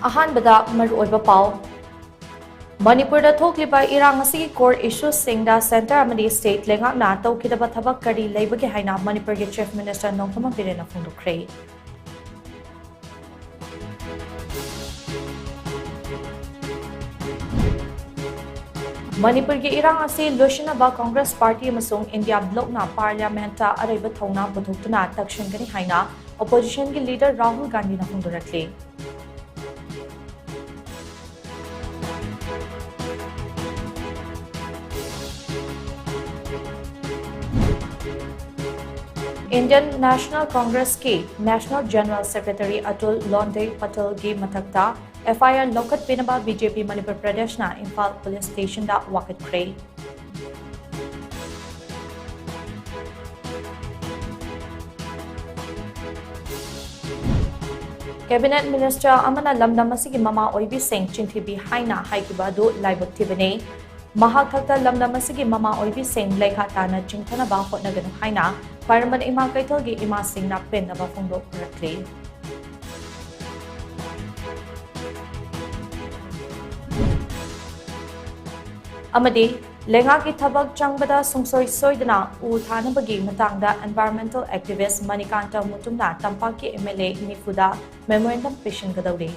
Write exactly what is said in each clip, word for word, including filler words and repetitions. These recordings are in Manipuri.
ꯑꯍꯥꯟꯕꯗ ꯃꯔꯨꯑꯣꯏꯕ ꯄꯥꯎ꯫ ꯃꯅꯤꯄꯨꯔꯗ ꯊꯣꯛꯂꯤꯕ ꯏꯔꯥꯡ ꯑꯁꯤꯒꯤ core issueꯁꯤꯡꯗ centre ꯑꯃꯗꯤ state ꯂꯩꯉꯥꯛꯅ ꯇꯧꯈꯤꯗꯕ ꯊꯕꯛ ꯀꯔꯤ ꯂꯩꯕꯒꯦ ꯍꯥꯏꯅ ꯃꯅꯤꯄꯨꯔꯒꯤ Chief Minister ꯅꯣꯡꯊꯣꯝꯕꯝ ꯕꯤꯔꯦꯟꯅ ꯐꯣꯡꯗꯣꯛꯈ꯭ꯔꯦ꯫ ꯃꯅꯤꯄꯨꯔꯒꯤ ꯏꯔꯥꯡ ꯑꯁꯤ ꯂꯣꯏꯁꯤꯟꯅꯕ Congress Party ꯑꯃꯁꯨꯡ India Blocꯅ Parliamentꯇ ꯑꯔꯩꯕ ꯊꯧꯅꯥ ꯄꯨꯊꯣꯛꯇꯨꯅ ꯇꯛꯁꯤꯟꯒꯅꯤ ꯍꯥꯏꯅ Oppositionꯒꯤ leader ꯔꯥꯍꯨꯜ ꯒꯥꯟꯙꯤꯅ ꯐꯣꯡꯗꯣꯔꯛꯂꯤ꯫ Indian National Congressꯀꯤ National General Secretary Atul ꯂꯣꯟꯗꯦ ꯄꯇꯦꯜꯒꯤ ꯃꯊꯛꯇ FIR ꯂꯧꯈꯠꯄꯤꯅꯕ BJP Manipur ꯄ꯭ꯔꯗꯦꯁꯅ Imphal Police Stationꯗ ꯋꯥꯀꯠꯈ꯭ꯔꯦ꯫ Cabinet Minister ꯑꯃꯅ ꯂꯝꯗꯝ ꯑꯁꯤꯒꯤ ꯃꯃꯥ ꯑꯣꯏꯕꯤꯁꯤꯡ ꯆꯤꯟꯊꯤꯕꯤ ꯍꯥꯏꯅ ꯍꯥꯏꯈꯤꯕ ꯑꯗꯨ ꯂꯥꯏꯕꯛ ꯊꯤꯕꯅꯤ꯫ ꯃꯍꯥꯛ ꯈꯛꯇ ꯂꯝꯗꯝ ꯑꯁꯤꯒꯤ ꯃꯃꯥ ꯑꯣꯏꯕꯤꯁꯤꯡ ꯂꯩꯈꯥ ꯇꯥꯅ ꯆꯤꯡꯊꯅꯕ ꯍꯣꯠꯅꯒꯅꯨ ꯍꯥꯏꯅ ꯈ꯭ꯋꯥꯏꯔꯝꯕꯟ ꯏꯃꯥ ꯀꯩꯊꯦꯜꯒꯤ ꯏꯃꯥꯁꯤꯡꯅ ꯄꯦꯟꯗꯕ ꯐꯣꯡꯗꯣꯛꯂꯛꯂꯤ꯫ ꯑꯃꯗꯤ ꯂꯩꯉꯥꯛꯀꯤ ꯊꯕꯛ ꯆꯪꯕꯗ ꯁꯨꯡꯁꯣꯏ ꯁꯣꯏꯗꯅ ꯎ ꯊꯥꯅꯕꯒꯤ ꯃꯇꯥꯡꯗ environmental activist ꯃꯅꯤꯀꯥꯟꯇ ꯃꯨꯇꯨꯝꯅ ꯇꯝꯄꯥꯛꯀꯤ MLA ꯅꯤꯐꯨꯗ memorandum ꯄꯤꯁꯤꯟꯒꯗꯧꯔꯤ꯫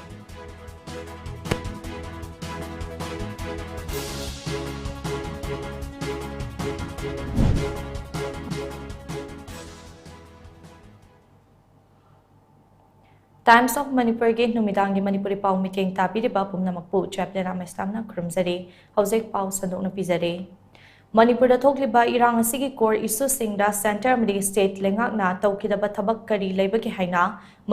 Times of Manipurꯒꯤ ꯅꯨꯃꯤꯗꯥꯡꯒꯤ ꯃꯅꯤꯄꯨꯔꯤ ꯄꯥꯎ ꯃꯤꯠꯌꯦꯡ ꯇꯥꯕꯤꯔꯤꯕ ꯄꯨꯝꯅꯃꯛꯄꯨ ꯆꯦꯞꯂꯦꯅꯥ ꯃꯩꯁꯇꯥꯝꯅ ꯈꯨꯔꯨꯝꯖꯔꯤ꯫ ꯍꯧꯖꯤꯛ ꯄꯥꯎ ꯁꯟꯗꯣꯛꯅ ꯄꯤꯖꯔꯤ꯫ ꯃꯅꯤꯄꯨꯔꯗ ꯊꯣꯛꯂꯤꯕ ꯏꯔꯥꯡ ꯑꯁꯤꯒꯤ core issueꯁꯤꯡꯗ centre ꯑꯃꯗꯤ state ꯂꯩꯉꯥꯛꯅ ꯇꯧꯈꯤꯗꯕ ꯊꯕꯛ ꯀꯔꯤ ꯂꯩꯕꯒꯦ ꯍꯥꯏꯅ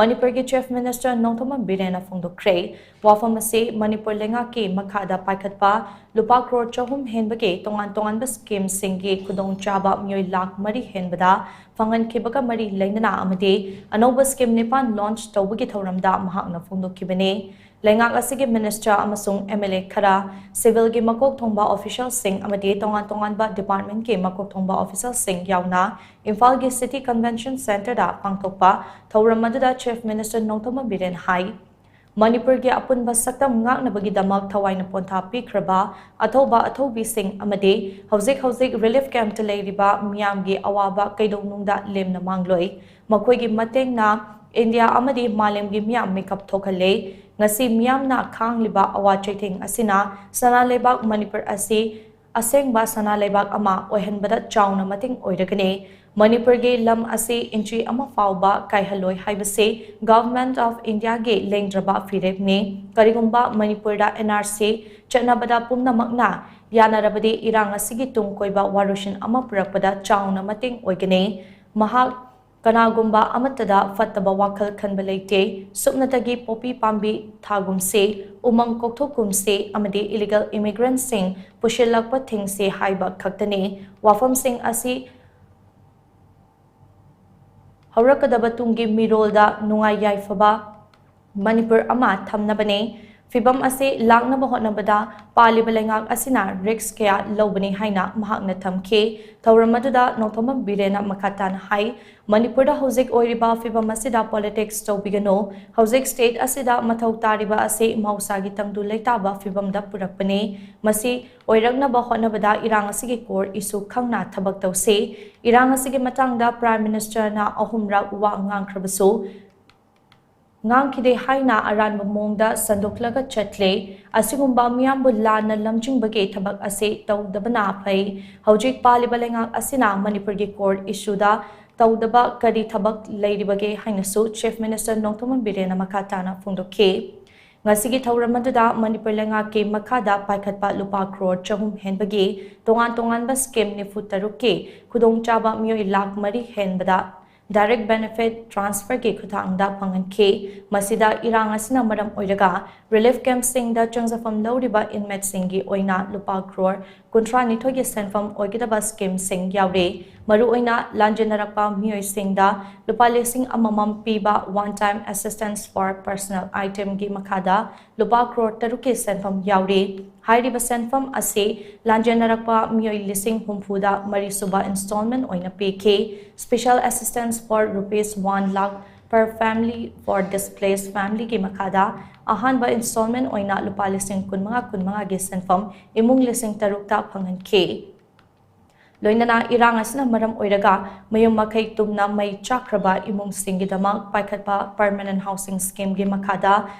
ꯃꯅꯤꯄꯨꯔꯒꯤ Chief Minister ꯅꯣꯡꯊꯣꯝꯕꯝ ꯕꯤꯔꯦꯟꯅ ꯐꯣꯡꯗꯣꯛꯈ꯭ꯔꯦ꯫ ꯋꯥꯐꯝ ꯑꯁꯤ ꯃꯅꯤꯄꯨꯔ ꯂꯩꯉꯥꯛꯀꯤ ꯃꯈꯥꯗ ꯄꯥꯏꯈꯠꯄ ꯂꯨꯄꯥ ꯀ꯭ꯔꯣꯔ ꯆꯍꯨꯝ ꯍꯦꯟꯕꯒꯤ ꯇꯣꯉꯥꯟ ꯇꯣꯉꯥꯟꯕ schemeꯁꯤꯡꯒꯤ ꯈꯨꯗꯣꯡꯆꯥꯕ ꯃꯤꯑꯣꯏ ꯂꯥꯈ ꯃꯔꯤ ꯍꯦꯟꯕꯗ ꯐꯪꯍꯟꯈꯤꯕꯒ ꯃꯔꯤ ꯂꯩꯅꯅ ꯑꯃꯗꯤ ꯑꯅꯧꯕ scheme ꯅꯤꯄꯥꯟ launch ꯇꯧꯕꯒꯤ ꯊꯧꯔꯝꯗ ꯃꯍꯥꯛꯅ ꯐꯣꯡꯗꯣꯛꯈꯤꯕꯅꯤ꯫ ꯂꯩꯉꯥꯛ ꯑꯁꯤꯒꯤ minister ꯑꯃꯁꯨꯡ MLA ꯈꯔ, civilꯒꯤ ꯃꯀꯣꯛ ꯊꯣꯡꯕ officialꯁꯤꯡ ꯑꯃꯗꯤ ꯇꯣꯉꯥꯟ ꯇꯣꯉꯥꯟꯕ departmentꯀꯤ ꯃꯀꯣꯛ ꯊꯣꯡꯕ officialꯁꯤꯡ ꯌꯥꯎꯅ ꯏꯝꯐꯥꯜꯒꯤ City Convention Centreꯗ ꯄꯥꯡꯊꯣꯛꯄ ꯊꯧꯔꯝ ꯑꯗꯨꯗ Chief Minister ꯅꯣꯡꯊꯣꯝꯕꯝ ꯕꯤꯔꯦꯟ ꯍꯥꯏ, ꯃꯅꯤꯄꯨꯔꯒꯤ ꯑꯄꯨꯟꯕ ꯁꯛꯇꯝ ꯉꯥꯛꯅꯕꯒꯤꯗꯃꯛ ꯊꯋꯥꯏꯅ ꯄꯣꯟꯊꯥ ꯄꯤꯈ꯭ꯔꯕ ꯑꯊꯧꯕ ꯑꯊꯧꯕꯤꯁꯤꯡ ꯑꯃꯗꯤ ꯍꯧꯖꯤꯛ ꯍꯧꯖꯤꯛ ꯔꯤꯂꯤꯐ ꯀꯦꯝꯞꯇ ꯂꯩꯔꯤꯕ ꯃꯤꯌꯥꯝꯒꯤ ꯑꯋꯥꯕ ꯀꯩꯗꯧꯅꯨꯡꯗ ꯂꯦꯝꯅ ꯃꯥꯡꯂꯣꯏ꯫ ꯃꯈꯣꯏꯒꯤ ꯃꯇꯦꯡꯅ ꯏꯟꯗꯤꯌꯥ ꯑꯃꯗꯤ ꯃꯥꯂꯦꯝꯒꯤ ꯃꯤꯌꯥꯝ ꯃꯤꯀꯞ ꯊꯣꯛꯍꯜꯂꯦ꯫ ꯉꯁꯤ ꯃꯤꯌꯥꯝꯅ ꯈꯥꯡꯂꯤꯕ ꯑꯋꯥ ꯆꯩꯊꯦꯡ ꯑꯁꯤꯅ ꯁꯅꯥ ꯂꯩꯕꯥꯛ ꯃꯅꯤꯄꯨꯔ ꯑꯁꯤ ꯑꯁꯦꯡꯕ ꯁꯅꯥ ꯂꯩꯕꯥꯛ ꯑꯃ ꯑꯣꯏꯍꯟꯕꯗ ꯆꯥꯎꯅ ꯃꯇꯦꯡ ꯑꯣꯏꯔꯒꯅꯤ꯫ ꯃꯅꯤꯄꯨꯔꯒꯤ ꯂꯝ ꯑꯁꯤ ꯏꯟꯆꯤ ꯑꯃ ꯐꯥꯎꯕ ꯀꯥꯏꯍꯜꯂꯣꯏ ꯍꯥꯏꯕꯁꯤ Government of Indiaꯒꯤ ꯂꯦꯡꯗ꯭ꯔꯕ ꯐꯤꯔꯦꯞꯅꯤ꯫ ꯀꯔꯤꯒꯨꯝꯕ ꯃꯅꯤꯄꯨꯔꯗ NRC ꯆꯠꯅꯕꯗ ꯄꯨꯝꯅꯃꯛꯅ ꯌꯥꯅꯔꯕꯗꯤ ꯏꯔꯥꯡ ꯑꯁꯤꯒꯤ ꯇꯨꯡ ꯀꯣꯏꯕ ꯋꯥꯔꯣꯏꯁꯤꯟ ꯑꯃ ꯄꯨꯔꯛꯄꯗ ꯆꯥꯎꯅ ꯃꯇꯦꯡ ꯑꯣꯏꯒꯅꯤ꯫ ꯃꯍꯥꯛ ꯀꯅꯥꯒꯨꯝꯕ ꯑꯃꯠꯇꯗ ꯐꯠꯇꯕ ꯋꯥꯈꯜ ꯈꯟꯕ ꯂꯩꯇꯦ꯫ ꯁꯨꯞꯅꯇꯒꯤ ꯄꯣꯄꯤ ꯄꯥꯝꯕꯤ ꯊꯥꯒꯨꯝꯁꯤ, ꯎꯃꯪ ꯀꯣꯛꯊꯣꯛꯀꯨꯝꯁꯤ ꯑꯃꯗꯤ illegal immigrantꯁꯤꯡ ꯄꯨꯁꯤꯜꯂꯛꯄ ꯊꯤꯡꯁꯤ ꯍꯥꯏꯕ ꯈꯛꯇꯅꯤ꯫ ꯋꯥꯐꯝꯁꯤꯡ ꯑꯁꯤ ꯍꯧꯔꯛꯀꯗꯕ ꯇꯨꯡꯒꯤ ꯃꯤꯔꯣꯜꯗ ꯅꯨꯡꯉꯥꯏ ꯌꯥꯏꯐꯕ ꯃꯅꯤꯄꯨꯔ ꯑꯃ ꯊꯝꯅꯕꯅꯤ꯫ ꯐꯤꯚꯝ ꯑꯁꯤ ꯂꯥꯛꯅꯕ ꯍꯣꯠꯅꯕꯗ ꯄꯥꯜꯂꯤꯕ ꯂꯩꯉꯥꯛ ꯑꯁꯤꯅ risk ꯀꯌꯥ ꯂꯧꯕꯅꯤ ꯍꯥꯏꯅ ꯃꯍꯥꯛꯅ ꯊꯝꯈꯤ꯫ ꯊꯧꯔꯝ ꯑꯗꯨꯗ ꯅꯣꯡꯊꯣꯝꯕꯝ ꯕꯤꯔꯦꯟꯅ ꯃꯈꯥ ꯇꯥꯅ ꯍꯥꯏ, ꯃꯅꯤꯄꯨꯔꯗ ꯍꯧꯖꯤꯛ ꯑꯣꯏꯔꯤꯕ ꯐꯤꯚꯝ ꯑꯁꯤꯗ politics ꯇꯧꯕꯤꯒꯅꯨ꯫ ꯍꯧꯖꯤꯛ state ꯑꯁꯤꯗ ꯃꯊꯧ ꯇꯥꯔꯤꯕ ꯑꯁꯤ ꯃꯍꯧꯁꯥꯒꯤ ꯇꯪꯗꯨ ꯂꯩꯇꯥꯕ ꯐꯤꯚꯝꯗ ꯄꯨꯔꯛꯄꯅꯤ꯫ ꯃꯁꯤ ꯑꯣꯏꯔꯛꯅꯕ ꯍꯣꯠꯅꯕꯗ ꯏꯔꯥꯡ ꯑꯁꯤꯒꯤ core issue ꯈꯪꯅ ꯊꯕꯛ ꯇꯧꯁꯤ꯫ ꯏꯔꯥꯡ ꯑꯁꯤꯒꯤ ꯃꯇꯥꯡꯗ Prime Ministerꯅ ꯑꯍꯨꯝꯔꯛ ꯋꯥ ꯉꯥꯡꯈ꯭ꯔꯕꯁꯨ, ꯉꯥꯡꯈꯤꯗꯦ ꯍꯥꯏꯅ ꯑꯔꯥꯟꯕ ꯃꯑꯣꯡꯗ ꯁꯟꯗꯣꯛꯂꯒ ꯆꯠꯂꯦ꯫ ꯑꯁꯤꯒꯨꯝꯕ ꯃꯤꯌꯥꯝꯕꯨ ꯂꯥꯟꯅ ꯂꯝꯖꯤꯡꯕꯒꯤ ꯊꯕꯛ ꯑꯁꯤ ꯇꯧꯗꯕꯅ ꯐꯩ꯫ ꯍꯧꯖꯤꯛ ꯄꯥꯜꯂꯤꯕ ꯂꯩꯉꯥꯛ ꯑꯁꯤꯅ ꯃꯅꯤꯄꯨꯔꯒꯤ core issueꯗ ꯇꯧꯗꯕ ꯀꯔꯤ ꯊꯕꯛ ꯂꯩꯔꯤꯕꯒꯦ ꯍꯥꯏꯅꯁꯨ Chief Minister ꯅꯣꯡꯊꯣꯝꯕꯝ ꯕꯤꯔꯦꯟꯅ ꯃꯈꯥ ꯇꯥꯅ ꯐꯣꯡꯗꯣꯛꯈꯤ꯫ ꯉꯁꯤꯒꯤ ꯊꯧꯔꯝ ꯑꯗꯨꯗ ꯃꯅꯤꯄꯨꯔ ꯂꯩꯉꯥꯛꯀꯤ ꯃꯈꯥꯗ ꯄꯥꯏꯈꯠꯄ ꯂꯨꯄꯥ crore ꯆꯍꯨꯝ ꯍꯦꯟꯕꯒꯤ ꯇꯣꯉꯥꯟ ꯇꯣꯉꯥꯟꯕ scheme ꯅꯤꯐꯨ ꯇꯔꯨꯛꯀꯤ ꯈꯨꯗꯣꯡꯆꯥꯕ ꯃꯤꯑꯣꯏ ꯂꯥꯈ ꯃꯔꯤ ꯍꯦꯟꯕꯗ direct benefit transferꯒꯤ ꯈꯨꯠꯊꯥꯡꯗ ꯐꯪꯍꯟꯈꯤ꯫ ꯃꯁꯤꯗ ꯏꯔꯥꯡ ꯑꯁꯤꯅ ꯃꯔꯝ ꯑꯣꯏꯔꯒ relief campꯁꯤꯡꯗ ꯆꯪꯖꯐꯝ ꯂꯧꯔꯤꯕ inmateꯁꯤꯡꯒꯤ ꯑꯣꯏꯅ ꯂꯨꯄꯥ crore ꯀꯨꯟꯊ꯭ꯔꯥ ꯅꯤꯊꯣꯏꯒꯤ ꯁꯦꯟꯐꯝ ꯑꯣꯏꯒꯗꯕ schemeꯁꯤꯡ ꯌꯥꯎꯔꯤ꯫ ꯃꯔꯨꯑꯣꯏꯅ ꯂꯥꯟꯖꯦꯟꯅꯔꯛꯄ ꯃꯤꯑꯣꯏꯁꯤꯡꯗ ꯂꯨꯄꯥ ꯂꯤꯁꯤꯡ ꯑꯃꯃꯝ ꯄꯤꯕ one time assistance for personal itemꯒꯤ ꯃꯈꯥꯗ ꯂꯨꯄꯥ crore ꯇꯔꯨꯛꯀꯤ ꯁꯦꯟꯐꯝ ꯌꯥꯎꯔꯤ꯫ ꯍꯥꯏꯔꯤꯕ ꯁꯦꯟꯐꯝ ꯑꯁꯤ ꯂꯥꯟꯖꯦꯟꯅꯔꯛꯄ ꯃꯤꯑꯣꯏ ꯂꯤꯁꯤꯡ ꯍꯨꯝꯐꯨꯗ ꯃꯔꯤꯁꯨꯕ installment ꯑꯣꯏꯅ ꯄꯤꯈꯤ꯫ Special assistance for rupees one lakh Per family for displaced family ꯒꯤ ꯃꯈꯥꯗ ꯑꯍꯥꯟꯕ installment ꯑꯣꯏꯅ ꯂꯨꯄꯥ ꯂꯤꯁꯤꯡ ꯀꯨꯟꯃꯉꯥ ꯀꯨꯟꯃꯉꯥꯒꯤ ꯁꯦꯟꯐꯝ ꯏꯃꯨꯡ ꯂꯤꯁꯤꯡ ꯇꯔꯨꯛꯇ ꯐꯪꯍꯟꯈꯤ꯫ ꯂꯣꯏꯅꯅ ꯏꯔꯥꯡ ꯑꯁꯤꯅ ꯃꯔꯝ ꯑꯣꯏꯔꯒ ꯃꯌꯨꯝ ꯃꯀꯩ ꯇꯨꯝꯅ ꯃꯩ ꯆꯥꯛꯈ꯭ꯔꯕ ꯏꯃꯨꯡꯁꯤꯡꯒꯤꯗꯃꯛ ꯄꯥꯏꯈꯠꯄ Permanent Housing Scheme ꯒꯤ ꯃꯈꯥꯗ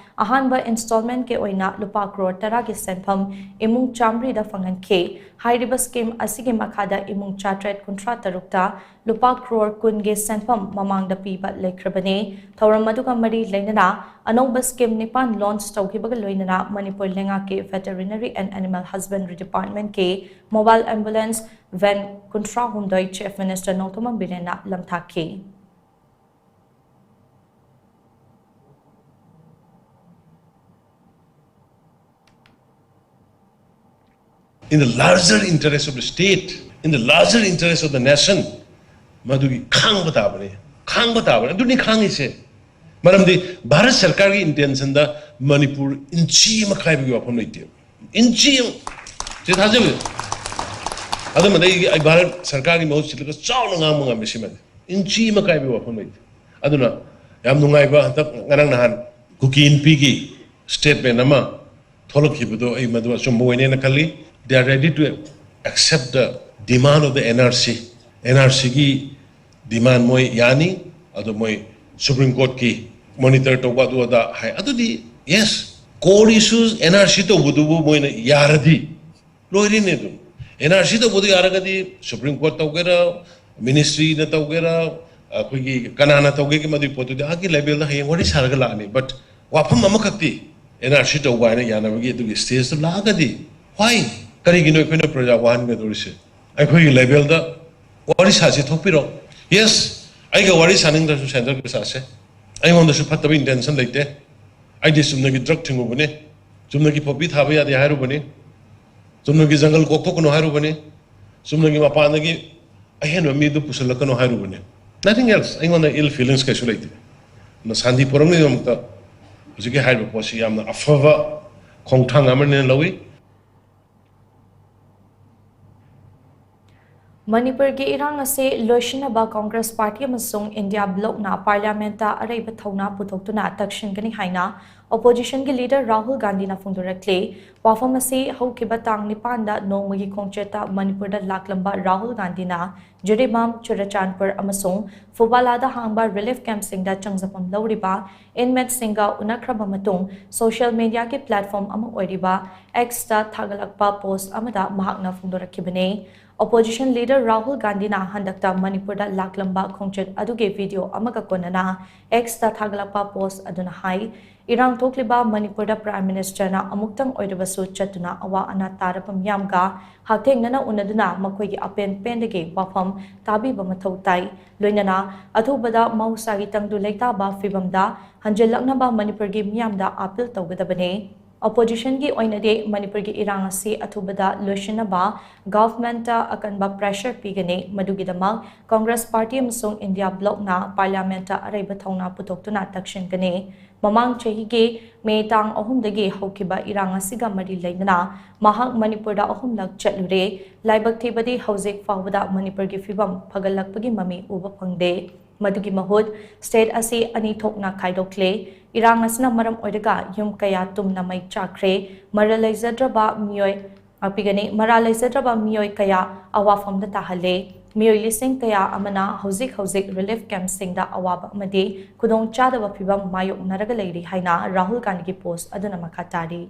ꯑꯍꯥꯟꯕ installment ꯀꯤ ꯑꯣꯏꯅ ꯂꯨꯄꯥ ꯀ꯭ꯔꯣꯔ ꯇꯔꯥꯒꯤ ꯁꯦꯟꯐꯝ ꯏꯃꯨꯡ ꯆꯥꯃꯔꯤꯗ ꯐꯪꯍꯟꯈꯤ꯫ ꯍꯥꯏꯔꯤꯕ scheme ꯑꯁꯤꯒꯤ ꯃꯈꯥꯗ ꯏꯃꯨꯡ ꯆꯥꯇ꯭ꯔꯦꯠ ꯀꯨꯟꯊ꯭ꯔꯥ ꯇꯔꯨꯛꯇ ꯂꯨꯄꯥ ꯀ꯭ꯔꯣꯔ ꯀꯨꯟꯒꯤ ꯁꯦꯟꯐꯝ ꯃꯃꯥꯡꯗ ꯄꯤꯕ ꯂꯩꯈ꯭ꯔꯕꯅꯤ꯫ ꯊꯧꯔꯝ ꯑꯗꯨꯒ ꯃꯔꯤ ꯂꯩꯅꯅ ꯑꯅꯧꯕ scheme ꯅꯤꯄꯥꯟ launch ꯇꯧꯈꯤꯕꯒ ꯂꯣꯏꯅꯅ ꯃꯅꯤꯄꯨꯔ ꯂꯩꯉꯥꯛꯀꯤ Veterinary and Animal Husbandry Department ꯀꯤ mobile ambulance van ꯀꯨꯟꯊ꯭ꯔꯥ ꯍꯨꯝꯗꯣꯏ Chief Minister Nongthombam ꯕꯤꯔꯦꯟꯅ ꯂꯝꯊꯥꯈꯤ꯫ In the larger interest of the state, in the larger interest of the nation, ꯃꯗꯨꯒꯤ ꯈꯥꯡꯕ ꯇꯥꯕꯅꯤ, ꯈꯥꯡꯕ ꯇꯥꯕꯅꯤ꯫ ꯑꯗꯨꯅꯤ ꯈꯥꯡꯉꯤꯁꯦ꯫ ꯃꯔꯝꯗꯤ ꯚꯥꯔꯠ ꯁꯔꯀꯥꯔꯒꯤ intention ꯗ ꯃꯅꯤꯄꯨꯔ ꯏꯟꯆꯤ ꯑꯃ ꯀꯥꯏꯕꯒꯤ ꯋꯥꯐꯝ ꯂꯩꯇꯦ꯫ ꯏꯟꯆꯤ ꯑꯃ, ꯁꯤ ꯊꯥꯖꯕ꯫ ꯑꯗꯨꯃꯗꯤ ꯑꯩ, ꯑꯩ ꯚꯥꯔꯠ ꯁꯔꯀꯥꯔꯒꯤ ꯃꯍꯨꯠ ꯁꯤꯜꯂꯒ ꯆꯥꯎꯅ ꯉꯥꯡꯕ ꯉꯝꯃꯤ꯫ ꯁꯤꯃꯗꯤ ꯏꯟꯆꯤ ꯑꯃ ꯀꯥꯏꯕꯒꯤ ꯋꯥꯐꯝ ꯂꯩꯇꯦ꯫ ꯑꯗꯨꯅ ꯌꯥꯝ ꯅꯨꯡꯉꯥꯏꯕ, ꯍꯟꯗꯛ ꯉꯔꯥꯡ ꯅꯍꯥꯟ ꯀꯨꯀꯤ ꯏꯟꯄꯤꯒꯤ statement ꯑꯃ ꯊꯣꯛꯂꯛꯈꯤꯕꯗꯣ ꯑꯩ ꯃꯗꯨ ꯑꯆꯨꯝꯕ ꯑꯣꯏꯅꯦꯅ ꯈꯜꯂꯤ꯫ They are ready to accept the demand of the N R C꯫ N R C ꯒꯤ demand ꯃꯣꯏ ꯌꯥꯅꯤ, ꯑꯗꯣ ꯃꯣꯏ Supreme Court ꯀꯤ monitor ꯇꯧꯕ ꯑꯗꯨ ꯑꯗꯥ ꯍꯥꯏ꯫ ꯑꯗꯨꯗꯤ yes, core issues N R C ꯇꯧꯕꯗꯨꯕꯨ ꯃꯣꯏꯅ ꯌꯥꯔꯗꯤ ꯂꯣꯏꯔꯤꯅꯦ ꯑꯗꯨꯝ꯫ N R C ꯇꯧꯕꯗꯨ ꯌꯥꯔꯒꯗꯤ Supreme Court ꯇꯧꯒꯦꯔꯥ, ministry ꯅ ꯇꯧꯒꯦꯔꯥ, ꯑꯩꯈꯣꯏꯒꯤ ꯀꯅꯥꯅ ꯇꯧꯒꯦꯒꯤ ꯃꯗꯨꯒꯤ ꯄꯣꯠꯇꯨꯗꯤ ꯑꯥꯒꯤ level ꯗ ꯍꯌꯦꯡ ꯋꯥꯔꯤ ꯁꯥꯔꯒ ꯂꯥꯛꯑꯅꯤ꯫ But ꯋꯥꯐꯝ ꯑꯃꯈꯛꯇꯤ, N R C ꯇꯧꯕ ꯍꯥꯏꯅ ꯌꯥꯅꯕꯒꯤ ꯑꯗꯨꯒꯤ stage ꯇ ꯂꯥꯛꯑꯒꯗꯤ, why? ꯀꯔꯤꯒꯤꯅꯣ ꯑꯩꯈꯣꯏꯅ ꯄ꯭ꯔꯖꯥ ꯋꯥꯍꯟꯒꯗꯧꯔꯤꯁꯦ? ꯑꯩꯈꯣꯏꯒꯤ level ꯗ ꯋꯥꯔꯤ ꯁꯥꯁꯤ ꯊꯣꯛꯄꯤꯔꯣ꯫ Yes, ꯑꯩꯒ ꯋꯥꯔꯤ ꯁꯥꯅꯤꯡꯗ꯭ꯔꯁꯨ centre ꯒ ꯁꯥꯁꯦ꯫ ꯑꯩꯉꯣꯟꯗꯁꯨ ꯐꯠꯇꯕ intention ꯂꯩꯇꯦ꯫ ꯑꯩꯗꯤ ꯆꯨꯝꯅꯒꯤ drug ꯊꯤꯡꯉꯨꯕꯅꯤ, ꯆꯨꯝꯅꯒꯤ poppy ꯊꯥꯕ ꯌꯥꯗꯦ ꯍꯥꯏꯔꯨꯕꯅꯤ, ꯆꯨꯝꯅꯒꯤ jungle ꯀꯣꯛꯊꯣꯛꯀꯅꯨ ꯍꯥꯏꯔꯨꯕꯅꯤ, ꯆꯨꯝꯅꯒꯤ ꯃꯄꯥꯟꯗꯒꯤ ꯑꯍꯦꯟꯕ ꯃꯤꯗꯨ ꯄꯨꯁꯤꯜꯂꯛꯀꯅꯨ ꯍꯥꯏꯔꯨꯕꯅꯤ꯫ Nothing else. ꯑꯩꯉꯣꯟꯗ ill feelings ꯀꯩꯁꯨ ꯂꯩꯇꯦ꯫ ꯑꯗꯨꯅ ꯁꯥꯟꯇꯤ ꯐꯣꯔꯝꯒꯤꯗꯃꯛꯇ ꯍꯧꯖꯤꯛꯀꯤ ꯍꯥꯏꯔꯤꯕ ꯄꯣꯠꯁꯤ ꯌꯥꯝꯅ ꯑꯐꯕ ꯈꯣꯡꯊꯥꯡ ꯑꯃꯅꯦꯅ ꯂꯧꯏ꯫ ꯃꯅꯤꯄꯨꯔꯒꯤ ꯏꯔꯥꯡ ꯑꯁꯤ ꯂꯣꯏꯁꯤꯟꯅꯕ ꯀꯣꯡꯒ꯭ꯔꯦꯁ ꯄꯥꯔꯇꯤ ꯑꯃꯁꯨꯡ ꯏꯟꯗꯤꯌꯥ ꯕ꯭ꯂꯣꯛꯅ ꯄꯥꯔꯂꯤꯌꯥꯃꯦꯟꯠꯇ ꯑꯔꯩꯕ ꯊꯧꯅꯥ ꯄꯨꯊꯣꯛꯇꯨꯅ ꯇꯛꯁꯤꯟꯒꯅꯤ ꯍꯥꯏꯅ ꯑꯣꯄꯣꯖꯤꯁꯟꯒꯤ ꯂꯤꯗꯔ ꯔꯥꯍꯨꯜ ꯒꯥꯟꯙꯤꯅ ꯐꯣꯡꯗꯣꯔꯛꯂꯤ꯫ ꯋꯥꯐꯝ ꯑꯁꯤ ꯍꯧꯈꯤꯕ ꯇꯥꯡ ꯅꯤꯄꯥꯟꯗ ꯅꯣꯡꯃꯒꯤ ꯈꯣꯡꯆꯠꯇ ꯃꯅꯤꯄꯨꯔꯗ ꯂꯥꯛꯂꯝꯕ ꯔꯥꯍꯨꯜ ꯒꯥꯟꯙꯤꯅ ꯖꯤꯔꯤꯕꯥꯝ, ꯆꯨꯔꯆꯥꯟꯄꯨꯔ ꯑꯃꯁꯨꯡ ꯐꯨꯕꯥꯂꯥꯗ ꯍꯥꯡꯕ ꯔꯤꯂꯤꯐ ꯀꯦꯝꯞꯁꯤꯡꯗ ꯆꯪꯖꯐꯝ ꯂꯧꯔꯤꯕ ꯏꯟꯃꯦꯠꯁꯤꯡꯒ ꯎꯅꯈ꯭ꯔꯕ ꯃꯇꯨꯡ ꯁꯣꯁꯤꯌꯦꯜ ꯃꯤꯗꯤꯌꯥꯒꯤ ꯄ꯭ꯂꯦꯠꯐꯣꯔꯝ ꯑꯃ ꯑꯣꯏꯔꯤꯕ ꯑꯦꯛꯁꯇ ꯊꯥꯒꯠꯂꯛꯄ ꯄꯣꯁ꯭ꯠ ꯑꯃꯗ ꯃꯍꯥꯛꯅ ꯐꯣꯡꯗꯣꯔꯛꯈꯤꯕꯅꯤ꯫ ꯑꯣꯄꯣꯖꯤꯁꯟ ꯂꯤꯗꯔ ꯔꯥꯍꯨꯜ ꯒꯥꯟꯙꯤꯅ ꯍꯟꯗꯛꯇ ꯃꯅꯤꯄꯨꯔꯗ ꯂꯥꯛꯂꯝꯕ ꯈꯣꯡꯆꯠ ꯑꯗꯨꯒꯤ ꯚꯤꯗꯤꯑꯣ ꯑꯃꯒ ꯀꯣꯟꯅꯅ ꯑꯦꯛꯁꯇ ꯊꯥꯒꯠꯂꯛꯄ ꯄꯣꯁ꯭ꯠ ꯑꯗꯨꯅ ꯍꯥꯏ, ꯏꯔꯥꯡ ꯊꯣꯛꯂꯤꯕ ꯃꯅꯤꯄꯨꯔꯗ ꯄ꯭ꯔꯥꯏꯝ ꯃꯤꯅꯤꯁꯇꯔꯅ ꯑꯃꯨꯛꯇꯪ ꯑꯣꯏꯔꯕꯁꯨ ꯆꯠꯇꯨꯅ ꯑꯋꯥ ꯑꯅꯥ ꯇꯥꯔꯕ ꯃꯤꯌꯥꯝꯒ ꯍꯛꯊꯦꯡꯅꯅ ꯎꯅꯗꯨꯅ ꯃꯈꯣꯏꯒꯤ ꯑꯄꯦꯟ ꯄꯦꯟꯗꯒꯤ ꯋꯥꯐꯝ ꯇꯥꯕꯤꯕ ꯃꯊꯧ ꯇꯥꯏ꯫ ꯂꯣꯏꯅꯅ ꯑꯊꯨꯕꯗ ꯃꯍꯧꯁꯥꯒꯤ ꯇꯪꯗꯨ ꯂꯩꯇꯥꯕ ꯐꯤꯕꯝꯗ ꯍꯟꯖꯤꯜꯂꯛꯅꯕ ꯃꯅꯤꯄꯨꯔꯒꯤ ꯃꯤꯌꯥꯝꯗ ꯑꯄꯤꯜ ꯇꯧꯒꯗꯕꯅꯤ꯫ ꯑꯣꯄꯣꯖꯤꯁꯟꯒꯤ ꯑꯣꯏꯅꯗꯤ ꯃꯅꯤꯄꯨꯔꯒꯤ ꯏꯔꯥꯡ ꯑꯁꯤ ꯑꯊꯨꯕꯗ ꯂꯣꯏꯁꯤꯟꯅꯕ ꯒꯚꯔꯟꯃꯦꯟꯠꯇ ꯑꯀꯟꯕ ꯄ꯭ꯔꯦꯁꯔ ꯄꯤꯒꯅꯤ꯫ ꯃꯗꯨꯒꯤꯗꯃꯛ ꯀꯣꯡꯒ꯭ꯔꯦꯁ ꯄꯥꯔꯇꯤ ꯑꯃꯁꯨꯡ ꯏꯟꯗꯤꯌꯥ ꯕ꯭ꯂꯣꯛꯅ ꯄꯥꯔꯂꯤꯌꯥꯃꯦꯟꯠꯇ ꯑꯔꯩꯕ ꯊꯧꯅꯥ ꯄꯨꯊꯣꯛꯇꯨꯅ ꯇꯛꯁꯤꯟꯒꯅꯤ꯫ ꯃꯃꯥꯡ ꯆꯍꯤꯒꯤ ꯃꯦ ꯇꯥꯡ ꯑꯍꯨꯝꯗꯒꯤ ꯍꯧꯈꯤꯕ ꯏꯔꯥꯡ ꯑꯁꯤꯒ ꯃꯔꯤ ꯂꯩꯅꯅ ꯃꯍꯥꯛ ꯃꯅꯤꯄꯨꯔꯗ ꯑꯍꯨꯝꯂꯛ ꯆꯠꯂꯨꯔꯦ꯫ ꯂꯥꯏꯕꯛ ꯊꯤꯕꯗꯤ ꯍꯧꯖꯤꯛ ꯐꯥꯎꯕꯗ ꯃꯅꯤꯄꯨꯔꯒꯤ ꯐꯤꯕꯝ ꯐꯒꯠꯂꯛꯄꯒꯤ ꯃꯃꯤ ꯎꯕ ꯐꯪꯗꯦ꯫ ꯃꯗꯨꯒꯤ ꯃꯍꯨꯠ ꯁ꯭ꯇꯦꯠ ꯑꯁꯤ ꯑꯅꯤ ꯊꯣꯛꯅ ꯈꯥꯏꯗꯣꯛꯂꯦ꯫ ꯏꯔꯥꯡ ꯑꯁꯤꯅ ꯃꯔꯝ ꯑꯣꯏꯔꯒ ꯌꯨꯝ ꯀꯌꯥ ꯇꯨꯝꯅ ꯃꯩ ꯆꯥꯛꯈ꯭ꯔꯦ꯫ ꯃꯔꯥꯜ ꯂꯩꯖꯗ꯭ꯔꯕ ꯃꯤꯑꯣꯏ, ꯉꯥꯛꯄꯤꯒꯅꯤ, ꯃꯔꯥꯜ ꯂꯩꯖꯗ꯭ꯔꯕ ꯃꯤꯑꯣꯏ ꯀꯌꯥ ꯑꯋꯥꯐꯝꯗ ꯇꯥꯍꯜꯂꯦ꯫ ꯃꯤꯑꯣꯏ ꯂꯤꯁꯤꯡ ꯀꯌꯥ ꯑꯃꯅ ꯍꯧꯖꯤꯛ ꯍꯧꯖꯤꯛ ꯔꯤꯂꯤꯐ ꯀꯦꯝꯞꯁꯤꯡꯗ ꯑꯋꯥꯕ ꯑꯃꯗꯤ ꯈꯨꯗꯣꯡꯆꯥꯗꯕ ꯐꯤꯕꯝ ꯃꯥꯌꯣꯛꯅꯔꯒ ꯂꯩꯔꯤ ꯍꯥꯏꯅ ꯔꯥꯍꯨꯜ ꯒꯥꯟꯙꯤꯒꯤ ꯄꯣꯁ꯭ꯠ ꯑꯗꯨꯅ ꯃꯈꯥ ꯇꯥꯔꯤ꯫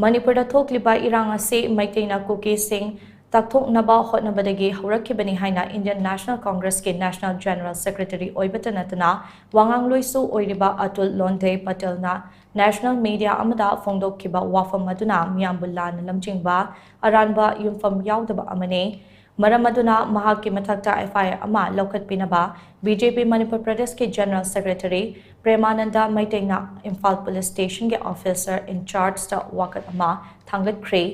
ꯃꯅꯤꯄꯨꯔꯗ ꯊꯣꯛꯂꯤꯕ ꯏꯔꯥꯡ ꯑꯁꯤ ꯃꯩꯇꯩꯅ ꯀꯨꯀꯤꯁꯤꯡ ꯇꯛꯊꯣꯛꯅꯕ ꯍꯣꯠꯅꯕꯗꯒꯤ ꯍꯧꯔꯛꯈꯤꯕꯅꯤ ꯍꯥꯏꯅ ꯏꯟꯗꯤꯌꯟ ꯅꯦꯁꯅꯦꯜ ꯀꯣꯡꯒ꯭ꯔꯦꯁꯀꯤ ꯅꯦꯁꯅꯦꯜ ꯖꯦꯅꯔꯦꯜ ꯁꯦꯀ꯭ꯔꯦꯇꯔꯤ ꯑꯣꯏꯕꯇ ꯅꯠꯇꯅ ꯋꯥꯉꯥꯡꯂꯣꯏꯁꯨ ꯑꯣꯏꯔꯤꯕ ꯑꯇꯨꯜ ꯂꯣꯟꯗꯦ ꯄꯇꯦꯜꯅ ꯅꯦꯁꯅꯦꯜ ꯃꯤꯗꯤꯌꯥ ꯑꯃꯗ ꯐꯣꯡꯗꯣꯛꯈꯤꯕ ꯋꯥꯐꯝ ꯑꯗꯨꯅ ꯃꯤꯌꯥꯝꯕꯨ ꯂꯥꯟꯅ ꯂꯝꯖꯤꯡꯕ ꯑꯔꯥꯟꯕ ꯌꯨꯝꯐꯝ ꯌꯥꯎꯗꯕ ꯑꯃꯅꯤ꯫ ꯃꯔꯝ ꯑꯗꯨꯅ ꯃꯍꯥꯛꯀꯤ ꯃꯊꯛꯇ ꯑꯦꯐ ꯑꯥꯏ ꯑꯥꯔ ꯑꯃ ꯂꯧꯈꯠꯄꯤꯅꯕ ꯕꯤ ꯖꯦ ꯄꯤ ꯃꯅꯤꯄꯨꯔ ꯄ꯭ꯔꯗꯦꯁꯀꯤ ꯖꯦꯅꯔꯦꯜ ꯁꯦꯀ꯭ꯔꯦꯇꯔꯤ ꯄ꯭ꯔꯦꯃꯥꯅꯟꯗ ꯃꯩꯇꯩꯅ ꯏꯝꯐꯥꯜ ꯄꯨꯂꯤꯁ ꯁ꯭ꯇꯦꯁꯟꯒꯤ ꯑꯣꯐꯤꯁꯔ ꯏꯟ ꯆꯥꯔꯖꯇ ꯋꯥꯀꯠ ꯑꯃ ꯊꯥꯡꯒꯠꯈ꯭ꯔꯦ꯫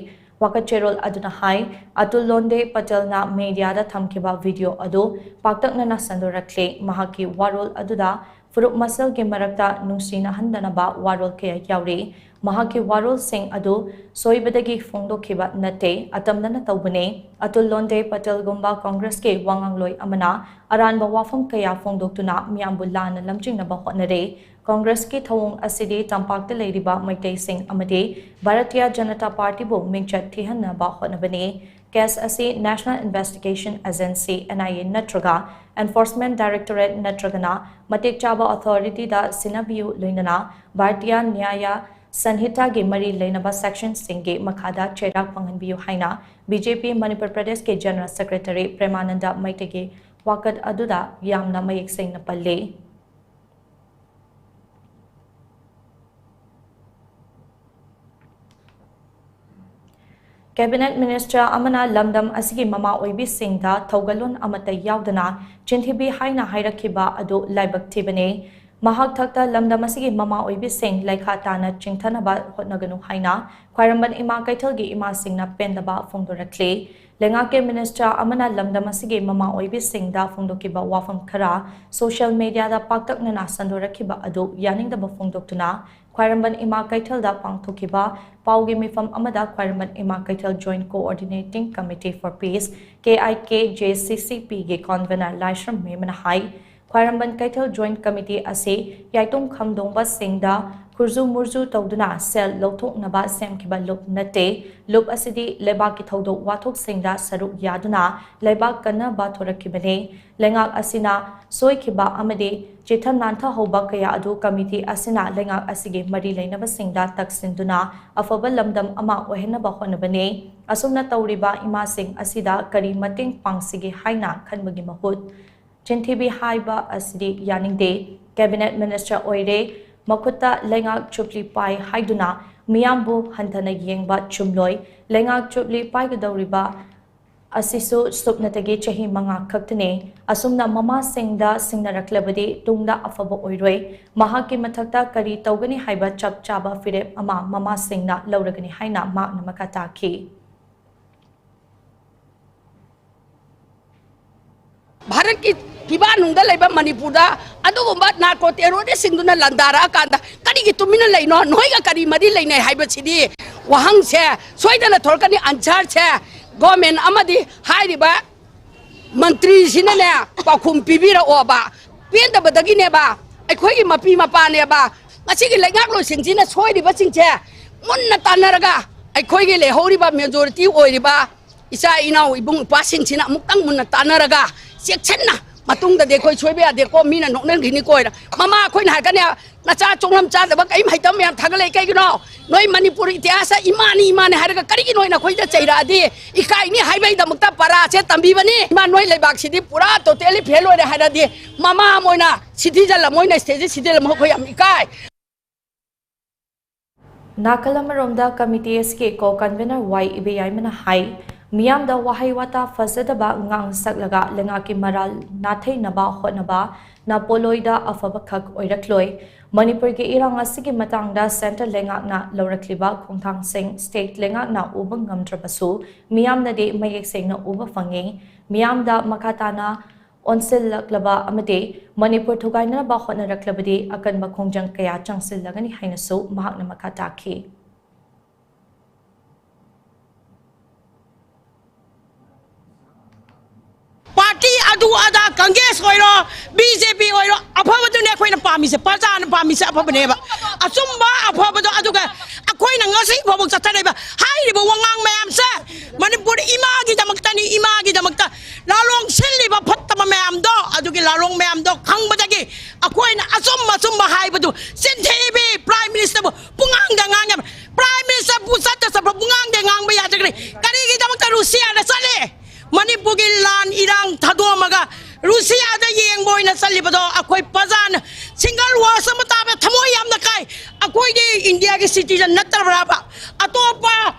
ꯋꯥꯀꯠ ꯆꯦꯔꯣꯜ ꯑꯗꯨꯅ ꯍꯥꯏ, ꯑꯇꯨꯜ ꯂꯣꯟꯗꯦ ꯄꯇꯦꯜꯅ ꯃꯤꯗꯤꯌꯥꯗ ꯊꯝꯈꯤꯕ ꯚꯤꯗꯤꯑꯣ ꯑꯗꯨ ꯄꯥꯛꯇꯛꯅꯅ ꯁꯟꯗꯣꯔꯛꯂꯦ꯫ ꯃꯍꯥꯛꯀꯤ ꯋꯥꯔꯣꯜ ꯑꯗꯨꯗ ꯐꯨꯔꯨꯞ ꯃꯁꯦꯜꯒꯤ ꯃꯔꯛꯇ ꯅꯨꯡꯁꯤꯅꯍꯟꯗꯅꯕ ꯋꯥꯔꯣꯜ ꯀꯌꯥ ꯌꯥꯎꯔꯤ꯫ ꯃꯍꯥꯛꯀꯤ ꯋꯥꯔꯣꯜꯁꯤꯡ ꯑꯗꯨ ꯁꯣꯏꯕꯗꯒꯤ ꯐꯣꯡꯗꯣꯛꯈꯤꯕ ꯅꯠꯇꯦ, ꯑꯇꯝꯅꯅ ꯇꯧꯕꯅꯤ꯫ ꯑꯇꯨꯜ ꯂꯣꯟꯗꯦ ꯄꯇꯦꯜꯒꯨꯝꯕ ꯀꯣꯡꯒ꯭ꯔꯦꯁꯀꯤ ꯋꯥꯉꯥꯡꯂꯣꯏ ꯑꯃꯅ ꯑꯔꯥꯟꯕ ꯋꯥꯐꯝ ꯀꯌꯥ ꯐꯣꯡꯗꯣꯛꯇꯨꯅ ꯃꯤꯌꯥꯝꯕꯨ ꯂꯥꯟꯅ ꯂꯝꯖꯤꯡꯅꯕ ꯍꯣꯠꯅꯔꯦ꯫ ꯀꯣꯡꯒ꯭ꯔꯦꯁꯀꯤ ꯊꯧꯑꯣꯡ ꯑꯁꯤꯗꯤ ꯇꯝꯄꯥꯛꯇ ꯂꯩꯔꯤꯕ ꯃꯩꯇꯩꯁꯤꯡ ꯑꯃꯗꯤ ꯚꯥꯔꯇꯤꯌꯥ ꯖꯅꯇꯥ ꯄꯥꯔꯇꯤꯕꯨ ꯃꯤꯡꯆꯠ ꯊꯤꯍꯟꯅꯕ ꯍꯣꯠꯅꯕꯅꯤ꯫ ꯀꯦꯁ ꯑꯁꯤ National Investigation Agency, N I A, ꯅꯠꯇ꯭ꯔꯒ Enforcement Directorate ꯅꯠꯇ꯭ꯔꯒꯅ ꯃꯇꯤꯛ ꯆꯥꯕ ꯑꯣꯊꯣꯔꯤꯇꯤꯗ ꯁꯤꯟꯅꯕꯤꯌꯨ, ꯂꯣꯏꯅꯅ ꯚꯥꯔꯇꯤꯌꯥ ꯅ꯭ꯌꯥꯌ ꯁꯟꯍꯤꯇꯥꯒꯤ ꯃꯔꯤ ꯂꯩꯅꯕ ꯁꯦꯛꯁꯟꯁꯤꯡꯒꯤ ꯃꯈꯥꯗ ꯆꯩꯔꯥꯛ ꯐꯪꯍꯟꯕꯤꯌꯨ ꯍꯥꯏꯅ B J P ꯃꯅꯤꯄꯨꯔ ꯄ꯭ꯔꯗꯦꯁꯀꯤ ꯖꯦꯅꯔꯦꯜ ꯁꯦꯀ꯭ꯔꯦꯇꯔꯤ ꯄ꯭ꯔꯦꯃꯥꯅꯟꯗ ꯃꯩꯇꯩꯒꯤ ꯋꯥꯀꯠ ꯑꯗꯨꯗ ꯌꯥꯝꯅ ꯃꯌꯦꯛ ꯁꯦꯡꯅ ꯄꯜꯂꯤ꯫ ꯀꯦꯕꯤꯅꯦꯠ ꯃꯤꯅꯤꯁꯇꯔ ꯑꯃꯅ ꯂꯝꯗꯝ ꯑꯁꯤꯒꯤ ꯃꯃꯥ ꯑꯣꯏꯕꯤꯁꯤꯡꯗ ꯊꯧꯒꯜꯂꯣꯟ ꯑꯃꯠꯇ ꯌꯥꯎꯗꯅ ꯆꯤꯟꯊꯤꯕꯤ ꯍꯥꯏꯅ ꯍꯥꯏꯔꯛꯈꯤꯕ ꯑꯗꯨ ꯂꯥꯏꯕꯛ ꯊꯤꯕꯅꯤ꯫ ꯃꯍꯥꯛ ꯊꯛꯇ ꯂꯝꯗꯝ ꯑꯁꯤꯒꯤ ꯃꯃꯥ ꯑꯣꯏꯕꯤꯁꯤꯡ ꯂꯩꯈꯥ ꯇꯥꯅ ꯆꯤꯡꯊꯅꯕ ꯍꯣꯠꯅꯒꯅꯨ ꯍꯥꯏꯅ ꯈ꯭ꯋꯥꯏꯔꯝꯕꯟ ꯏꯃꯥ ꯀꯩꯊꯦꯜꯒꯤ ꯏꯃꯥꯁꯤꯡꯅ ꯄꯦꯟꯗꯕ ꯐꯣꯡꯗꯣꯔꯛꯂꯤ꯫ ꯂꯩꯉꯥꯛꯀꯤ ꯃꯤꯅꯤꯁꯇꯔ ꯑꯃꯅ ꯂꯝꯗꯝ ꯑꯁꯤꯒꯤ ꯃꯃꯥ ꯑꯣꯏꯕꯤꯁꯤꯡꯗ ꯐꯣꯡꯗꯣꯛꯈꯤꯕ ꯋꯥꯐꯝ ꯈꯔ ꯁꯣꯁꯤꯌꯦꯜ ꯃꯤꯗꯤꯌꯥꯗ ꯄꯥꯛꯇꯛꯅꯅ ꯁꯟꯗꯣꯔꯛꯈꯤꯕ ꯑꯗꯨ ꯌꯥꯅꯤꯡꯗꯕ ꯐꯣꯡꯗꯣꯛꯇꯨꯅ ꯈ꯭ꯋꯥꯏꯔꯝꯕꯟ ꯏꯃꯥ ꯀꯩꯊꯦꯜꯗ ꯄꯥꯡꯊꯣꯛꯈꯤꯕ ꯄꯥꯎꯒꯤ ꯃꯤꯐꯝ ꯑꯃꯗ ꯈ꯭ꯋꯥꯏꯔꯝꯕꯟ ꯏꯃꯥ ꯀꯩꯊꯦꯜ Joint Coordinating Committee for Peace, K I K J C C P, ꯒꯤ convener ꯂꯥꯏꯁ꯭ꯔꯝ ꯃꯦꯃꯅ ꯍꯥꯏ, ꯈ꯭ꯋꯥꯏꯔꯝꯕꯟ ꯀꯩꯊꯦꯜ Joint Committee ꯑꯁꯤ ꯌꯥꯏꯇꯣꯡ ꯈꯝꯗꯣꯡꯕꯁꯤꯡꯗ ꯈꯨꯔꯖꯨ ꯃꯨꯔꯖꯨ ꯇꯧꯗꯨꯅ ꯁꯦꯜ ꯂꯧꯊꯣꯛꯅꯕ ꯁꯦꯝꯈꯤꯕ ꯂꯨꯞ ꯅꯠꯇꯦ꯫ ꯂꯨꯞ ꯑꯁꯤꯗꯤ ꯂꯩꯕꯥꯛꯀꯤ ꯊꯧꯗꯣꯛ ꯋꯥꯊꯣꯛꯁꯤꯡꯗ ꯁꯔꯨꯛ ꯌꯥꯗꯨꯅ ꯂꯩꯕꯥꯛ ꯀꯟꯅꯕ ꯊꯣꯔꯛꯈꯤꯕꯅꯤ꯫ ꯂꯩꯉꯥꯛ ꯑꯁꯤꯅ ꯁꯣꯏꯈꯤꯕ ꯑꯃꯗꯤ ꯆꯤꯊ ꯅꯥꯟꯊꯍꯧꯕ ꯀꯌꯥ ꯑꯗꯨ ꯀꯃꯤꯇꯤ ꯑꯁꯤꯅ ꯂꯩꯉꯥꯛ ꯑꯁꯤꯒꯤ ꯃꯔꯤ ꯂꯩꯅꯕꯁꯤꯡꯗ ꯇꯛꯁꯤꯟꯗꯨꯅ ꯑꯐꯕ ꯂꯝꯗꯝ ꯑꯃ ꯑꯣꯏꯍꯟꯅꯕ ꯍꯣꯠꯅꯕꯅꯤ꯫ ꯑꯁꯨꯝꯅ ꯇꯧꯔꯤꯕ ꯏꯃꯥꯁꯤꯡ ꯑꯁꯤꯗ ꯀꯔꯤ ꯃꯇꯦꯡ ꯄꯥꯡꯁꯤꯒꯦ ꯍꯥꯏꯅ ꯈꯟꯕꯒꯤ ꯃꯍꯨꯠ, ꯆꯤꯟꯊꯤꯕꯤ ꯍꯥꯏꯕ ꯑꯁꯤꯗꯤ ꯌꯥꯅꯤꯡꯗꯦ꯫ ꯀꯦꯕꯤꯅꯦꯠ ꯃꯤꯅꯤꯁꯇꯔ ꯑꯣꯏꯔꯦ, ꯃꯈꯨꯠꯇ ꯂꯩꯉꯥꯛ ꯆꯨꯞꯂꯤ ꯄꯥꯏ ꯍꯥꯏꯗꯨꯅ ꯃꯤꯌꯥꯝꯕꯨ ꯍꯟꯊꯅ ꯌꯦꯡꯕ ꯆꯨꯝꯂꯣꯏ꯫ ꯂꯩꯉꯥꯛ ꯆꯨꯞꯂꯤ ꯄꯥꯏꯒꯗꯧꯔꯤꯕ ꯑꯁꯤꯁꯨ ꯁꯨꯞꯅꯇꯒꯤ ꯆꯍꯤ ꯃꯉꯥ ꯈꯛꯇꯅꯤ꯫ ꯑꯁꯨꯝꯅ ꯃꯃꯥꯁꯤꯡꯗ ꯁꯤꯡꯅꯔꯛꯂꯕꯗꯤ ꯇꯨꯡꯗ ꯑꯐꯕ ꯑꯣꯏꯔꯣꯏ꯫ ꯃꯍꯥꯛꯀꯤ ꯃꯊꯛꯇ ꯀꯔꯤ ꯇꯧꯒꯅꯤ ꯍꯥꯏꯕ ꯆꯞ ꯆꯥꯕ ꯐꯤꯔꯦꯞ ꯑꯃ ꯃꯃꯥꯁꯤꯡꯅ ꯂꯧꯔꯒꯅꯤ ꯍꯥꯏꯅ ꯃꯍꯥꯛꯅ ꯃꯈꯥ ꯇꯥꯈꯤ꯫ ꯚꯥꯔꯠꯀꯤ ꯐꯤꯕꯥꯟꯅꯨꯡꯗ ꯂꯩꯕ ꯃꯅꯤꯄꯨꯔꯗ ꯑꯗꯨꯒꯨꯝꯕ ꯅꯥꯔꯀꯣ ꯇꯦꯔꯣꯔꯤꯁꯁꯤꯡꯗꯨꯅ ꯂꯥꯟꯗꯥꯔꯛꯑꯀꯥꯟꯗ ꯀꯔꯤꯒꯤ ꯇꯨꯃꯤꯟꯅ ꯂꯩꯅꯣ? ꯅꯣꯏꯒ ꯀꯔꯤ ꯃꯔꯤ ꯂꯩꯅꯩ ꯍꯥꯏꯕꯁꯤꯗꯤ ꯋꯥꯍꯪꯁꯦ ꯁꯣꯏꯗꯅ ꯊꯣꯔꯛꯀꯅꯤ꯫ ꯑꯟꯁꯔꯁꯦ ꯒꯣꯔꯃꯦꯟ ꯑꯃꯗꯤ ꯍꯥꯏꯔꯤꯕ ꯃꯟꯇ꯭ꯔꯤꯁꯤꯅꯅꯦ ꯄꯥꯎꯈꯨꯝ ꯄꯤꯕꯤꯔꯛꯑꯣꯕ꯫ ꯄꯦꯟꯗꯕꯗꯒꯤꯅꯦꯕ, ꯑꯩꯈꯣꯏꯒꯤ ꯃꯄꯤ ꯃꯄꯥꯅꯦꯕ꯫ ꯉꯁꯤꯒꯤ ꯂꯩꯉꯥꯛꯂꯣꯏꯁꯤꯡꯁꯤꯅ ꯁꯣꯏꯔꯤꯕꯁꯤꯡꯁꯦ ꯃꯨꯟꯅ ꯇꯥꯟꯅꯔꯒ ꯑꯩꯈꯣꯏꯒꯤ ꯂꯩꯍꯧꯔꯤꯕ ꯃꯦꯖꯣꯔꯤꯇꯤ ꯑꯣꯏꯔꯤꯕ ꯏꯆꯥ ꯏꯅꯥꯎ ꯏꯕꯨꯡ ꯏꯄ꯭ꯋꯥꯁꯤꯡꯁꯤꯅ ꯑꯃꯨꯛꯇꯪ ꯃꯨꯟꯅ ꯇꯥꯟꯅꯔꯒ ꯆꯦꯛꯁꯤꯟꯅ, ꯃꯇꯨꯡꯗꯗꯤ ꯑꯩꯈꯣꯏ ꯁꯣꯏꯕ ꯌꯥꯗꯦꯀꯣ, ꯃꯤꯅ ꯅꯣꯛꯅꯈꯤꯅꯤꯀꯣ ꯍꯥꯏꯅ꯫ ꯃꯃꯥ ꯑꯩꯈꯣꯏꯅ ꯍꯥꯏꯔꯛꯀꯅꯤ, "ꯅꯆꯥ ꯆꯣꯡꯂꯝ ꯆꯥꯗꯕ ꯀꯔꯤꯝ ꯍꯩꯇꯕ ꯃꯌꯥꯝ ꯊꯥꯒꯠꯂꯛꯏ ꯀꯩꯒꯤꯅꯣ? ꯅꯣꯏ ꯃꯅꯤꯄꯨꯔ ꯏꯇꯤꯍꯥꯁꯇ ꯏꯃꯥꯅꯤ ꯏꯃꯥꯅꯤ ꯍꯥꯏꯔꯒ ꯀꯔꯤꯒꯤ ꯅꯣꯏꯅ ꯑꯩꯈꯣꯏꯗ ꯆꯩꯔꯛꯑꯗꯤ? ꯏꯀꯥꯏꯅꯤ ꯍꯥꯏꯕꯒꯤꯗꯃꯛꯇ ꯄꯔꯥꯁꯦ ꯇꯝꯕꯤꯕꯅꯤ꯫ ꯏꯃꯥ, ꯅꯣꯏ ꯂꯩꯕꯥꯛꯁꯤꯗꯤ ꯄꯨꯔꯥ ꯇꯣꯇꯦꯂꯤ ꯐꯦꯜ ꯑꯣꯏꯔꯦ" ꯍꯥꯏꯔꯗꯤ, ꯃꯃꯥ ꯑꯃ ꯑꯣꯏꯅ, ꯁꯤꯇꯤꯖꯟ ꯑꯃ ꯑꯣꯏꯅ, ꯁ꯭ꯇꯦꯠꯁꯤ ꯁꯤꯇꯤꯖꯟ ꯑꯃ ꯑꯩꯈꯣꯏ ꯌꯥꯝ ꯏꯀꯥꯏ꯫ ꯅꯥꯀꯜ ꯑꯃꯔꯣꯝꯗ, ꯀꯃꯤꯇꯤ ꯑꯁꯤꯒꯤ ꯀꯣ ꯀꯟꯚꯦꯅꯔ ꯋꯥꯏ ꯏꯕꯦꯌꯥꯏꯃꯅ ꯍꯥꯏ, ꯃꯤꯌꯥꯝꯗ ꯋꯥꯍꯩ ꯋꯥꯇꯥ ꯐꯖꯗꯕ ꯉꯥꯡ ꯁꯛꯂꯒ ꯂꯩꯉꯥꯛꯀꯤ ꯃꯔꯥꯜ ꯅꯥꯊꯩꯅꯕ ꯍꯣꯠꯅꯕꯅ ꯄꯣꯠꯂꯣꯏꯗ ꯑꯐꯕꯈꯛ ꯑꯣꯏꯔꯛꯂꯣꯏ꯫ ꯃꯅꯤꯄꯨꯔꯒꯤ ꯏꯔꯥꯡ ꯑꯁꯤꯒꯤ ꯃꯇꯥꯡꯗ ꯁꯦꯟꯇꯔ ꯂꯩꯉꯥꯛꯅ ꯂꯧꯔꯛꯂꯤꯕ ꯈꯣꯡꯊꯥꯡꯁꯤꯡ ꯁ꯭ꯇꯦꯠ ꯂꯩꯉꯥꯛꯅ ꯎꯕ ꯉꯝꯗ꯭ꯔꯕꯁꯨ, ꯃꯤꯌꯥꯝꯅꯗꯤ ꯃꯌꯦꯛ ꯁꯦꯡꯅ ꯎꯕ ꯐꯪꯉꯤ꯫ ꯃꯤꯌꯥꯝꯗ ꯃꯈꯥ ꯇꯥꯅ ꯑꯣꯟꯁꯤꯜꯂꯛꯂꯕ ꯑꯃꯗꯤ ꯃꯅꯤꯄꯨꯔ ꯊꯨꯒꯥꯏꯅꯅꯕ ꯍꯣꯠꯅꯔꯛꯂꯕꯗꯤ ꯑꯀꯟꯕ ꯈꯣꯡꯖꯪ ꯀꯌꯥ ꯆꯪꯁꯤꯜꯂꯒꯅꯤ ꯍꯥꯏꯅꯁꯨ ꯃꯍꯥꯛꯅ ꯃꯈꯥ ꯇꯥꯈꯤ꯫ ꯄꯥꯔꯇꯤ ꯑꯗꯨ ꯑꯗꯥ, ꯀꯪꯒ꯭ꯔꯦꯁ ꯑꯣꯏꯔꯣ, ꯕꯤ ꯖꯦ ꯄꯤ ꯑꯣꯏꯔꯣ, ꯑꯐꯕꯗꯨꯅꯦ ꯑꯩꯈꯣꯏꯅ ꯄꯥꯝꯃꯤꯁꯦ, ꯄ꯭ꯔꯖꯥꯅ ꯄꯥꯝꯃꯤꯁꯦ ꯑꯐꯕꯅꯦꯕ꯫ ꯑꯆꯨꯝꯕ ꯑꯐꯕꯗꯣ, ꯑꯗꯨꯒ ꯑꯩꯈꯣꯏꯅ ꯉꯁꯤ ꯐꯥꯎꯕ ꯆꯠꯊꯔꯛꯏꯕ ꯍꯥꯏꯔꯤꯕ ꯋꯥꯉꯥꯡ ꯃꯌꯥꯝꯁꯦ ꯃꯅꯤꯄꯨꯔ ꯏꯃꯥꯒꯤꯗꯃꯛꯇꯅꯤ, ꯏꯃꯥꯒꯤꯗꯃꯛꯇ꯫ ꯂꯥꯂꯣꯡ ꯁꯤꯜꯂꯤꯕ ꯐꯠꯇꯕ ꯃꯌꯥꯝꯗꯣ, ꯑꯗꯨꯒꯤ ꯂꯥꯂꯣꯡ ꯃꯌꯥꯝꯗꯣ ꯈꯪꯕꯗꯒꯤ ꯑꯩꯈꯣꯏꯅ ꯑꯆꯨꯝ ꯑꯆꯨꯝꯕ ꯍꯥꯏꯕꯗꯨ ꯆꯤꯟꯊꯤꯕꯤ ꯄ꯭ꯔꯥꯏꯝ ꯃꯤꯅꯤꯁꯇꯔꯕꯨ ꯄꯨꯡꯉꯥꯡꯗ ꯉꯥꯡꯉꯦꯕ꯫ ꯄ꯭ꯔꯥꯏꯝ ꯃꯤꯅꯤꯁꯇꯔꯕꯨ ꯆꯠꯇ ꯆꯠꯄ ꯄꯨꯡꯉꯥꯡꯗ ꯉꯥꯡꯕ ꯌꯥꯗ꯭ꯔꯒꯅꯤ꯫ ꯀꯔꯤꯒꯤꯗꯃꯛꯇ ꯔꯨꯁꯤꯌꯥꯗ ꯆꯠꯂꯤ? ꯃꯅꯤꯄꯨꯔꯒꯤ ꯂꯥꯟ ꯏꯔꯥꯡ ꯊꯥꯗꯣꯛꯑꯝꯃꯒ ꯔꯨꯁꯤꯌꯥꯗ ꯌꯦꯡꯕ ꯑꯣꯏꯅ ꯆꯠꯂꯤꯕꯗꯣ ꯑꯩꯈꯣꯏ ꯄ꯭ꯔꯖꯥꯅ ꯁꯤꯡꯒꯜ ꯋꯥꯁ ꯑꯃ ꯇꯥꯕꯗ ꯊꯃꯣꯏ ꯌꯥꯝꯅ ꯀꯥꯏ꯫ ꯑꯩꯈꯣꯏꯗꯤ ꯏꯟꯗꯤꯌꯥꯒꯤ ꯁꯤꯇꯤꯖꯟ ꯅꯠꯇ꯭ꯔꯕ꯭ꯔꯥꯕ? ꯑꯇꯣꯞꯄ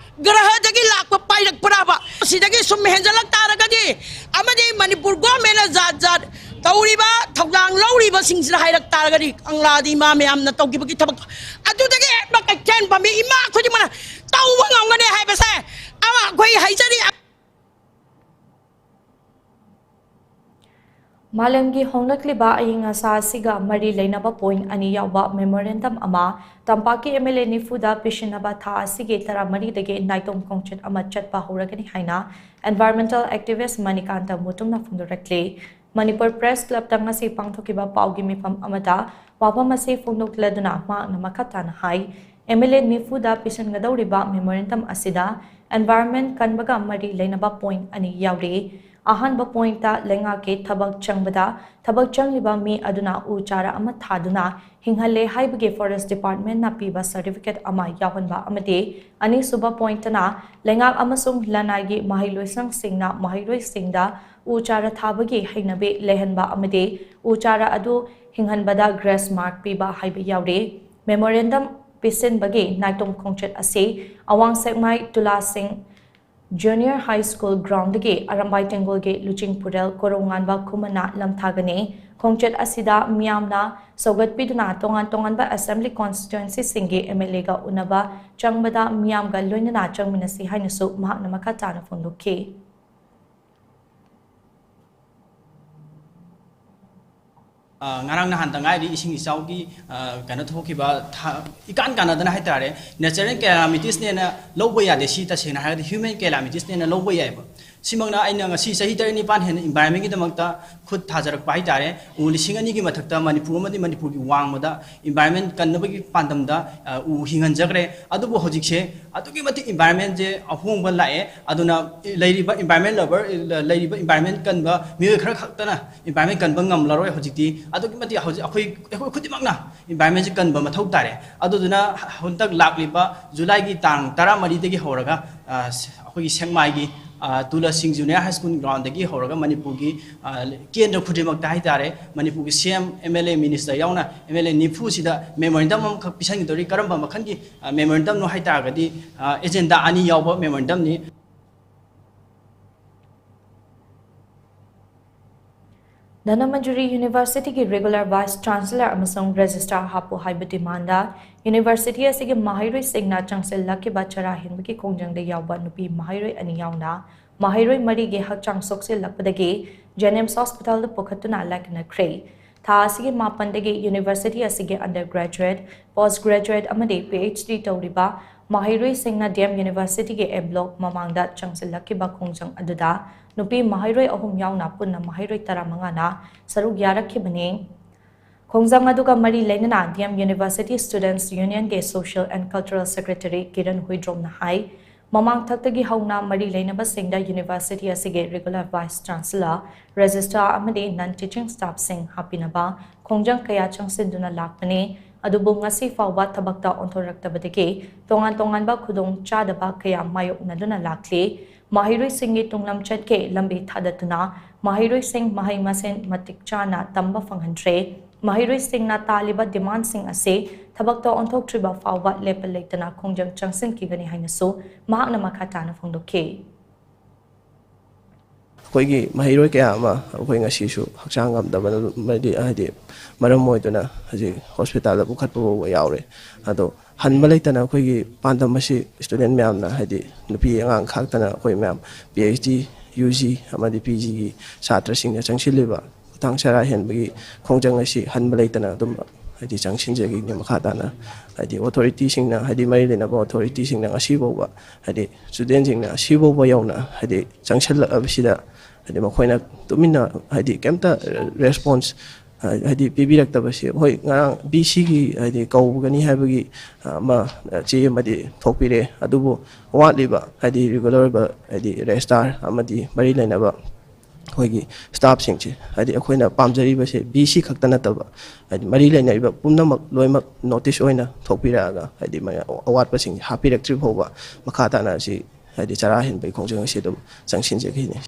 ꯒ꯭ꯔꯍꯗꯒꯤ ꯂꯥꯛꯄ ꯄꯥꯏꯔꯛꯄ꯭ꯔꯥꯕ? ꯁꯤꯗꯒꯤ ꯁꯨꯝ ꯍꯦꯟꯖꯜꯂꯛ ꯇꯥꯔꯒꯗꯤ ꯑꯃꯗꯤ ꯃꯅꯤꯄꯨꯔ ꯒꯣꯔꯃꯦꯟꯅ ꯖꯥꯠ ꯖꯥꯠ ꯇꯧꯔꯤꯕ ꯊꯧꯗꯥꯡ ꯂꯧꯔꯤꯕꯁꯤꯡꯁꯤꯅ ꯍꯥꯏꯔꯛ ꯇꯥꯔꯒꯗꯤ ꯀꯪꯂꯥꯗꯤ ꯏꯃꯥ ꯃꯌꯥꯝꯅ ꯇꯧꯈꯤꯕꯒꯤ ꯊꯕꯛ ꯑꯗꯨꯗꯒꯤ ꯍꯦꯟꯕ ꯀꯩꯊꯦꯜ ꯐꯝꯕꯤ ꯏꯃꯥ ꯈꯨꯗꯤꯡꯃꯛꯅ ꯇꯧꯕ ꯉꯝꯒꯅꯤ ꯍꯥꯏꯕꯁꯦ ꯑꯃ ꯑꯩꯈꯣꯏ ꯍꯥꯏꯖꯔꯤ꯫ ꯃꯥꯂꯦꯝꯒꯤ ꯍꯣꯡꯂꯛꯂꯤꯕ ꯑꯏꯪ ꯑꯁꯥ ꯑꯁꯤꯒ ꯃꯔꯤ ꯂꯩꯅꯕ ꯄꯣꯏꯟꯠ ꯑꯅꯤ ꯌꯥꯎꯕ ꯃꯦꯃꯣꯔꯦꯟꯗꯝ ꯑꯃ ꯇꯝꯄꯥꯛꯀꯤ ꯑꯦꯝ ꯑꯦꯜ ꯑꯦ ꯅꯤꯐꯨꯗ ꯄꯤꯁꯤꯟꯅꯕ ꯊꯥ ꯑꯁꯤꯒꯤ ꯇꯔꯥꯃꯔꯤꯗꯒꯤ ꯅꯥꯏꯇꯣꯝ ꯈꯣꯡꯆꯠ ꯑꯃ ꯆꯠꯄ ꯍꯧꯔꯒꯅꯤ ꯍꯥꯏꯅ ꯑꯦꯟꯚꯥꯏꯔꯟꯃꯦꯟꯇꯦꯜ ꯑꯦꯛꯇꯤꯚꯤꯁ꯭ꯠ ꯃꯅꯤꯀꯥꯟꯇ ꯃꯨꯇꯨꯝꯅ ꯐꯣꯡꯗꯣꯔꯛꯂꯤ꯫ ꯃꯅꯤꯄꯨꯔ ꯄ꯭ꯔꯦꯁ ꯀ꯭ꯂꯕꯇ ꯉꯁꯤ ꯄꯥꯡꯊꯣꯛꯈꯤꯕ ꯄꯥꯎꯒꯤ ꯃꯤꯐꯝ ꯑꯃꯗ ꯋꯥꯐꯝ ꯑꯁꯤ ꯐꯣꯡꯗꯣꯛꯂꯗꯨꯅ ꯃꯍꯥꯛꯅ ꯃꯈꯥ ꯇꯥꯅ ꯍꯥꯏ, ꯑꯦꯝ ꯑꯦꯜ ꯑꯦ ꯅꯤꯐꯨꯗ ꯄꯤꯁꯤꯟꯒꯗꯧꯔꯤꯕ ꯃꯦꯃꯣꯔꯦꯟꯗꯝ ꯑꯁꯤꯗ ꯑꯦꯟꯚꯥꯏꯔꯟꯃꯦꯟꯠ ꯀꯟꯕꯒ ꯃꯔꯤ ꯂꯩꯅꯕ ꯄꯣꯏꯟꯠ ꯑꯅꯤ ꯌꯥꯎꯔꯤ꯫ ꯑꯍꯥꯟꯕ ꯄꯣꯏꯟꯠꯇ ꯂꯩꯉꯥꯛꯀꯤ ꯊꯕꯛ ꯆꯪꯕꯗ ꯊꯕꯛ ꯆꯪꯂꯤꯕ ꯃꯤ ꯑꯗꯨꯅ ꯎ ꯆꯥꯔꯥ ꯑꯃ ꯊꯥꯗꯨꯅ ꯍꯤꯡꯍꯜꯂꯦ ꯍꯥꯏꯕꯒꯤ ꯐꯣꯔꯦꯁ꯭ꯠ ꯗꯤꯄꯥꯔꯠꯃꯦꯟꯠꯅ ꯄꯤꯕ ꯁꯔꯇꯤꯐꯤꯀꯦꯠ ꯑꯃ ꯌꯥꯎꯍꯟꯕ ꯑꯃꯗꯤ ꯑꯅꯤꯁꯨꯕ ꯄꯣꯏꯟꯠꯇꯅ ꯂꯩꯉꯥꯛ ꯑꯃꯁꯨꯡ ꯂꯅꯥꯏꯒꯤ ꯃꯍꯩꯂꯣꯏꯁꯪꯁꯤꯡꯅ ꯃꯍꯩꯔꯣꯏꯁꯤꯡꯗ ꯎ ꯆꯥꯔꯥ ꯊꯥꯕꯒꯤ ꯍꯩꯅꯕꯤ ꯂꯩꯍꯟꯕ ꯑꯃꯗꯤ ꯎ ꯆꯥꯔꯥ ꯑꯗꯨ ꯍꯤꯡꯍꯟꯕꯗ ꯒ꯭ꯔꯦꯁ ꯃꯥꯔꯛ ꯄꯤꯕ ꯍꯥꯏꯕ ꯌꯥꯎꯔꯤ꯫ ꯃꯦꯃꯣꯔꯦꯟꯗꯝ ꯄꯤꯁꯤꯟꯕꯒꯤ ꯅꯥꯏꯇꯣꯝ ꯈꯣꯡꯆꯠ ꯑꯁꯤ ꯑꯋꯥꯡ ꯁꯦꯛꯃꯥꯏ ꯇꯨꯂꯥꯁꯤꯡ ꯖꯨꯅꯤꯌꯔ ꯍꯥꯏ ꯁ꯭ꯀꯨꯜ ꯒ꯭ꯔꯥꯎꯟꯗꯒꯤ ꯑꯔꯝꯕꯥꯏ ꯇꯦꯡꯒꯣꯜꯒꯤ ꯂꯨꯆꯤꯡꯄꯨꯔꯦꯜ ꯀꯣꯔꯧꯉꯥꯟꯕ ꯈꯨꯃꯟꯅ ꯂꯝꯊꯥꯒꯅꯤ꯫ ꯈꯣꯡꯆꯠ ꯑꯁꯤꯗ ꯃꯤꯌꯥꯝꯅ ꯁꯧꯒꯠꯄꯤꯗꯨꯅ ꯇꯣꯉꯥꯟ ꯇꯣꯉꯥꯟꯕ ꯑꯦꯁꯦꯝꯕ꯭ꯂꯤ ꯀꯣꯟꯁꯇꯤꯇ꯭ꯋꯦꯟꯁꯤꯁꯤꯡꯒꯤ ꯑꯦꯝ ꯑꯦꯜ ꯑꯦꯒ ꯎꯅꯕ ꯆꯪꯕꯗ ꯃꯤꯌꯥꯝꯒ ꯂꯣꯏꯅꯅ ꯆꯪꯃꯤꯟꯅꯁꯤ ꯍꯥꯏꯅꯁꯨ ꯃꯍꯥꯛꯅ ꯃꯈꯥ ꯇꯥꯅ ꯐꯣꯡꯗꯣꯛꯈꯤ꯫ ꯑ, ꯉꯔꯥꯡ ꯅꯍꯥꯟꯇ ꯉꯥꯏꯔꯤ ꯏꯁꯤꯡ ꯏꯆꯥꯎꯒꯤ, ꯑ, ꯀꯩꯅꯣ ꯊꯣꯛꯈꯤꯕ ꯊꯥ-, ꯏꯀꯥꯟ ꯀꯥꯟꯅꯗꯅ ꯍꯥꯏꯇꯥꯔꯦ, natural calamities ꯅꯦꯅ ꯂꯧꯕ ꯌꯥꯗꯦ꯫ ꯁꯤ ꯇꯁꯦꯡꯅ ꯍꯥꯏꯔꯒꯗꯤ human calamities ꯅꯦꯅ ꯂꯧꯕ ꯌꯥꯏꯑꯕ꯫ ꯁꯤꯃꯛꯅ ꯑꯩꯅ ꯉꯁꯤ ꯆꯍꯤ ꯇꯔꯦꯠ ꯅꯤꯄꯥꯟ ꯍꯦꯟꯅ environment ꯀꯤꯗꯃꯛꯇ ꯈꯨꯠ ꯊꯥꯖꯔꯛꯄ ꯍꯥꯏꯇꯥꯔꯦ꯫ ꯎ ꯂꯤꯁꯤꯡ ꯑꯅꯤꯒꯤ ꯃꯊꯛꯇ ꯃꯅꯤꯄꯨꯔ ꯑꯃꯗꯤ ꯃꯅꯤꯄꯨꯔꯒꯤ ꯋꯥꯡꯃꯗ environment ꯀꯟꯅꯕꯒꯤ ꯄꯥꯟꯗꯝꯗ, ꯑ, ꯎ ꯍꯤꯡꯍꯟꯖꯈ꯭ꯔꯦ꯫ ꯑꯗꯨꯕꯨ ꯍꯧꯖꯤꯛꯁꯦ ꯑꯗꯨꯛꯀꯤ ꯃꯇꯤꯛ environment ꯁꯦ ꯑꯍꯣꯡꯕ ꯂꯥꯛꯑꯦ꯫ ꯑꯗꯨꯅ ꯂꯩꯔꯤꯕ environment lover, ꯂꯩꯔꯤꯕ environment ꯀꯟꯕ ꯃꯤꯑꯣꯏ ꯈꯔ ꯈꯛꯇꯅ environment ꯀꯟꯕ ꯉꯝꯂꯔꯣꯏ꯫ ꯍꯧꯖꯤꯛꯇꯤ ꯑꯗꯨꯛꯀꯤ ꯃꯇꯤꯛ ꯍꯧꯖꯤꯛ ꯑꯩꯈꯣꯏ, ꯑꯩꯈꯣꯏ ꯈꯨꯗꯤꯡꯃꯛꯅ environment ꯁꯦ ꯀꯟꯕ ꯃꯊꯧ ꯇꯥꯔꯦ꯫ ꯑꯗꯨꯗꯨꯅ ꯍꯟꯗꯛ ꯂꯥꯛꯂꯤꯕ ꯖꯨꯂꯥꯏꯒꯤ ꯇꯥꯡ ꯇꯔꯥꯃꯔꯤꯗꯒꯤ ꯍꯧꯔꯒ, ꯑ, ꯑꯩꯈꯣꯏꯒꯤ ꯁꯦꯛꯃꯥꯏꯒꯤ, ꯑ, ꯇꯨꯂꯁꯤꯡ ꯖꯨꯅꯤꯌꯔ ꯍꯥꯏ ꯁ꯭ꯀꯨꯜ ꯒ꯭ꯔꯥꯎꯟꯗꯒꯤ ꯍꯧꯔꯒ ꯃꯅꯤꯄꯨꯔꯒꯤ, ꯑ, ꯀꯦꯟꯗ꯭ꯔ ꯈꯨꯗꯤꯡꯃꯛꯇ ꯍꯥꯏꯇꯥꯔꯦ, ꯃꯅꯤꯄꯨꯔꯒꯤ ꯁꯤ ꯑꯦꯝ, ꯑꯦꯝ ꯑꯦꯜ ꯑꯦ, ꯃꯤꯅꯤꯁꯇꯔ ꯌꯥꯎꯅ ꯑꯦꯝ ꯑꯦꯜ ꯑꯦ ꯅꯤꯐꯨꯁꯤꯗ memorandum ꯑꯃꯈꯛ ꯄꯤꯁꯟꯒꯗꯧꯔꯤ꯫ ꯀꯔꯝꯕ ꯃꯈꯜꯒꯤ, ꯑ, memorandum ꯅꯣ ꯍꯥꯏ ꯇꯥꯔꯒꯗꯤ, ꯑ, agenda ꯑꯅꯤ ꯌꯥꯎꯕ memorandum ꯅꯤ꯫ ꯙꯅꯃꯟꯖꯨꯔꯤ ꯌꯨꯅꯤꯚꯔꯁꯤꯇꯤꯒꯤ regular vice chancellor ꯑꯃꯁꯨꯡ registrar ꯍꯥꯞꯄꯨ ꯍꯥꯏꯕ demand ꯗ ꯌꯨꯅꯤꯚꯔꯁꯤꯇꯤ ꯑꯁꯤꯒꯤ ꯃꯍꯩꯔꯣꯏꯁꯤꯡꯅ ꯆꯪꯁꯤꯜꯂꯛꯈꯤꯕ ꯆꯔꯥ ꯍꯦꯟꯕꯒꯤ ꯈꯣꯡꯖꯪꯗ ꯌꯥꯎꯕ ꯅꯨꯄꯤ ꯃꯍꯩꯔꯣꯏ ꯑꯅꯤ ꯌꯥꯎꯅ ꯃꯍꯩꯔꯣꯏ ꯃꯔꯤꯒꯤ ꯍꯛꯆꯥꯡ ꯁꯣꯛꯆꯤꯜꯂꯛꯄꯗꯒꯤ ꯖꯦꯅꯤꯝꯁ ꯍꯣꯁꯄꯤꯇꯥꯜꯗ ꯄꯨꯈꯠꯇꯨꯅ ꯂꯥꯏꯀꯠꯅꯈ꯭ꯔꯦ꯫ ꯊꯥ ꯑꯁꯤꯒꯤ ꯃꯥꯄꯟꯗꯒꯤ ꯌꯨꯅꯤꯚꯔꯁꯤꯇꯤ ꯑꯁꯤꯒꯤ undergraduate, postgraduate ꯑꯃꯗꯤ PhD ꯇꯧꯔꯤꯕ ꯃꯍꯩꯔꯣꯏꯁꯤꯡꯅ ꯗꯤ ꯑꯦꯝ ꯌꯨꯅꯤꯚꯔꯁꯤꯇꯤꯒꯤ ꯑꯦ ꯕ꯭ꯂꯣꯛ ꯃꯃꯥꯡꯗ ꯆꯪꯁꯤꯜꯂꯛꯈꯤꯕ ꯈꯣꯡꯖꯪ ꯑꯗꯨꯗ ꯅꯨꯄꯤ ꯃꯍꯩꯔꯣꯏ ꯑꯍꯨꯝ ꯌꯥꯎꯅ ꯄꯨꯟꯅ ꯃꯍꯩꯔꯣꯏ ꯇꯔꯥꯃꯉꯥꯅ ꯁꯔꯨꯛ ꯌꯥꯔꯛꯈꯤꯕꯅꯤ꯫ ꯈꯣꯡꯖꯪ ꯑꯗꯨꯒ ꯃꯔꯤ ꯂꯩꯅꯅ ꯗꯤ ꯑꯦꯝ ꯌꯨꯅꯤꯚꯔꯁꯤꯇꯤ ꯁ꯭ꯇꯨꯗꯦꯟꯠꯁ ꯌꯨꯅꯤꯌꯟꯒꯤ social and cultural secretary Kiran ꯍꯨꯏꯗ꯭ꯔꯣꯝꯅ ꯍꯥꯏ, ꯃꯃꯥꯡ ꯊꯛꯇꯒꯤ ꯍꯧꯅ ꯃꯔꯤ ꯂꯩꯅꯕꯁꯤꯡꯗ ꯌꯨꯅꯤꯚꯔꯁꯤꯇꯤ ꯑꯁꯤꯒꯤ ꯔꯤꯒꯨꯂꯔ ꯚꯥꯏꯁ ꯆꯥꯟꯁꯦꯂꯔ, ꯔꯦꯖꯤꯁꯇ꯭ꯔꯥꯔ ꯑꯃꯗꯤ ꯅꯟ ꯇꯤꯆꯤꯡ ꯁ꯭ꯇꯥꯐꯁꯤꯡ ꯍꯥꯞꯄꯤꯅꯕ ꯈꯣꯡꯖꯪ ꯀꯌꯥ ꯆꯪꯁꯤꯟꯗꯨꯅ ꯂꯥꯛꯄꯅꯤ꯫ ꯑꯗꯨꯕꯨ ꯉꯁꯤ ꯐꯥꯎꯕ ꯊꯕꯛꯇ ꯑꯣꯟꯊꯣꯔꯛꯇꯕꯗꯒꯤ ꯇꯣꯉꯥꯟ ꯇꯣꯉꯥꯟꯕ ꯈꯨꯗꯣꯡ ꯆꯥꯗꯕ ꯀꯌꯥ ꯃꯥꯌꯣꯛꯅꯗꯨꯅ ꯂꯥꯛꯂꯤ꯫ ꯃꯍꯩꯔꯣꯏꯁꯤꯡꯒꯤ ꯇꯨꯡꯂꯝꯆꯠꯀꯤ ꯂꯝꯕꯤ ꯊꯥꯗꯗꯨꯅ ꯃꯍꯩꯔꯣꯏꯁꯤꯡ ꯃꯍꯩ ꯃꯁꯤꯡ ꯃꯇꯤꯛ ꯆꯥꯅ ꯇꯝꯕ ꯐꯪꯍꯟꯗ꯭ꯔꯦ꯫ ꯃꯍꯩꯔꯣꯏꯁꯤꯡꯅ ꯇꯥꯜꯂꯤꯕ ꯗꯤꯃꯥꯟꯁꯤꯡ ꯑꯁꯤ ꯊꯕꯛꯇ ꯑꯣꯟꯊꯣꯛꯇ꯭ꯔꯤꯕ ꯐꯥꯎꯕ ꯂꯦꯞꯄ ꯂꯩꯇꯅ ꯈꯣꯡꯖꯪ ꯆꯪꯁꯤꯟꯈꯤꯒꯅꯤ ꯍꯥꯏꯅꯁꯨ ꯃꯍꯥꯛꯅ ꯃꯈꯥ ꯇꯥꯅ ꯐꯣꯡꯗꯣꯛꯈꯤ꯫ ꯑꯩꯈꯣꯏꯒꯤ ꯃꯍꯩꯔꯣꯏ ꯀꯌꯥ ꯑꯃ ꯑꯩꯈꯣꯏ ꯉꯁꯤꯁꯨ ꯍꯛꯆꯥꯡ ꯉꯝꯗꯕꯅ ꯃꯔꯗꯤ-, ꯍꯥꯏꯗꯤ ꯃꯔꯝ ꯑꯣꯏꯗꯨꯅ ꯍꯧꯖꯤꯛ ꯍꯣꯁꯄꯤꯇꯥꯜꯗ ꯄꯨꯈꯠꯄ ꯐꯥꯎꯕ ꯌꯥꯎꯔꯦ꯫ ꯑꯗꯣ ꯍꯟꯕ ꯂꯩꯇꯅ ꯑꯩꯈꯣꯏꯒꯤ ꯄꯥꯟꯗꯝ ꯑꯁꯤ ꯁ꯭ꯇꯨꯗꯦꯟ ꯃꯌꯥꯝꯅ, ꯍꯥꯏꯗꯤ ꯅꯨꯄꯤ ꯑꯉꯥꯡ ꯈꯥꯛꯇꯅ ꯑꯩꯈꯣꯏ ꯃꯌꯥꯝ P H D, U G ꯑꯃꯗꯤ ꯄꯤ ꯖꯤꯒꯤ ꯁꯥꯇ꯭ꯔꯁꯤꯡꯅ ꯆꯪꯁꯤꯜꯂꯤꯕ ꯈꯨꯊꯥꯡ ꯆꯔꯥ ꯍꯦꯟꯕꯒꯤ ꯈꯣꯡꯖꯪ ꯑꯁꯤ ꯍꯟꯕ ꯂꯩꯇꯅ ꯑꯗꯨꯝ ꯍꯥꯏꯗꯤ ꯆꯪꯁꯤꯟꯖꯈꯤꯅꯤ꯫ ꯃꯈꯥ ꯇꯥꯅ ꯍꯥꯏꯗꯤ ꯑꯣꯊꯣꯔꯤꯇꯤꯁꯤꯡꯅ, ꯍꯥꯏꯗꯤ ꯃꯔꯤ ꯂꯩꯅꯕ ꯑꯣꯊꯣꯔꯤꯇꯤꯁꯤꯡꯅ ꯉꯁꯤ ꯐꯥꯎꯕ, ꯍꯥꯏꯗꯤ ꯁ꯭ꯇꯨꯗꯦꯟꯁꯤꯡꯅ ꯑꯁꯤ ꯐꯥꯎꯕ ꯌꯧꯅ ꯍꯥꯏꯗꯤ ꯆꯪꯁꯤꯜꯂꯛꯑꯕꯁꯤꯗ ꯍꯥꯏꯗꯤ ꯃꯈꯣꯏꯅ ꯇꯨꯃꯤꯟꯅ ꯍꯥꯏꯗꯤ ꯀꯩꯝꯇ ꯔꯦꯁꯄꯣꯟꯁ ꯍꯥꯏꯗꯤ ꯄꯤꯕꯤꯔꯛꯇꯕꯁꯤ, ꯍꯣꯏ, ꯉꯔꯥꯡ ꯕꯤ ꯁꯤꯒꯤ ꯍꯥꯏꯗꯤ ꯀꯧꯒꯅꯤ ꯍꯥꯏꯕꯒꯤ ꯑꯃ ꯆꯦ ꯑꯃꯗꯤ ꯊꯣꯛꯄꯤꯔꯦ, ꯑꯗꯨꯕꯨ ꯋꯥꯠꯂꯤꯕ ꯍꯥꯏꯗꯤ ꯔꯤꯒꯨꯂꯔ ꯑꯣꯏꯕ ꯍꯥꯏꯗꯤ ꯔꯦꯖꯤꯁꯇ꯭ꯔꯥꯔ ꯑꯃꯗꯤ ꯃꯔꯤ ꯂꯩꯅꯕ ꯑꯩꯈꯣꯏꯒꯤ ꯁ꯭ꯇꯥꯐꯁꯤꯡꯁꯦ, ꯍꯥꯏꯗꯤ ꯑꯩꯈꯣꯏꯅ ꯄꯥꯝꯖꯔꯤꯕꯁꯦ ꯕꯤ ꯁꯤ ꯈꯛꯇ ꯅꯠꯇꯕ, ꯍꯥꯏꯗꯤ ꯃꯔꯤ ꯂꯩꯅꯔꯤꯕ ꯄꯨꯝꯅꯃꯛ ꯂꯣꯏꯅꯃꯛ ꯅꯣꯇꯤꯁ ꯑꯣꯏꯅ ꯊꯣꯛꯄꯤꯔꯛꯑꯒ, ꯍꯥꯏꯗꯤ ꯃꯌꯥꯝ ꯑꯋꯥꯠꯄꯁꯤꯡꯁꯦ ꯍꯥꯞꯄꯤꯔꯛꯇ꯭ꯔꯤ ꯐꯥꯎꯕ ꯃꯈꯥ ꯇꯥꯅ ꯑꯁꯤ, ꯍꯥꯏꯗꯤ ꯆꯔꯥ ꯍꯦꯟꯕꯒꯤ ꯈꯣꯡꯖꯪ ꯑꯁꯤ ꯑꯗꯨꯝ ꯆꯪꯁꯤꯟꯖꯈꯤꯅꯤ꯫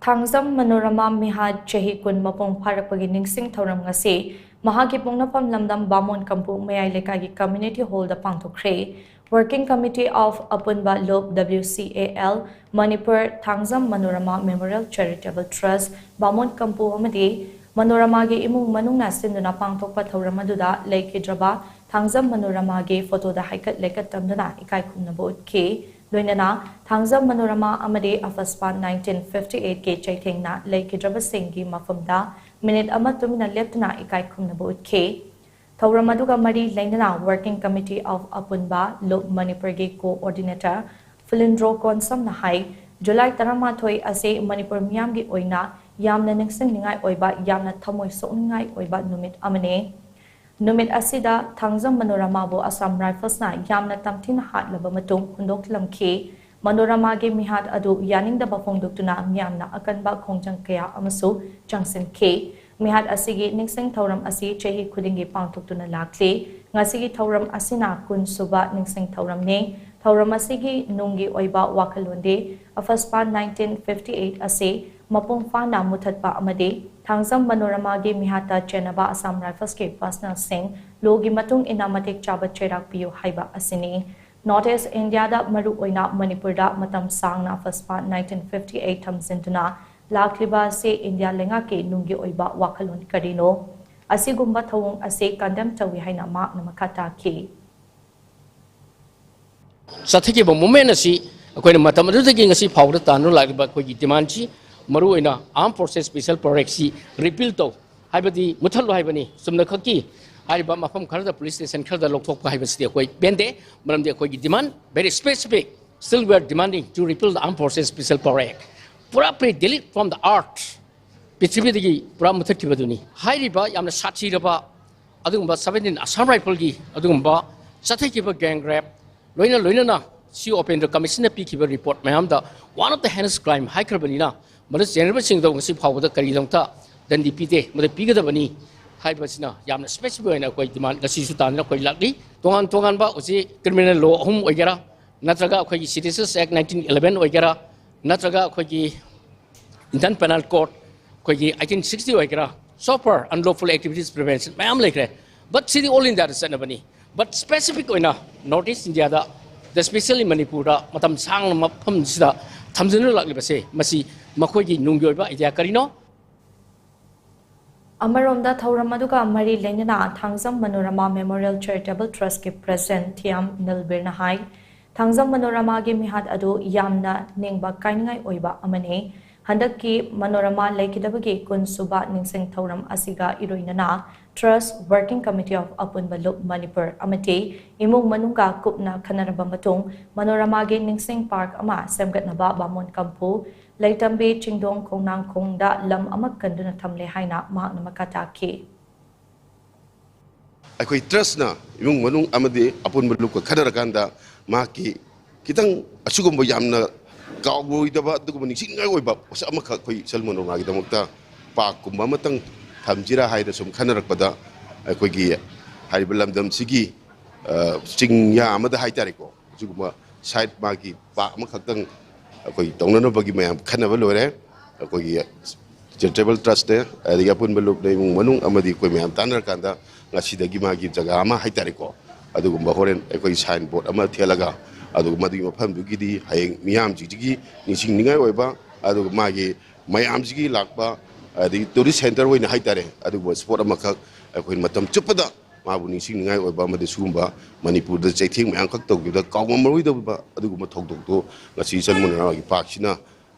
ꯊꯥꯡꯖꯝ ꯃꯅꯣꯔꯃꯥ ꯃꯤꯍꯥꯠ ꯆꯍꯤ ꯀꯨꯟ ꯃꯄꯨꯡ ꯐꯥꯔꯛꯄꯒꯤ ꯅꯤꯡꯁꯤꯡ ꯊꯧꯔꯝ ꯉꯁꯤ ꯃꯍꯥꯛꯀꯤ ꯄꯣꯛꯅꯐꯝ ꯂꯝꯗꯝ ꯕꯥꯃꯣꯟ ꯀꯝꯄꯨ ꯃꯌꯥꯏ ꯂꯩꯀꯥꯏꯒꯤ ꯀꯝꯃ꯭ꯌꯨꯅꯤꯇꯤ ꯍꯣꯜꯗ ꯄꯥꯡꯊꯣꯛꯈ꯭ꯔꯦ꯫ Working Committee of ꯑꯄꯨꯟꯕ ꯂꯨꯞ, W C A L, Manipur Thangjam Manorama memorial charitable trust, Bamon Kampu ꯑꯃꯗꯤ ꯃꯅꯣꯔꯃꯥꯒꯤ ꯏꯃꯨꯡ ꯃꯅꯨꯡꯅ ꯁꯤꯟꯗꯨꯅ ꯄꯥꯡꯊꯣꯛꯄ ꯊꯧꯔꯝ ꯑꯗꯨꯗ ꯂꯩꯈꯤꯗ꯭ꯔꯕ ꯊꯥꯡꯖꯝ ꯃꯅꯣꯔꯃꯥꯒꯤ ꯐꯣꯇꯣꯗ ꯍꯥꯏꯀꯠ ꯂꯩꯀꯠ ꯇꯝꯗꯨꯅ ꯏꯀꯥꯏ ꯈꯨꯝꯅꯕ ꯎꯠꯈꯤ꯫ ꯂꯣꯏꯅꯅ ꯊꯥꯡꯖꯝ ꯃꯅꯣꯔꯃꯥ ꯑꯃꯗꯤ ꯑꯐꯁꯄꯥꯟ ꯅꯥꯏꯟꯇꯤꯟ ꯐꯤꯐꯇꯤ ꯑꯩꯠꯀꯤ ꯆꯩꯊꯦꯡꯅ ꯂꯩꯈꯤꯗ꯭ꯔꯕꯁꯤꯡꯒꯤ ꯃꯐꯝꯗ ꯃꯤꯅꯤꯠ ꯑꯃ ꯇꯨꯃꯤꯟꯅ ꯂꯦꯞꯇꯨꯅ ꯏꯀꯥꯏ ꯈꯨꯝꯅꯕ ꯎꯠꯈꯤ꯫ ꯊꯧꯔꯝ ꯑꯗꯨꯒ ꯃꯔꯤ ꯂꯩꯅꯅ Working Committee of ꯑꯄꯨꯟꯕ ꯂꯨꯞ ꯃꯅꯤꯄꯨꯔꯒꯤ co-ordinator ꯐꯤꯂꯤꯟꯗ꯭ꯔꯣ ꯀꯣꯟꯁꯝꯅ ꯍꯥꯏ, ꯖꯨꯂꯥꯏ ꯇꯔꯥꯃꯥꯊꯣꯏ ꯑꯁꯤ ꯃꯅꯤꯄꯨꯔ ꯃꯤꯌꯥꯝꯒꯤ ꯑꯣꯏꯅ ꯌꯥꯝꯅ ꯅꯤꯡꯁꯤꯡꯅꯤꯡꯉꯥꯏ ꯑꯣꯏꯕ, ꯌꯥꯝꯅ ꯊꯃꯣꯏ ꯁꯣꯛꯅꯤꯡꯉꯥꯏ ꯑꯣꯏꯕ ꯅꯨꯃꯤꯠ ꯑꯃꯅꯤ꯫ ꯅꯨꯃꯤꯠ ꯑꯁꯤꯗ ꯊꯥꯡꯖꯝ ꯃꯅꯣꯔꯃꯥꯕꯨ ꯑꯁꯥꯝ ꯔꯥꯏꯐꯜꯁꯅ ꯌꯥꯝꯅ ꯇꯝꯊꯤꯅ ꯍꯥꯠꯂꯕ ꯃꯇꯨꯡ ꯍꯨꯟꯗꯣꯛꯂꯝꯈꯤ꯫ ꯃꯅꯣꯔꯃꯥꯒꯤ ꯃꯤꯍꯥꯠ ꯑꯗꯨ ꯌꯥꯅꯤꯡꯗꯕ ꯐꯣꯡꯗꯣꯛꯇꯨꯅ ꯃꯤꯌꯥꯝꯅ ꯑꯀꯟꯕ ꯈꯣꯡꯖꯪ ꯀꯌꯥ ꯑꯃꯁꯨ ꯆꯪꯁꯤꯟꯈꯤ꯫ ꯃꯤꯍꯥꯠ ꯑꯁꯤꯒꯤ ꯅꯤꯡꯁꯤꯡ ꯊꯧꯔꯝ ꯑꯁꯤ ꯆꯍꯤ ꯈꯨꯗꯤꯡꯒꯤ ꯄꯥꯡꯊꯣꯛꯇꯨꯅ ꯂꯥꯛꯂꯤ꯫ ꯉꯁꯤꯒꯤ ꯊꯧꯔꯝ ꯑꯁꯤꯅ ꯀꯨꯟ ꯁꯨꯕ ꯅꯤꯡꯁꯤꯡ ꯊꯧꯔꯝꯅꯤ꯫ ꯊꯧꯔꯝ ꯑꯁꯤꯒꯤ ꯅꯨꯡꯒꯤ ꯑꯣꯏꯕ ꯋꯥꯈꯜꯂꯣꯟꯗꯤ ꯑꯐꯁꯄꯥꯟ ꯅꯥꯏꯟꯇꯤꯟ ꯐꯤꯐꯇꯤ ꯑꯩꯠ ꯑꯁꯤ ꯃꯄꯨꯡ ꯐꯥꯅ ꯃꯨꯊꯠꯄ ꯑꯃꯗꯤ ꯊꯥꯡꯖꯝ ꯃꯅꯣꯔꯃꯥꯒꯤ ꯃꯤꯍꯥꯠꯇ ꯆꯦꯟꯅꯕ ꯑꯁꯥꯝ ꯔꯥꯏꯐꯜꯁꯀꯤ ꯄꯔꯁꯅꯦꯜꯁꯤꯡ ꯂꯣꯒꯤ ꯃꯇꯨꯡ ꯏꯟꯅ ꯃꯇꯤꯛ ꯆꯥꯕ ꯆꯩꯔꯥꯛ ꯄꯤꯌꯨ ꯍꯥꯏꯕ ꯑꯁꯤꯅꯤ꯫ ꯅꯣꯔꯠ ꯏꯁ ꯏꯟꯗꯤꯌꯥꯗ, ꯃꯔꯨ ꯑꯣꯏꯅ ꯃꯅꯤꯄꯨꯔꯗ ꯃꯇꯝ ꯁꯥꯡꯅ ꯑꯐꯁꯄꯥꯟ ꯅꯥꯏꯟꯇꯤꯟ ꯐꯤꯐꯇꯤ ꯑꯩꯠ ꯊꯝꯖꯤꯟꯗꯨꯅ ꯂꯥꯛꯂꯤꯕ ꯑꯁꯤ ꯏꯟꯗꯤꯌꯥ ꯂꯩꯉꯥꯛꯀꯤ ꯅꯨꯡꯒꯤ ꯑꯣꯏꯕ ꯋꯥꯈꯜꯂꯣꯟ ꯀꯔꯤꯅꯣ? ꯑꯁꯤꯒꯨꯝꯕ ꯊꯧꯑꯣꯡ ꯑꯁꯤ ꯀꯟꯗꯦꯝ ꯇꯧꯏ ꯍꯥꯏꯅ ꯃꯍꯥꯛꯅ ꯃꯈꯥ ꯇꯥꯈꯤ꯫ ꯆꯠꯊꯈꯤꯕ ꯃꯨꯞꯃꯦꯟ ꯑꯁꯤ ꯑꯩꯈꯣꯏꯅ ꯃꯇꯝ ꯑꯗꯨꯗꯒꯤ ꯉꯁꯤ ꯐꯥꯎꯕꯗ ꯇꯥꯟꯅ ꯂꯥꯛꯂꯤꯕ ꯑꯩꯈꯣꯏꯒꯤ ꯗꯤꯃꯥꯟꯁꯤ, ꯃꯔꯨꯑꯣꯏꯅ ꯑꯥꯔꯝ ꯐꯣꯔꯁꯦꯁ ꯁ꯭ꯄꯦꯁꯦꯜ ꯄꯥꯋꯔ ꯑꯦꯛꯁꯤ ꯔꯤꯄꯤꯜ ꯇꯧ ꯍꯥꯏꯕꯗꯤ ꯃꯨꯊꯠꯂꯨ ꯍꯥꯏꯕꯅꯤ꯫ ꯆꯨꯝꯅ ꯈꯛꯀꯤ ꯍꯥꯏꯔꯤꯕ ꯃꯐꯝ ꯈꯔꯗ, ꯄꯨꯂꯤꯁ ꯁ꯭ꯇꯦꯁꯟ ꯈꯔꯗ ꯂꯧꯊꯣꯛꯄ ꯍꯥꯏꯕꯁꯤꯗꯤ ꯑꯩꯈꯣꯏ ꯄꯦꯟꯗꯦ꯫ ꯃꯔꯝꯗꯤ ꯑꯩꯈꯣꯏꯒꯤ ꯗꯤꯃꯥꯟ very specific, still we are demanding to repeal the armed forces special power act, ꯄꯨꯔꯥ ꯄ꯭ꯔꯤ ꯗꯤꯂꯤꯠ ꯐ꯭ꯔꯣꯝ ꯗ ꯑꯥꯔꯊ꯫ ꯄ꯭ꯔꯤꯊꯤꯕꯤꯗꯒꯤ ꯄꯨꯔꯥ ꯃꯨꯊꯠꯈꯤꯕꯗꯨꯅꯤ꯫ ꯍꯥꯏꯔꯤꯕ ꯌꯥꯝꯅ ꯁꯥꯊꯤꯔꯕ ꯑꯗꯨꯒꯨꯝꯕ ꯁꯕꯦꯟꯇꯤꯟ ꯑꯁꯥꯝ ꯔꯥꯏꯐꯜꯒꯤ ꯑꯗꯨꯒꯨꯝꯕ ꯆꯠꯊꯈꯤꯕ ꯒꯦꯡ ꯔꯦꯞ, ꯂꯣꯏꯅ ꯂꯣꯏꯅꯅ ꯁꯤ ꯎꯄꯦꯟꯗ꯭ꯔ ꯀꯃꯤꯁꯟꯅ ꯄꯤꯈꯤꯕ ꯔꯤꯄꯣꯔꯠ ꯃꯌꯥꯝꯗ one of the heinous crime ꯍꯥꯏꯈ꯭ꯔꯕꯅꯤꯅ, ꯃꯗꯨ ꯆꯦꯟꯅꯕꯁꯤꯡꯗꯣ ꯉꯁꯤ ꯐꯥꯎꯕꯗ ꯀꯔꯤꯗꯃꯛꯇ ꯗꯟꯗꯤ ꯄꯤꯗꯦ, ꯃꯗꯨ ꯄꯤꯒꯗꯕꯅꯤ ꯍꯥꯏꯕꯁꯤꯅ ꯌꯥꯝꯅ ꯁ꯭ꯄꯦꯁꯤꯐꯤꯛ ꯑꯣꯏꯅ ꯑꯩꯈꯣꯏ ꯗꯤꯃꯥꯟ ꯉꯁꯤꯁꯨ ꯇꯥꯟꯗꯨꯅ ꯑꯩꯈꯣꯏ ꯂꯥꯛꯂꯤ꯫ ꯇꯣꯉꯥꯟ ꯇꯣꯉꯥꯟꯕ ꯍꯧꯖꯤꯛ ꯀ꯭ꯔꯤꯃꯤꯅꯦꯜ ꯂꯣ ꯑꯍꯨꯝ ꯑꯣꯏꯒꯦꯔꯥ, ꯅꯠꯇ꯭ꯔꯒ ꯑꯩꯈꯣꯏꯒꯤ ꯁꯤꯇꯤꯖꯟꯁ ꯑꯦꯛ ꯅꯥꯏꯟꯇꯤꯟ ꯏꯂꯦꯚꯦꯟ ꯑꯣꯏꯒꯦꯔꯥ, ꯅꯠꯇ꯭ꯔꯒ ꯑꯩꯈꯣꯏꯒꯤ ꯏꯟꯗꯤꯌꯟ ꯄꯦꯅꯦꯜ ꯀꯣꯗ, ꯑꯩꯈꯣꯏꯒꯤ ꯑꯩꯇꯤꯟ ꯁꯤꯛꯁꯇꯤ ꯑꯣꯏꯒꯦꯔꯥ, so far unlawful activities prevention ꯃꯌꯥꯝ ꯂꯩꯈ꯭ꯔꯦ꯫ But ꯁꯤꯗꯤ ꯑꯣꯜ ꯏꯟꯗꯤꯌꯥꯗ ꯆꯠꯅꯕꯅꯤ꯫ But ꯁ꯭ꯄꯦꯁꯤꯐꯤꯛ ꯑꯣꯏꯅ ꯅꯣꯔꯠ ꯏꯁ ꯏꯟꯗꯤꯌꯥꯗ, especially ꯃꯅꯤꯄꯨꯔꯗ ꯃꯇꯝ ꯁꯥꯡꯅ ꯃꯐꯝꯁꯤꯗ ꯊꯝꯖꯤꯟꯗꯨꯅ ꯂꯥꯛꯂꯤꯕꯁꯦ, ꯃꯁꯤ ꯃꯈꯣꯏꯒꯤ ꯅꯨꯡꯒꯤ ꯑꯣꯏꯕ ꯑꯥꯏꯗꯤꯌꯥ ꯀꯔꯤꯅꯣ? ꯑꯃꯔꯣꯝꯗ ꯊꯧꯔꯝ ꯑꯗꯨꯒ ꯃꯔꯤ ꯂꯩꯅꯅ ꯊꯥꯡꯖꯝ ꯃꯅꯣꯔꯃꯥ ꯃꯦꯃꯣꯔꯤꯌꯦꯜ ꯆꯦꯔꯤꯇꯦꯕꯜ ꯇ꯭ꯔꯁꯀꯤ ꯄ꯭ꯔꯦꯁꯤꯗꯦꯟꯠ ꯊꯤꯌꯥꯝ ꯅꯤꯜꯕꯤꯔꯅ ꯍꯥꯏ, ꯊꯥꯡꯖꯝ ꯃꯅꯣꯔꯃꯥꯒꯤ ꯃꯤꯍꯥꯠ ꯑꯗꯨ ꯌꯥꯝꯅ ꯅꯤꯡꯕ ꯀꯥꯏꯅꯤꯡꯉꯥꯏ ꯑꯣꯏꯕ ꯑꯃꯅꯤ꯫ ꯍꯟꯗꯛꯀꯤ ꯃꯅꯣꯔꯃꯥ ꯂꯩꯈꯤꯗꯕꯒꯤ ꯀꯨꯟ ꯁꯨꯕ ꯅꯤꯡꯁꯤꯡ ꯊꯧꯔꯝ ꯑꯁꯤꯒ ꯏꯔꯣꯏꯅꯅ Trust Working Committee of ꯑꯄꯨꯟꯕ ꯂꯨꯞ ꯃꯅꯤꯄꯨꯔ ꯑꯃꯗꯤ ꯏꯃꯨꯡ ꯃꯅꯨꯡꯒ ꯀꯨꯞꯅ ꯈꯟꯅꯔꯕ ꯃꯇꯨꯡ ꯃꯅꯣꯔꯃꯥꯒꯤ ꯅꯤꯡꯁꯤꯡ ꯄꯥꯔꯛ ꯑꯃ ꯁꯦꯝꯒꯠꯅꯕ ꯕꯥꯃꯣꯟ ꯀꯝꯄꯨ ꯂꯩꯇꯝꯕꯤ ꯆꯤꯡꯗꯣꯡ ꯈꯣꯡꯅꯥꯡꯈꯣꯡꯗ ꯂꯝ ꯑꯃ ꯀꯟꯗꯨꯅ ꯊꯝꯂꯦ ꯍꯥꯏꯅ ꯃꯍꯥꯛꯅ ꯃꯈꯥ ꯇꯥꯈꯤ꯫ ꯑꯩꯈꯣꯏ ꯇ꯭ꯔꯁꯅ ꯏꯃꯨꯡ ꯃꯅꯨꯡ ꯑꯃꯗꯤ ꯑꯄꯨꯟꯕ ꯂꯨꯞꯀ ꯈꯟꯅꯔꯀꯥꯟꯗ ꯃꯍꯥꯛꯀꯤ ꯈꯤꯇꯪ ꯑꯁꯤꯒꯨꯝꯕ ꯌꯥꯝꯅ ꯀꯥꯎꯔꯣꯏꯗꯕ ꯑꯗꯨꯒꯨꯝꯕ ꯅꯤꯡꯁꯤꯡꯅꯤꯡꯉꯥꯏ ꯑꯣꯏꯕ ꯄꯣꯠꯁꯛ ꯑꯃꯈꯛ ꯑꯩꯈꯣꯏ ꯁꯜ ꯃꯅꯣꯔꯃꯥꯒꯤꯗꯃꯛꯇ ꯄꯥꯔꯛꯀꯨꯝꯕ ꯑꯃꯇꯪ ꯊꯝꯁꯤꯔꯥ ꯍꯥꯏꯅ ꯁꯨꯝ ꯈꯟꯅꯔꯛꯄꯗ ꯑꯩꯈꯣꯏꯒꯤ ꯍꯥꯏꯔꯤꯕ ꯂꯝꯗꯝꯁꯤꯒꯤ ꯆꯤꯡꯌꯥ ꯑꯃꯗ ꯍꯥꯏꯇꯥꯔꯦꯀꯣ, ꯑꯁꯤꯒꯨꯝꯕ ꯁꯥꯏꯠ ꯃꯥꯒꯤ ꯄꯥꯔꯛ ꯑꯃꯈꯛꯇꯪ ꯑꯩꯈꯣꯏ ꯇꯧꯅꯅꯕꯒꯤ ꯃꯌꯥꯝ ꯈꯟꯅꯕ ꯂꯣꯏꯔꯦ꯫ ꯑꯩꯈꯣꯏꯒꯤ ꯆꯦꯔꯤꯇꯦꯕꯜ ꯇ꯭ꯔꯁꯅꯦ, ꯑꯗꯒꯤ ꯑꯄꯨꯟꯕ ꯂꯨꯞꯅ ꯏꯃꯨꯡ ꯃꯅꯨꯡ ꯑꯃꯗꯤ ꯑꯩꯈꯣꯏ ꯃꯌꯥꯝ ꯇꯥꯟꯅꯔꯀꯥꯟꯗ ꯉꯁꯤꯗꯒꯤ ꯃꯥꯒꯤ ꯖꯒꯥ ꯑꯃ ꯍꯥꯏꯇꯥꯔꯦꯀꯣ, ꯑꯗꯨꯒꯨꯝꯕ ꯍꯣꯔꯦꯟ ꯑꯩꯈꯣꯏ ꯁꯥꯏꯟ ꯕꯣꯔꯗ ꯑꯃ ꯊꯦꯠꯂꯒ ꯑꯗꯨꯒ ꯃꯗꯨꯒꯤ ꯃꯐꯝꯗꯨꯒꯤꯗꯤ ꯍꯌꯦꯡ ꯃꯤꯌꯥꯝꯁꯤꯡꯁꯤꯒꯤ ꯅꯤꯡꯁꯤꯡꯅꯤꯡꯉꯥꯏ ꯑꯣꯏꯕ, ꯑꯗꯨꯒ ꯃꯥꯒꯤ ꯃꯌꯥꯝꯁꯤꯒꯤ ꯂꯥꯛꯄ, ꯑꯗꯒꯤ ꯇꯨꯔꯤꯁ ꯁꯦꯟꯇꯔ ꯑꯣꯏꯅ ꯍꯥꯏꯇꯥꯔꯦ, ꯑꯗꯨꯒꯨꯝꯕ ꯁ꯭ꯄꯣꯠ ꯑꯃꯈꯛ ꯑꯩꯈꯣꯏ ꯃꯇꯝ ꯆꯨꯞꯄꯗ ꯃꯥꯕꯨ ꯅꯤꯡꯁꯤꯡꯅꯤꯡꯉꯥꯏ ꯑꯣꯏꯕ ꯑꯃꯗꯤ ꯁꯤꯒꯨꯝꯕ ꯃꯅꯤꯄꯨꯔꯗ ꯆꯩꯊꯦꯡ ꯃꯌꯥꯝꯈꯛ ꯇꯧꯈꯤꯕꯗ ꯀꯥꯎꯉꯝꯃꯔꯣꯏꯗꯕ ꯑꯗꯨꯒꯨꯝꯕ ꯊꯧꯗꯣꯛꯇꯣ ꯉꯁꯤ ꯁꯜ ꯃꯅꯣꯔꯃꯥꯒꯤ ꯄꯥꯔꯛꯁꯤꯅ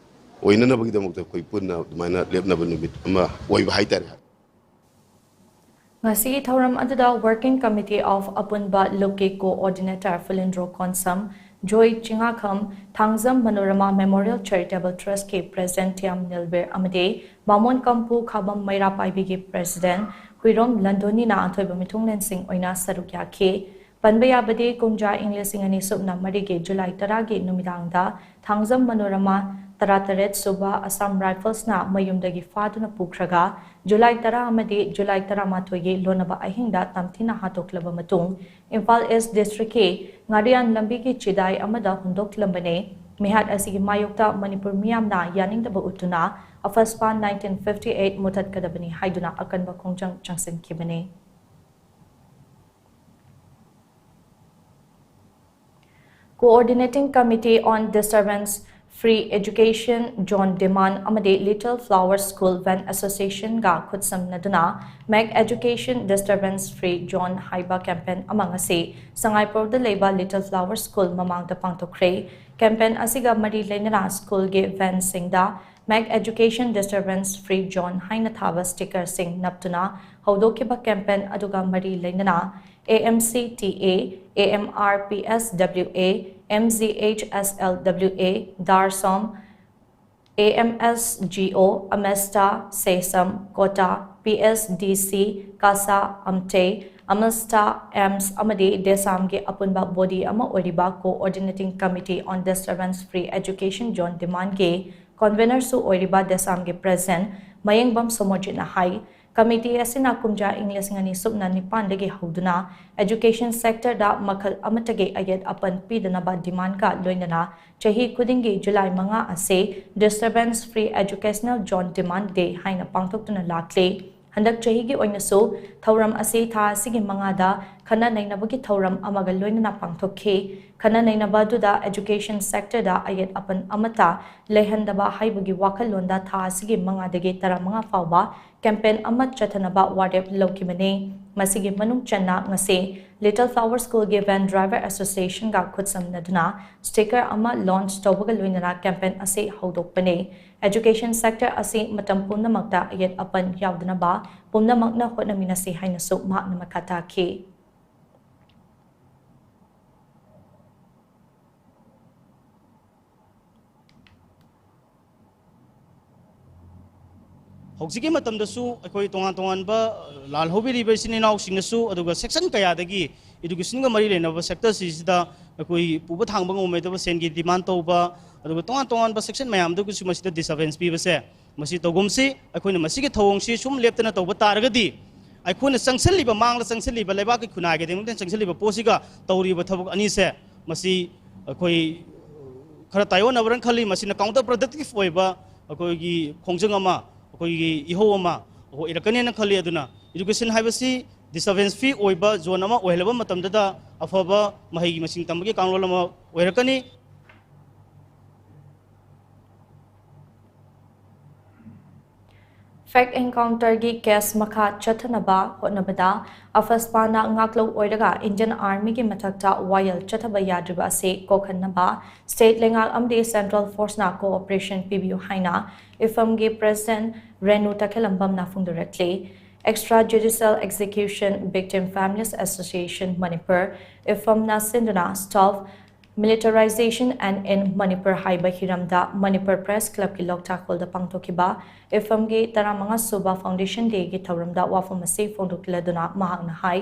ꯑꯣꯏꯅꯅꯕꯒꯤꯗꯃꯛꯇ ꯑꯩꯈꯣꯏ ꯄꯨꯟꯅ ꯑꯗꯨꯃꯥꯏꯅ ꯂꯦꯞꯅꯕ ꯅꯨꯃꯤꯠ ꯑꯃ ꯑꯣꯏꯕ ꯍꯥꯏꯇꯥꯔꯦ꯫ ꯉꯁꯤꯒꯤ ꯊꯧꯔꯝ ꯑꯗꯨꯗ Working Committee of ꯑꯄꯨꯟꯕ ꯂꯨꯞꯀꯤ Coordinator Phulindro Konsam, Joy Chingakham, Thangjam Manorama memorial charitable ꯇ꯭ꯔꯁꯀꯤ ꯄ꯭ꯔꯦꯁꯤꯗꯦꯟꯠ ꯊꯤꯌꯥꯝ ꯅꯤꯜꯕꯤꯔ ꯑꯃꯗꯤ ꯕꯥꯃꯣꯟ ꯀꯝꯄꯨ ꯈꯥꯕꯝ ꯃꯩꯔꯥ ꯄꯥꯏꯕꯤꯒꯤ ꯄ꯭ꯔꯦꯁꯤꯗꯦꯟꯠ ꯍꯨꯏꯔꯣꯝ ꯂꯟꯗꯣꯅꯤꯅ ꯑꯊꯣꯏꯕ ꯃꯤꯊꯨꯡꯂꯦꯟꯁꯤꯡ ꯑꯣꯏꯅ ꯁꯔꯨꯛ ꯌꯥꯈꯤ꯫ ꯄꯟꯕ ꯌꯥꯕꯗꯤ, ꯀꯨꯝꯖꯥ ꯏꯪ ꯂꯤꯁꯤꯡ ꯑꯅꯤ ꯁꯨꯞꯅ ꯃꯔꯤꯒꯤ ꯖꯨꯂꯥꯏ ꯇꯔꯥꯒꯤ ꯅꯨꯃꯤꯗꯥꯡꯗ ꯊꯥꯡꯖꯝ ꯃꯅꯣꯔꯃꯥ ꯇꯔꯥꯇꯔꯦꯠ ꯁꯨꯕ ꯑꯁꯥꯝ ꯔꯥꯏꯐꯜꯁꯅ ꯃꯌꯨꯝꯗꯒꯤ ꯐꯥꯗꯨꯅ ꯄꯨꯈ꯭ꯔꯒ, ꯖꯨꯂꯥꯏ ꯇꯔꯥ ꯑꯃꯗꯤ ꯖꯨꯂꯥꯏ ꯇꯔꯥꯃꯥꯊꯣꯏꯒꯤ ꯂꯣꯟꯅꯕ ꯑꯍꯤꯡꯗ ꯇꯝꯊꯤꯅ ꯍꯥꯠꯇꯣꯛꯂꯕ ꯃꯇꯨꯡ, ꯏꯝꯐꯥꯜ ꯏꯁ ꯗꯤꯁꯇ꯭ꯔꯤꯛꯀꯤ ꯉꯥꯔꯤꯌꯥꯟ ꯂꯝꯕꯤꯒꯤ ꯆꯤꯗꯥꯏ ꯑꯃꯗ ꯍꯨꯟꯗꯣꯛꯂꯝꯕꯅꯤ꯫ ꯃꯤꯍꯥꯠ ꯑꯁꯤꯒꯤ ꯃꯥꯌꯣꯛꯇ ꯃꯅꯤꯄꯨꯔ ꯃꯤꯌꯥꯝꯅ ꯌꯥꯅꯤꯡꯗꯕ ꯎꯠꯇꯨꯅ ꯑꯐꯁꯄꯥꯟ nineteen fifty eight ꯃꯨꯊꯠꯀꯗꯕꯅꯤ ꯍꯥꯏꯗꯨꯅ ꯑꯀꯟꯕ ꯈꯣꯡꯖꯪ ꯆꯪꯁꯤꯟꯈꯤꯕꯅꯤ꯫ Coordinating Committee on Disturbance Free Education Zone Demand ꯑꯃꯗꯤ Little Flower School Van Association ꯒ ꯈꯨꯠꯁꯝꯅꯗꯨꯅ Make Education Disturbance Free Zone ꯍꯥꯏꯕ campaign ꯑꯃ ꯉꯁꯤ ꯁꯉꯥꯏꯄ꯭ꯔꯧꯗ ꯂꯩꯕ Little Flower School ꯃꯃꯥꯡꯗ ꯄꯥꯡꯊꯣꯛꯈ꯭ꯔꯦ꯫ Campaign ꯑꯁꯤꯒ ꯃꯔꯤ ꯂꯩꯅꯅ school ꯒꯤ van ꯁꯤꯡꯗ Make Education Disturbance Free Zone ꯍꯥꯏꯅ ꯊꯥꯕ sticker ꯁꯤꯡ ꯅꯞꯇꯨꯅ ꯍꯧꯗꯣꯛꯈꯤꯕ campaign ꯑꯗꯨꯒ ꯃꯔꯤ ꯂꯩꯅꯅ A M C T A, A M R P S W A, M G H S L W A, DARSOM, A M S G O, AMESTA, SESAM, COTA, P S D C, CASA, AMTE, AMESTA, AMS ꯑꯃꯗꯤ DESAM ꯒꯤ ꯑꯄꯨꯟꯕ body ꯑꯃ ꯑꯣꯏꯔꯤꯕ Coordinating Committee on Disturbance Free Education Zone Demand ꯒꯤ convener ꯁꯨ ꯑꯣꯏꯔꯤꯕ DESAM ꯒꯤ president ꯃꯌꯦꯡꯕꯝ ꯁꯣꯃꯣꯔꯖꯤꯠꯅ ꯍꯥꯏ, committee ꯑꯁꯤꯅ ꯀꯨꯝꯖꯥ ꯏꯪ ꯂꯤꯁꯤꯡ ꯑꯅꯤ ꯁꯨꯞꯅ ꯅꯤꯄꯥꯟꯗꯒꯤ ꯍꯧꯗꯨꯅ education sector ꯗ ꯃꯈꯜ ꯑꯃꯠꯇꯒꯤ ꯑꯌꯦꯠ ꯑꯄꯟ ꯄꯤꯗꯅꯕ demand ꯒ ꯂꯣꯏꯅꯅ ꯆꯍꯤ ꯈꯨꯗꯤꯡꯒꯤ July ꯃꯉꯥ ꯑꯁꯤ Disturbance Free Educational Zone Demand Day ꯍꯥꯏꯅ ꯄꯥꯡꯊꯣꯛꯇꯨꯅ ꯂꯥꯛꯂꯤ꯫ ꯍꯟꯗꯛ ꯆꯍꯤꯒꯤ ꯑꯣꯏꯅꯁꯨ ꯊꯧꯔꯝ ꯑꯁꯤ ꯊꯥ ꯑꯁꯤꯒꯤ ꯃꯉꯥꯗ ꯈꯟꯅ ꯅꯩꯅꯕꯒꯤ ꯊꯧꯔꯝ ꯑꯃꯒ ꯂꯣꯏꯅꯅ ꯄꯥꯡꯊꯣꯛꯈꯤ꯫ ꯈꯟꯅ ꯅꯩꯅꯕ ꯑꯗꯨꯗ education sector ꯗ ꯑꯌꯦꯠ ꯑꯄꯟ ꯑꯃꯠꯇ ꯂꯩꯍꯟꯗꯕ ꯍꯥꯏꯕꯒꯤ ꯋꯥꯈꯜꯂꯣꯟꯗ ꯊꯥ ꯑꯁꯤꯒꯤ ꯃꯉꯥꯗꯒꯤ ꯇꯔꯥꯃꯉꯥ ꯐꯥꯎꯕ campaign ꯑꯃ ꯆꯠꯊꯅꯕ ꯋꯥꯔꯦꯞ ꯂꯧꯈꯤꯕꯅꯤ꯫ ꯃꯁꯤꯒꯤ ꯃꯅꯨꯡ ꯆꯟꯅ ꯉꯁꯤ Little Flower School ꯒꯤ Van Driver Association ꯒ ꯈꯨꯠꯁꯝꯅꯗꯨꯅ sticker ꯑꯃ launch ꯇꯧꯕꯒ ꯂꯣꯏꯅꯅ campaign ꯑꯁꯤ ꯍꯧꯗꯣꯛꯄꯅꯤ꯫ Education sector ꯑꯁꯤ ꯃꯇꯝ ꯄꯨꯝꯅꯃꯛꯇ ꯑꯌꯦꯠ ꯑꯄꯟ ꯌꯥꯎꯗꯅꯕ ꯄꯨꯝꯅꯃꯛꯅ ꯍꯣꯠꯅꯃꯤꯟꯅꯁꯤ ꯍꯥꯏꯅꯁꯨ ꯃꯍꯥꯛꯅ ꯃꯈꯥ ꯇꯥꯈꯤ꯫ ꯍꯧꯖꯤꯛꯀꯤ ꯃꯇꯝꯗꯁꯨ ꯑꯩꯈꯣꯏ ꯇꯣꯉꯥꯟ ꯇꯣꯉꯥꯟꯕ, ꯑ, ꯂꯥꯜꯍꯧꯕꯤꯔꯤꯕ ꯏꯆꯤꯟ ꯏꯅꯥꯎꯁꯤꯡꯅꯁꯨ, ꯑꯗꯨꯒ section ꯀꯌꯥꯗꯒꯤ education ꯒ ꯃꯔꯤ ꯂꯩꯅꯕ sector ꯁꯤꯁꯤꯗ ꯑꯩꯈꯣꯏ ꯄꯨꯕ ꯊꯥꯡꯕ ꯉꯝꯃꯣꯏꯗꯕ ꯁꯦꯟꯒꯤ demand ꯇꯧꯕ, ꯑꯗꯨꯒ ꯇꯣꯉꯥꯟ ꯇꯣꯉꯥꯟꯕ section ꯃꯌꯥꯝꯗꯨꯒꯤꯁꯨ ꯃꯁꯤꯗ disturbance ꯄꯤꯕꯁꯦ ꯃꯁꯤ ꯇꯧꯒꯨꯝꯁꯤ꯫ ꯑꯩꯈꯣꯏꯅ ꯃꯁꯤꯒꯤ ꯊꯧꯑꯣꯡꯁꯤ ꯁꯨꯝ ꯂꯦꯞꯇꯅ ꯇꯧꯕ ꯇꯥꯔꯒꯗꯤ ꯑꯩꯈꯣꯏꯅ ꯆꯪꯁꯤꯜꯂꯤꯕ, ꯃꯥꯡꯗ ꯆꯪꯁꯤꯜꯂꯤꯕ, ꯂꯩꯕꯥꯛꯀꯤ ꯈꯨꯟꯅꯥꯏꯒꯤꯗꯃꯛꯇ ꯆꯪꯁꯤꯜꯂꯤꯕ ꯄꯣꯠꯁꯤꯒ ꯇꯧꯔꯤꯕ ꯊꯕꯛ ꯑꯅꯤꯁꯦ ꯃꯁꯤ ꯑꯩꯈꯣꯏ ꯈꯔ ꯇꯥꯏꯑꯣꯟꯅꯕ꯭ꯔꯅ ꯈꯜꯂꯤ꯫ ꯃꯁꯤꯅ counterproductive ꯑꯣꯏꯕ ꯑꯩꯈꯣꯏꯒꯤ ꯈꯣꯡꯖꯪ ꯑꯃ, ꯑꯩꯈꯣꯏꯒꯤ ꯏꯍꯧ ꯑꯃ ꯑꯣꯏꯔꯛꯀꯅꯦꯅ ꯈꯜꯂꯤ꯫ ꯑꯗꯨꯅ education ꯍꯥꯏꯕꯁꯤ disturbance free ꯑꯣꯏꯕ zone ꯑꯃ ꯑꯣꯏꯍꯜꯂꯕ ꯃꯇꯝꯗꯗ ꯑꯐꯕ ꯃꯍꯩ ꯃꯁꯤꯡ ꯇꯝꯕꯒꯤ ꯀꯥꯡꯂꯣꯟ ꯑꯃ ꯑꯣꯏꯔꯛꯀꯅꯤ꯫ Fake encounterꯒꯤ case ꯃꯈꯥ ꯆꯠꯊꯅꯕ ꯍꯣꯠꯅꯕꯗ ꯑꯐꯁꯄꯥꯅ ꯉꯥꯛꯂꯧ ꯑꯣꯏꯔꯒ Indian Armyꯒꯤ ꯃꯊꯛꯇ ꯋꯥꯌꯦꯜ ꯆꯠꯊꯕ ꯌꯥꯗ꯭ꯔꯤꯕ ꯑꯁꯤ ꯀꯣꯛꯍꯟꯅꯕ state ꯂꯩꯉꯥꯛ ꯑꯃꯗꯤ central forceꯅ cooperation ꯄꯤꯕꯤꯌꯨ ꯍꯥꯏꯅ IFAMꯒꯤ president Renu ꯇꯈꯦꯂꯝꯕꯝꯅ ꯐꯣꯡꯗꯣꯔꯛꯂꯤ꯫ Extrajudicial Execution Victim Families Association Manipur, IFAMꯅ ꯁꯤꯟꯗꯨꯅ Stop Militarization and in Manipur ꯍꯥꯏꯕ ꯍꯤꯔꯝꯗ Manipur Press Clubꯀꯤ ꯂꯣꯛꯇꯥꯛ ꯍꯣꯜꯗ ꯄꯥꯡꯊꯣꯛꯈꯤꯕ IFAMꯒꯤ ꯇꯔꯥꯃꯉꯥ ꯁꯨꯕ Foundation Dayꯒꯤ ꯊꯧꯔꯝꯗ ꯋꯥꯐꯝ ꯑꯁꯤ ꯐꯣꯡꯗꯣꯛꯂꯗꯨꯅ ꯃꯍꯥꯛꯅ ꯍꯥꯏ,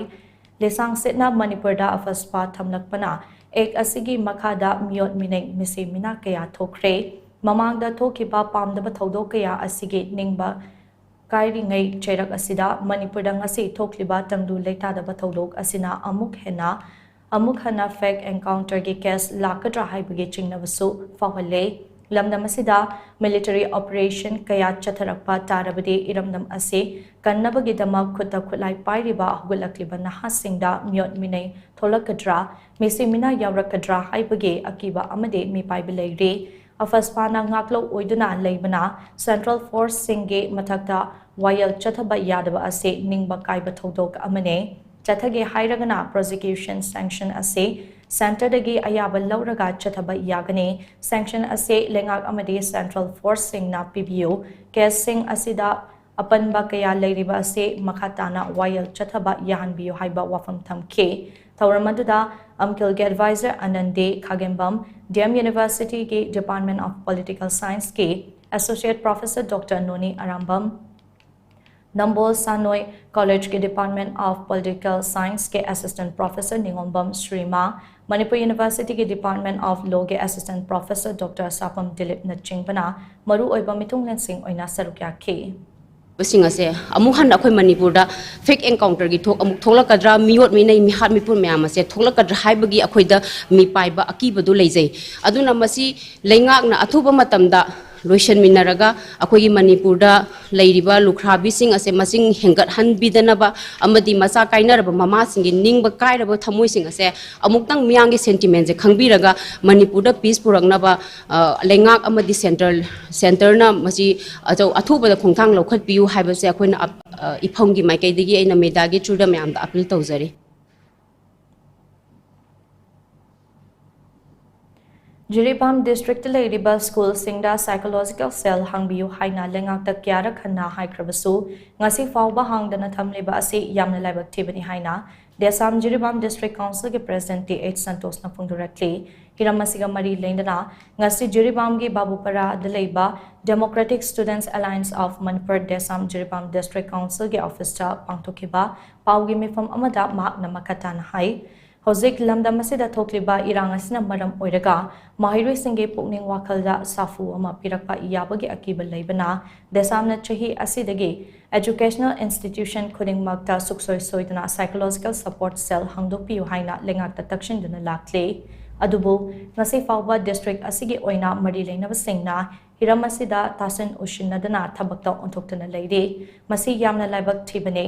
ꯂꯤꯁꯥꯡ ꯁꯤꯠꯅ ꯃꯅꯤꯄꯨꯔꯗ ꯑꯐꯁꯄꯥ ꯊꯝꯂꯛꯄꯅ Act ꯑꯁꯤꯒꯤ ꯃꯈꯥꯗ ꯃꯤꯑꯣꯠ ꯃꯤꯅꯩ, ꯃꯤꯁꯤ ꯃꯤꯅꯥ ꯀꯌꯥ ꯊꯣꯛꯈ꯭ꯔꯦ꯫ ꯃꯃꯥꯡꯗ ꯊꯣꯛꯈꯤꯕ ꯄꯥꯝꯗꯕ ꯊꯧꯗꯣꯛ ꯀꯌꯥ ꯑꯁꯤꯒꯤ ꯅꯤꯡꯕ ꯀꯥꯏꯔꯤꯉꯩ ꯆꯩꯔꯛ ꯑꯁꯤꯗ ꯃꯅꯤꯄꯨꯔꯗ ꯉꯁꯤ ꯊꯣꯛꯂꯤꯕ ꯇꯪꯗꯨ ꯂꯩꯇꯥꯗꯕ ꯊꯧꯗꯣꯛ ꯑꯁꯤꯅ ꯑꯃꯨꯛ ꯍꯦꯟꯅ, ꯑꯃꯨꯛ ꯍꯟꯅ fake encounterꯒꯤ case ꯂꯥꯛꯀꯗ꯭ꯔꯥ ꯍꯥꯏꯕꯒꯤ ꯆꯤꯡꯅꯕꯁꯨ ꯐꯥꯎꯍꯜꯂꯦ꯫ ꯂꯝꯗꯝ ꯑꯁꯤꯗ military operation ꯀꯌꯥ ꯆꯠꯊꯔꯛꯄ ꯇꯥꯔꯕꯗꯤ ꯏꯔꯝꯗꯝ ꯑꯁꯤ ꯀꯟꯅꯕꯒꯤꯗꯃꯛ ꯈꯨꯠꯇ ꯈꯨꯠꯂꯥꯏ ꯄꯥꯏꯔꯤꯕ ꯍꯧꯒꯠꯂꯛꯂꯤꯕ ꯅꯍꯥꯁꯤꯡꯗ ꯃꯤꯑꯣꯠ ꯃꯤꯅꯩ ꯊꯣꯛꯂꯛꯀꯗ꯭ꯔꯥ, ꯃꯤꯁꯤ ꯃꯤꯅꯥ ꯌꯥꯎꯔꯛꯀꯗ꯭ꯔꯥ ꯍꯥꯏꯕꯒꯤ ꯑꯀꯤꯕ ꯑꯃꯗꯤ ꯃꯤꯄꯥꯏꯕ ꯂꯩꯔꯤ꯫ ꯑꯐꯁꯄꯥꯅ ꯉꯥꯛꯂꯧ ꯑꯣꯏꯗꯨꯅ ꯂꯩꯕꯅ central forceꯁꯤꯡꯒꯤ ꯃꯊꯛꯇ ꯋꯥꯌꯦꯜ ꯆꯠꯊꯕ ꯌꯥꯗꯕ ꯑꯁꯤ ꯅꯤꯡꯕ ꯀꯥꯏꯕ ꯊꯧꯗꯣꯛ ꯑꯃꯅꯤ꯫ ꯆꯠꯊꯒꯦ ꯍꯥꯏꯔꯒꯅ prosecution sanction ꯑꯁꯤ centreꯗꯒꯤ ꯑꯌꯥꯕ ꯂꯧꯔꯒ ꯆꯠꯊꯕ ꯌꯥꯒꯅꯤ꯫ Sanction ꯑꯁꯤ ꯂꯩꯉꯥꯛ ꯑꯃꯗꯤ central forceꯁꯤꯡꯅ ꯄꯤꯕꯤꯌꯨ꯫ Caseꯁꯤꯡ ꯑꯁꯤꯗ ꯑꯄꯟꯕ ꯀꯌꯥ ꯂꯩꯔꯤꯕ ꯑꯁꯤ ꯃꯈꯥ ꯇꯥꯅ ꯋꯥꯌꯦꯜ ꯆꯠꯊꯕ ꯌꯥꯍꯟꯕꯤꯌꯨ ꯍꯥꯏꯕ ꯋꯥꯐꯝ ꯊꯝꯈꯤ꯫ ꯊꯧꯔꯝ ꯑꯗꯨꯗ ꯑꯝꯀꯤꯜꯒꯤ advisor ꯑꯅꯟꯗꯤ ꯈꯥꯒꯦꯝꯕꯝ, D M Universityꯒꯤ Department of Political Scienceꯀꯤ Associate Professor Doctor ꯅꯣꯅꯤ ꯑꯔꯥꯝꯕꯝ, ꯅꯝꯕꯣꯜ ꯁꯥꯅꯣꯏ Collegeꯀꯤ Department of Political Scienceꯀꯤ Assistant Professor ꯅꯤꯉꯣꯝꯕꯝ ꯁ꯭ꯔꯤꯃꯥ, Manipur Universityꯒꯤ Department of Lawꯒꯤ Assistant Professor Doctor ꯁꯥꯄꯝ ꯗꯤꯂꯤꯞꯅꯆꯤꯡꯕꯅ ꯃꯔꯨꯑꯣꯏꯕ ꯃꯤꯊꯨꯡꯂꯦꯟꯁꯤꯡ ꯑꯣꯏꯅ ꯁꯔꯨꯛ ꯌꯥꯈꯤ꯫ ꯕꯁꯤꯡ ꯑꯁꯦ ꯑꯃꯨꯛ ꯍꯟꯅ ꯑꯩꯈꯣꯏ ꯃꯅꯤꯄꯨꯔꯗ fake encounterꯒꯤ ꯊꯣꯛ ꯑꯃꯨꯛ ꯊꯣꯛꯂꯛꯀꯗ꯭ꯔꯥ, ꯃꯤꯑꯣꯠ ꯃꯤꯅꯩ, ꯃꯤꯍꯥꯠ ꯃꯤꯄꯨꯟ ꯃꯌꯥꯝ ꯑꯁꯦ ꯊꯣꯛꯂꯛꯀꯗ꯭ꯔꯥ ꯍꯥꯏꯕꯒꯤ ꯑꯩꯈꯣꯏꯗ ꯃꯤꯄꯥꯏꯕ ꯑꯀꯤꯕꯗꯨ ꯂꯩꯖꯩ꯫ ꯑꯗꯨꯅ ꯃꯁꯤ ꯂꯩꯉꯥꯛꯅ ꯑꯊꯨꯕ ꯃꯇꯝꯗ ꯂꯣꯏꯁꯤꯟꯃꯤꯟꯅꯔꯒ ꯑꯩꯈꯣꯏꯒꯤ ꯃꯅꯤꯄꯨꯔꯗ ꯂꯩꯔꯤꯕ ꯂꯨꯈ꯭ꯔꯥꯕꯤꯁꯤꯡ ꯑꯁꯦ ꯃꯁꯤꯡ ꯍꯦꯟꯒꯠꯍꯟꯕꯤꯗꯅꯕ ꯑꯃꯗꯤ ꯃꯆꯥ ꯀꯥꯏꯅꯔꯕ ꯃꯃꯥꯁꯤꯡꯒꯤ ꯅꯤꯡꯕ ꯀꯥꯏꯔꯕ ꯊꯃꯣꯏꯁꯤꯡ ꯑꯁꯦ ꯑꯃꯨꯛꯇꯪ ꯃꯤꯌꯥꯝꯒꯤ ꯁꯦꯟꯇꯤꯃꯦꯟꯁꯦ ꯈꯪꯕꯤꯔꯒ ꯃꯅꯤꯄꯨꯔꯗ ꯄꯤꯁ ꯄꯨꯔꯛꯅꯕ ꯂꯩꯉꯥꯛ ꯑꯃꯗꯤ ꯁꯦꯟꯇꯔ ꯁꯦꯟꯇꯔꯅ ꯃꯁꯤ ꯑꯊꯨꯕꯗ ꯈꯣꯡꯊꯥꯡ ꯂꯧꯈꯠꯄꯤꯌꯨ ꯍꯥꯏꯕꯁꯦ ꯑꯩꯈꯣꯏꯅ ꯏꯐꯝꯒꯤ ꯃꯥꯏꯀꯩꯗꯒꯤ ꯑꯩꯅ ꯃꯦꯗꯤꯌꯥꯒꯤ ꯊ꯭ꯔꯨꯗ ꯃꯌꯥꯝꯗ ꯑꯄꯤꯜ ꯇꯧꯖꯔꯤ꯫ ꯖꯤꯔꯤꯕꯥꯝ ꯗꯤꯁꯇ꯭ꯔꯤꯛꯇ ꯂꯩꯔꯤꯕ ꯁ꯭ꯀꯨꯜꯁꯤꯡꯗ ꯁꯥꯏꯀꯣꯂꯣꯖꯤꯀꯦꯜ ꯁꯦꯜ ꯍꯥꯡꯕꯤꯌꯨ ꯍꯥꯏꯅ ꯂꯩꯉꯥꯛꯇ ꯀꯌꯥꯔꯛ ꯍꯟꯅ ꯍꯥꯏꯈ꯭ꯔꯕꯁꯨ ꯉꯁꯤ ꯐꯥꯎꯕ ꯍꯥꯡꯗꯅ ꯊꯝꯂꯤꯕ ꯑꯁꯤ ꯌꯥꯝꯅ ꯂꯥꯏꯕꯛ ꯊꯤꯕꯅꯤ ꯍꯥꯏꯅ ꯗꯦꯁꯥꯝ ꯖꯤꯔꯤꯕꯥꯝ ꯗꯤꯁꯇ꯭ꯔꯤꯛ ꯀꯥꯎꯟꯁꯤꯜꯒꯤ ꯄ꯭ꯔꯦꯁꯤꯗꯦꯟꯠ ꯇꯤ ꯑꯩꯆ ꯁꯟꯇꯣꯁꯅ ꯐꯣꯡꯗꯣꯔꯛꯂꯤ꯫ ꯍꯤꯔꯝ ꯑꯁꯤꯒ ꯃꯔꯤ ꯂꯩꯅꯅ ꯉꯁꯤ ꯖꯤꯔꯤꯕꯥꯝꯒꯤ ꯕꯥꯕꯨꯄꯔꯥꯗ ꯂꯩꯕ Democratic Students Alliance of Manipur ꯗꯦꯁꯥꯝ ꯖꯤꯔꯤꯕꯥꯝ ꯗꯤꯁꯇ꯭ꯔꯤꯛ ꯀꯥꯎꯟꯁꯤꯜꯒꯤ ꯑꯣꯐꯤꯁꯇ ꯄꯥꯡꯊꯣꯛꯈꯤꯕ ꯄꯥꯎꯒꯤ ꯃꯤꯐꯝ ꯑꯃꯗ ꯃꯍꯥꯛꯅ ꯃꯈꯥ ꯇꯥꯅ ꯍꯥꯏ, ꯍꯧꯖꯤꯛ ꯂꯝꯗꯝ ꯑꯁꯤꯗ ꯊꯣꯛꯂꯤꯕ ꯏꯔꯥꯡ ꯑꯁꯤꯅ ꯃꯔꯝ ꯑꯣꯏꯔꯒ ꯃꯍꯩꯔꯣꯏꯁꯤꯡꯒꯤ ꯄꯨꯛꯅꯤꯡ ꯋꯥꯈꯜꯗ ꯁꯥꯐꯨ ꯑꯃ ꯄꯤꯔꯛꯄ ꯌꯥꯕꯒꯤ ꯑꯀꯤꯕ ꯂꯩꯕꯅ ꯗꯦꯁꯥꯝꯅ ꯆꯍꯤ ꯑꯁꯤꯗꯒꯤ educational institution ꯈꯨꯗꯤꯡꯃꯛꯇ ꯁꯨꯛꯁꯣꯏ ꯁꯣꯏꯗꯅ psychological support cell ꯍꯥꯡꯗꯣꯛꯄꯤꯌꯨ ꯍꯥꯏꯅ ꯂꯩꯉꯥꯛꯇ ꯇꯛꯁꯤꯟꯗꯨꯅ ꯂꯥꯛꯂꯤ꯫ ꯑꯗꯨꯕꯨ ꯉꯁꯤ ꯐꯥꯎꯕ ꯗꯤꯁꯇ꯭ꯔꯤꯛ ꯑꯁꯤꯒꯤ ꯑꯣꯏꯅ ꯃꯔꯤ ꯂꯩꯅꯕꯁꯤꯡꯅ ꯍꯤꯔꯝ ꯑꯁꯤꯗ ꯇꯥꯁꯤꯟ ꯎꯁꯤꯟꯅꯗꯅ ꯊꯕꯛꯇ ꯑꯣꯟꯊꯣꯛꯇꯨꯅ ꯂꯩꯔꯤ꯫ ꯃꯁꯤ ꯌꯥꯝꯅ ꯂꯥꯏꯕꯛ ꯊꯤꯕꯅꯤ꯫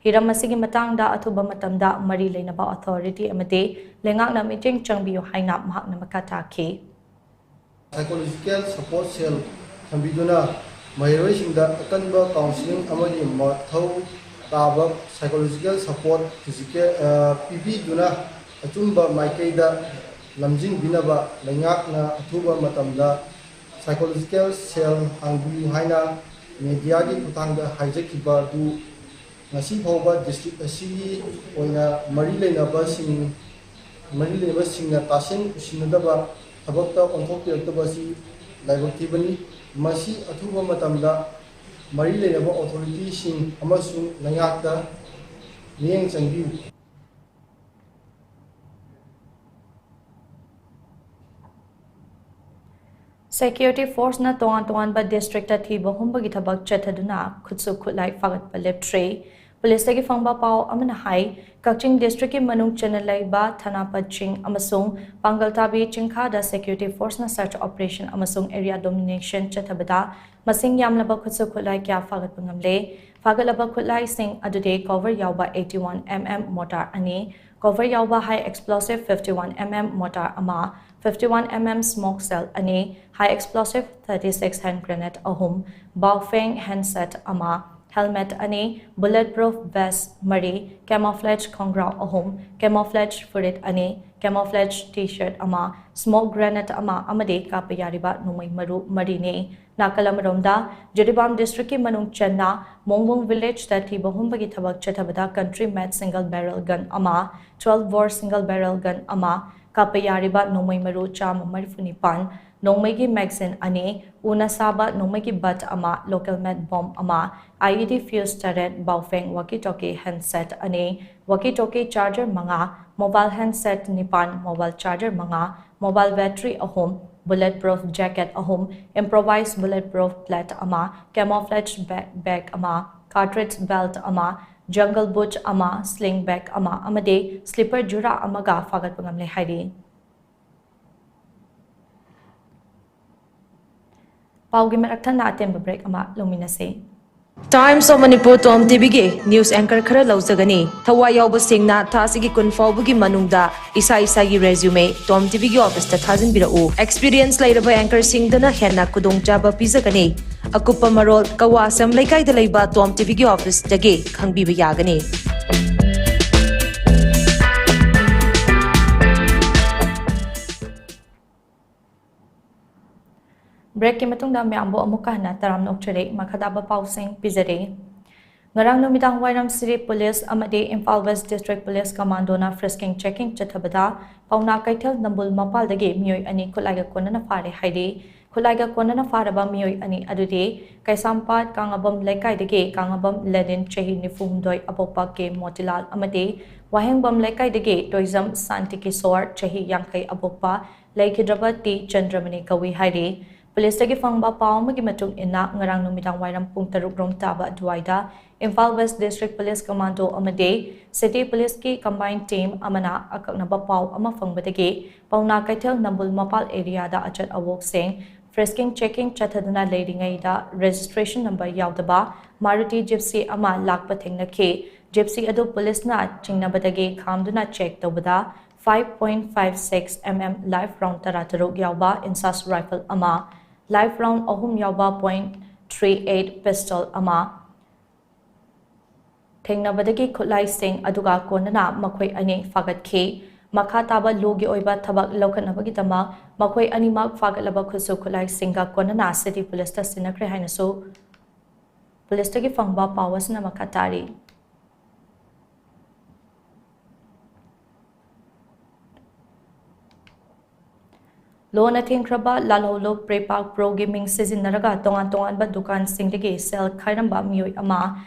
ꯍꯤꯔꯝ ꯑꯁꯤꯒꯤ ꯃꯇꯥꯡꯗ ꯑꯊꯨꯕ ꯃꯇꯝꯗ ꯃꯔꯤ ꯂꯩꯅꯕ ꯑꯣꯊꯣꯔꯤꯇꯤ ꯑꯃꯗꯤ ꯂꯩꯉꯥꯛꯅ ꯃꯤꯠꯌꯦꯡ ꯆꯪꯕꯤꯌꯨ ꯍꯥꯏꯅ ꯃꯍꯥꯛꯅ ꯃꯈꯥ ꯇꯥꯈꯤ꯫ Psychological support cell ꯊꯝꯕꯤꯗꯨꯅ ꯃꯍꯩꯔꯣꯏꯁꯤꯡꯗ ꯑꯀꯟꯕ counselling ꯑꯃꯗꯤ ꯃꯊꯧ ꯇꯥꯕ psychological support physical ꯄꯤꯕꯤꯗꯨꯅ ꯑꯆꯨꯝꯕ ꯃꯥꯏꯀꯩꯗ ꯂꯝꯖꯤꯡꯕꯤꯅꯕ ꯂꯩꯉꯥꯛꯅ ꯑꯊꯨꯕ ꯃꯇꯝꯗ psychological cell ꯍꯥꯡꯕꯤꯌꯨ ꯍꯥꯏꯅ ꯃꯦꯗꯤꯌꯥꯒꯤ ꯈꯨꯠꯊꯥꯡꯗ ꯍꯥꯏꯖꯈꯤꯕ ꯑꯗꯨ ꯉꯁꯤ ꯐꯥꯎꯕ district ꯑꯁꯤꯒꯤ ꯑꯣꯏꯅ ꯃꯔꯤ ꯂꯩꯅꯕꯁꯤꯡ ꯃꯔꯤ ꯂꯩꯅꯕꯁꯤꯡꯅ ꯇꯥꯁꯤꯟ ꯎꯁꯤꯟꯅꯗꯕ ꯊꯕꯛꯇ ꯑꯣꯟꯊꯣꯛꯄꯤꯔꯛꯇꯕ ꯑꯁꯤ ꯂꯥꯏꯕꯛ ꯊꯤꯕꯅꯤ꯫ ꯃꯁꯤ ꯑꯊꯨꯕ ꯃꯇꯝꯗ ꯃꯔꯤ ꯂꯩꯅꯕ ꯑꯣꯊꯣꯔꯤꯇꯤꯁꯤꯡ ꯑꯃꯁꯨꯡ ꯂꯩꯉꯥꯛꯇ ꯃꯤꯠꯌꯦꯡ ꯆꯪꯕꯤꯌꯨ꯫ Security forceꯅ ꯇꯣꯉꯥꯟ ꯇꯣꯉꯥꯟꯕ districtꯇ ꯊꯤꯕ ꯍꯨꯝꯕꯒꯤ ꯊꯕꯛ ꯆꯠꯊꯗꯨꯅ ꯈꯨꯠꯁꯨ ꯈꯨꯠꯂꯥꯏ ꯐꯥꯒꯠꯄ ꯂꯦꯞꯇ꯭ꯔꯤ꯫ ꯄꯨꯂꯤꯁꯇꯒꯤ ꯐꯪꯕ ꯄꯥꯎ ꯑꯃꯅ ꯍꯥꯏ, ꯀꯛꯆꯤꯡ ꯗꯤꯁꯇ꯭ꯔꯤꯛꯀꯤ ꯃꯅꯨꯡ ꯆꯟꯅ ꯂꯩꯕ ꯊꯅꯥꯄꯠ ꯆꯤꯡ ꯑꯃꯁꯨꯡ ꯄꯥꯡꯒꯜꯇꯥꯕꯤ ꯆꯤꯡꯈꯥꯗ ꯁꯦꯀ꯭ꯌꯨꯔꯤꯇꯤ ꯐꯣꯔꯁꯅ ꯁꯔꯆ ꯑꯣꯄꯔꯦꯁꯟ ꯑꯃꯁꯨꯡ ꯑꯦꯔꯤꯌꯥ ꯗꯣꯃꯤꯅꯦꯁꯟ ꯆꯠꯊꯕꯗ ꯃꯁꯤꯡ ꯌꯥꯝꯂꯕ ꯈꯨꯠꯁꯨ ꯈꯨꯠꯂꯥꯏ ꯀꯌꯥ ꯐꯥꯒꯠꯄ ꯉꯝꯂꯦ꯫ ꯐꯥꯒꯠꯂꯕ ꯈꯨꯠꯂꯥꯏꯁꯤꯡ ꯑꯗꯨꯗꯤ ꯀꯣꯚꯔ ꯌꯥꯎꯕ eighty-one mm ꯃꯣꯔꯇꯥꯔ ꯑꯅꯤ, ꯀꯣꯚꯔ ꯌꯥꯎꯕ high explosive fifty-one mm ꯃꯣꯔꯇꯥꯔ ꯑꯃ, fifty-one mm smoke shell ꯑꯅꯤ, high explosive thirty-six hand grenade ꯑꯍꯨꯝ, ꯕꯥꯎꯐꯦꯡ ꯍꯦꯟꯁꯦꯠ ꯑꯃ, ꯍꯦꯜꯃꯦꯠ ꯑꯅꯤ, ꯕꯨꯂꯦꯠ ꯄ꯭ꯔꯨꯐ ꯚꯦꯁ ꯃꯔꯤ, ꯀꯦꯃꯣꯐ꯭ꯂꯦꯖ ꯈꯣꯡꯒ꯭ꯔꯥꯎ ꯑꯍꯨꯝ, ꯀꯦꯃꯣꯐ꯭ꯂꯦꯖ ꯐꯨꯔꯤꯠ ꯑꯅꯤ, ꯀꯦꯃꯣꯐ꯭ꯂꯦꯖ ꯇꯤ ꯁꯔꯠ ꯑꯃ, ꯁ꯭ꯃꯣꯛ ꯒ꯭ꯔꯦꯅꯦꯗ ꯑꯃ ꯑꯃꯗꯤ ꯀꯥꯞꯄ ꯌꯥꯔꯤꯕ ꯅꯣꯡꯃꯩ ꯃꯔꯨ ꯃꯔꯤꯅꯤ꯫ ꯅꯥꯀꯜ ꯑꯃꯔꯣꯝꯗ, ꯖꯤꯔꯤꯕꯥꯝ ꯗꯤꯁꯇ꯭ꯔꯤꯛꯀꯤ ꯃꯅꯨꯡ ꯆꯟꯅ ꯃꯣꯡꯕꯨꯡ ꯚꯤꯂꯦꯖꯇ ꯊꯤꯕ ꯍꯨꯝꯕꯒꯤ ꯊꯕꯛ ꯆꯠꯊꯕꯗ ꯀꯟꯇ꯭ꯔꯤ ꯃꯦꯗ ꯁꯤꯡꯒꯜ ꯕꯦꯔꯦꯜ ꯒꯟ ꯑꯃ, twelve bore ꯁꯤꯡꯒꯜ ꯕꯦꯔꯦꯜ ꯒꯟ ꯑꯃ, ꯀꯥꯞꯄ ꯌꯥꯔꯤꯕ ꯅꯣꯡꯃꯩ ꯃꯔꯨ ꯆꯥꯝꯃ ꯃꯔꯤꯐꯨ ꯅꯤꯄꯥꯟ, ꯅꯣꯡꯃꯩꯒꯤ ꯃꯦꯒꯥꯖꯤꯟ ꯑꯅꯤ, ꯎꯅ ꯁꯥꯕ ꯅꯣꯡꯃꯩꯒꯤ ꯕꯠ ꯑꯃ, ꯂꯣꯀꯦꯜ ꯃꯦꯗ ꯕꯣꯝ ꯑꯃ, IED fuse ꯇꯔꯦꯠ, ꯕꯥꯎꯐꯦꯡ ꯋꯥꯀꯤ ꯇꯣꯀꯤ ꯍꯦꯟꯁꯦꯠ ꯑꯅꯤ, ꯋꯥꯀꯤ ꯇꯣꯀꯤ ꯆꯥꯔꯖꯔ ꯃꯉꯥ, ꯃꯣꯕꯥꯏꯜ ꯍꯦꯟꯁꯦꯠ ꯅꯤꯄꯥꯟ, ꯃꯣꯕꯥꯏꯜ ꯆꯥꯔꯖꯔ ꯃꯉꯥ, ꯃꯣꯕꯥꯏꯜ ꯕꯦꯇ꯭ꯔꯤ ꯑꯍꯨꯝ, ꯕꯨꯂꯦꯠ ꯄ꯭ꯔꯨꯐ ꯖꯦꯀꯦꯠ ꯑꯍꯨꯝ, ꯏꯝꯄ꯭ꯔꯣꯚꯥꯏꯖ ꯕꯨꯂꯦꯠ ꯄ꯭ꯔꯨꯐ ꯄ꯭ꯂꯦꯠ ꯑꯃ, ꯀꯦꯃꯣꯐ꯭ꯂꯦꯖ ꯕꯦꯛ, ꯕꯦꯛ ꯑꯃ, ꯀꯥꯔꯇ꯭ꯔꯤꯖ ꯕꯦꯜꯠ ꯑꯃ, ꯖꯪꯒꯜ ꯕꯨꯠ ꯑꯃ, ꯁ꯭ꯂꯤꯡ ꯕꯦꯛ ꯑꯃ ꯑꯃꯗꯤ ꯁ꯭ꯂꯤꯄꯔ ꯖꯨꯔꯥ ꯑꯃꯒ ꯐꯥꯒꯠꯄ ꯉꯝꯂꯦ ꯍꯥꯏꯔꯤ꯫ ꯄꯥꯎꯒꯤ ꯃꯔꯛ ꯊꯠꯅ ꯑꯇꯦꯟꯕ ꯕ꯭ꯔꯦꯛ ꯑꯃ ꯂꯧꯃꯤꯟꯅꯁꯤ꯫ Times of Manipur ꯇꯣꯝ ꯇꯤꯚꯤꯒꯤ ꯅ꯭ꯌꯨꯁ ꯑꯦꯡꯀꯔ ꯈꯔ ꯂꯧꯖꯒꯅꯤ꯫ ꯊꯋꯥꯏ ꯌꯥꯎꯕꯁꯤꯡꯅ ꯊꯥ ꯑꯁꯤꯒꯤ ꯀꯨꯟ ꯐꯥꯎꯕꯒꯤ ꯃꯅꯨꯡꯗ ꯏꯁꯥ ꯏꯁꯥꯒꯤ ꯔꯦꯖ꯭ꯌꯨꯃꯦ ꯇꯣꯝ ꯇꯤꯚꯤꯒꯤ ꯑꯣꯐꯤꯁꯇ ꯊꯥꯖꯤꯟꯕꯤꯔꯛꯎ꯫ ꯑꯦꯛꯁꯄꯤꯔꯤꯌꯦꯟꯁ ꯂꯩꯔꯕ ꯑꯦꯡꯀꯔꯁꯤꯡꯗꯅ ꯍꯦꯟꯅ ꯈꯨꯗꯣꯡꯆꯥꯕ ꯄꯤꯖꯒꯅꯤ꯫ ꯑꯀꯨꯞꯄ ꯃꯔꯣꯜ ꯀꯋꯥꯁꯝ ꯂꯩꯀꯥꯏꯗ ꯂꯩꯕ ꯇꯣꯝ ꯇꯤꯚꯤꯒꯤ ꯑꯣꯐꯤꯁꯇꯒꯤ ꯈꯪꯕꯤꯕ ꯌꯥꯒꯅꯤ꯫ ꯕ꯭ꯔꯦꯛꯀꯤ ꯃꯇꯨꯡꯗ ꯃꯌꯥꯝꯕꯨ ꯑꯃꯨꯛꯀ ꯍꯟꯅ ꯇꯔꯥꯝꯅ ꯑꯣꯛꯆꯔꯤ꯫ ꯃꯈꯥ ꯇꯥꯕ ꯄꯥꯎꯁꯤꯡ ꯄꯤꯖꯔꯤ꯫ ꯉꯔꯥꯡ ꯅꯨꯃꯤꯗꯥꯡ ꯋꯥꯏꯔꯝ ꯁꯤꯔꯤ ꯄꯨꯂꯤꯁ ꯑꯃꯗꯤ ꯏꯝꯐꯥꯜ ꯋꯦꯁ ꯗꯤꯁꯇ꯭ꯔꯤꯛ ꯄꯨꯂꯤꯁ ꯀꯃꯥꯟꯗꯣꯅ ꯐ꯭ꯔꯤꯁꯀꯤꯡ ꯆꯦꯀꯤꯡ ꯆꯠꯊꯕꯗ ꯄꯥꯎꯅꯥ ꯀꯩꯊꯦꯜ ꯅꯝꯕꯨꯜ ꯃꯄꯥꯜꯗꯒꯤ ꯃꯤꯑꯣꯏ ꯑꯅꯤ ꯈꯨꯠꯂꯥꯏꯒ ꯀꯣꯟꯅꯅ ꯐꯥꯔꯦ ꯍꯥꯏꯔꯤ꯫ ꯈꯨꯠꯂꯥꯏꯒ ꯀꯣꯟꯅꯅ ꯐꯥꯔꯕ ꯃꯤꯑꯣꯏ ꯑꯅꯤ ꯑꯗꯨꯗꯤ ꯀꯩꯁꯥꯝꯄꯥꯠ ꯀꯥꯉꯕꯝ ꯂꯩꯀꯥꯏꯗꯒꯤ ꯀꯥꯉꯕꯝ ꯂꯦꯅꯤꯟ ꯆꯍꯤ ꯅꯤꯐꯨ ꯍꯨꯝꯗꯣꯏ ꯑꯕꯣꯛꯄ ꯀꯦ ꯃꯣꯇꯤꯂꯥꯜ ꯑꯃꯗꯤ ꯋꯥꯍꯦꯡꯕꯝ ꯂꯩꯀꯥꯏꯗꯒꯤ ꯇꯣꯏꯖꯝ ꯁꯥꯟꯇꯤ ꯀꯤꯁꯣꯔ ꯆꯍꯤ ꯌꯥꯡꯈꯩ ꯑꯕꯣꯛꯄ ꯂꯩꯈꯤꯗ꯭ꯔꯕ ꯇꯤ ꯆꯟꯗ꯭ꯔꯃꯅꯤ ꯀꯧꯏ ꯍꯥꯏꯔꯤ꯫ ꯄꯨꯂꯤꯁꯇꯒꯤ ꯐꯪꯕ ꯄꯥꯎ ꯑꯃꯒꯤ ꯃꯇꯨꯡ ꯏꯟꯅ, ꯉꯔꯥꯡ ꯅꯨꯃꯤꯗꯥꯡ ꯋꯥꯏꯔꯝ ꯄꯨꯡ ꯇꯔꯨꯛ ꯔꯣꯝ ꯇꯥꯕ ꯑꯗꯨꯋꯥꯏꯗ Imphal west district police commando ꯑꯃꯗꯤ ꯁꯤꯇꯤ ꯄꯨꯂꯤꯁꯀꯤ ꯀꯝꯕꯥꯏꯟ ꯇꯤꯝ ꯑꯃꯅ ꯑꯀꯛꯅꯕ ꯄꯥꯎ ꯑꯃ ꯐꯪꯕꯗꯒꯤ ꯄꯥꯎꯅꯥ ꯀꯩꯊꯦꯜ ꯅꯝꯕꯨꯜ ꯃꯄꯥꯜ ꯑꯦꯔꯤꯌꯥꯗ ꯑꯆꯠ ꯑꯋꯣꯛꯁꯤꯡ ꯐ꯭ꯔꯤꯁꯀꯤꯡ ꯆꯦꯀꯤꯡ ꯆꯠꯊꯗꯨꯅ ꯂꯩꯔꯤꯉꯩꯗ ꯔꯦꯖꯤꯁꯇ꯭ꯔꯦꯁꯟ ꯅꯝꯕꯔ ꯌꯥꯎꯗꯕ ꯃꯥꯔꯨꯇꯤ ꯖꯤꯞꯁꯤ ꯑꯃ ꯂꯥꯛꯄ ꯊꯦꯡꯅꯈꯤ꯫ ꯖꯤꯞꯁꯤ ꯑꯗꯨ ꯄꯨꯂꯤꯁꯅ ꯆꯤꯡꯅꯕꯗꯒꯤ ꯈꯥꯝꯗꯨꯅ ꯆꯦꯛ ꯇꯧꯕꯗ five point five six M M live round ꯇꯔꯥꯇꯔꯨꯛ ꯌꯥꯎꯕ ꯏꯟꯁꯥꯁ ꯔꯥꯏꯐꯜ ꯑꯃ, ꯂꯥꯏꯐ ꯔꯥꯎꯟ ꯑꯍꯨꯝ ꯌꯥꯎꯕ point three eight ꯄꯤꯁꯇꯣꯜ ꯑꯃ ꯊꯦꯡꯅꯕꯗꯒꯤ ꯈꯨꯠꯂꯥꯏꯁꯤꯡ ꯑꯗꯨꯒ ꯀꯣꯟꯅꯅ ꯃꯈꯣꯏ ꯑꯅꯤ ꯐꯥꯒꯠꯈꯤ꯫ ꯃꯈꯥ ꯇꯥꯕ ꯂꯣꯒꯤ ꯑꯣꯏꯕ ꯊꯕꯛ ꯂꯧꯈꯠꯅꯕꯒꯤꯗꯃꯛ ꯃꯈꯣꯏ ꯑꯅꯤꯃꯛ ꯐꯥꯒꯠꯂꯕ ꯈꯨꯠꯁꯨ ꯈꯨꯠꯂꯥꯏꯁꯤꯡꯒ ꯀꯣꯟꯅꯅ ꯁꯤꯇꯤ ꯄꯨꯂꯤꯁꯇ ꯁꯤꯟꯅꯈ꯭ꯔꯦ ꯍꯥꯏꯅꯁꯨ ꯄꯨꯂꯤꯁꯇꯒꯤ ꯐꯪꯕ ꯄꯥꯎ ꯑꯁꯤꯅ ꯃꯈꯥ ꯇꯥꯔꯤ꯫ ꯂꯣꯟꯅ ꯊꯤꯡꯈ꯭ꯔꯕ ꯂꯥꯜꯍꯧꯂꯨꯞ ꯄ꯭ꯔꯤꯄꯥꯛ ꯄ꯭ꯔꯣꯒꯤ ꯃꯤꯡ ꯁꯤꯖꯤꯟꯅꯔꯒ ꯇꯣꯉꯥꯟ ꯇꯣꯉꯥꯟꯕ ꯗꯨꯀꯥꯟꯁꯤꯡꯗꯒꯤ ꯁꯦꯜ ꯈꯥꯏꯔꯝꯕ ꯃꯤꯑꯣꯏ ꯑꯃ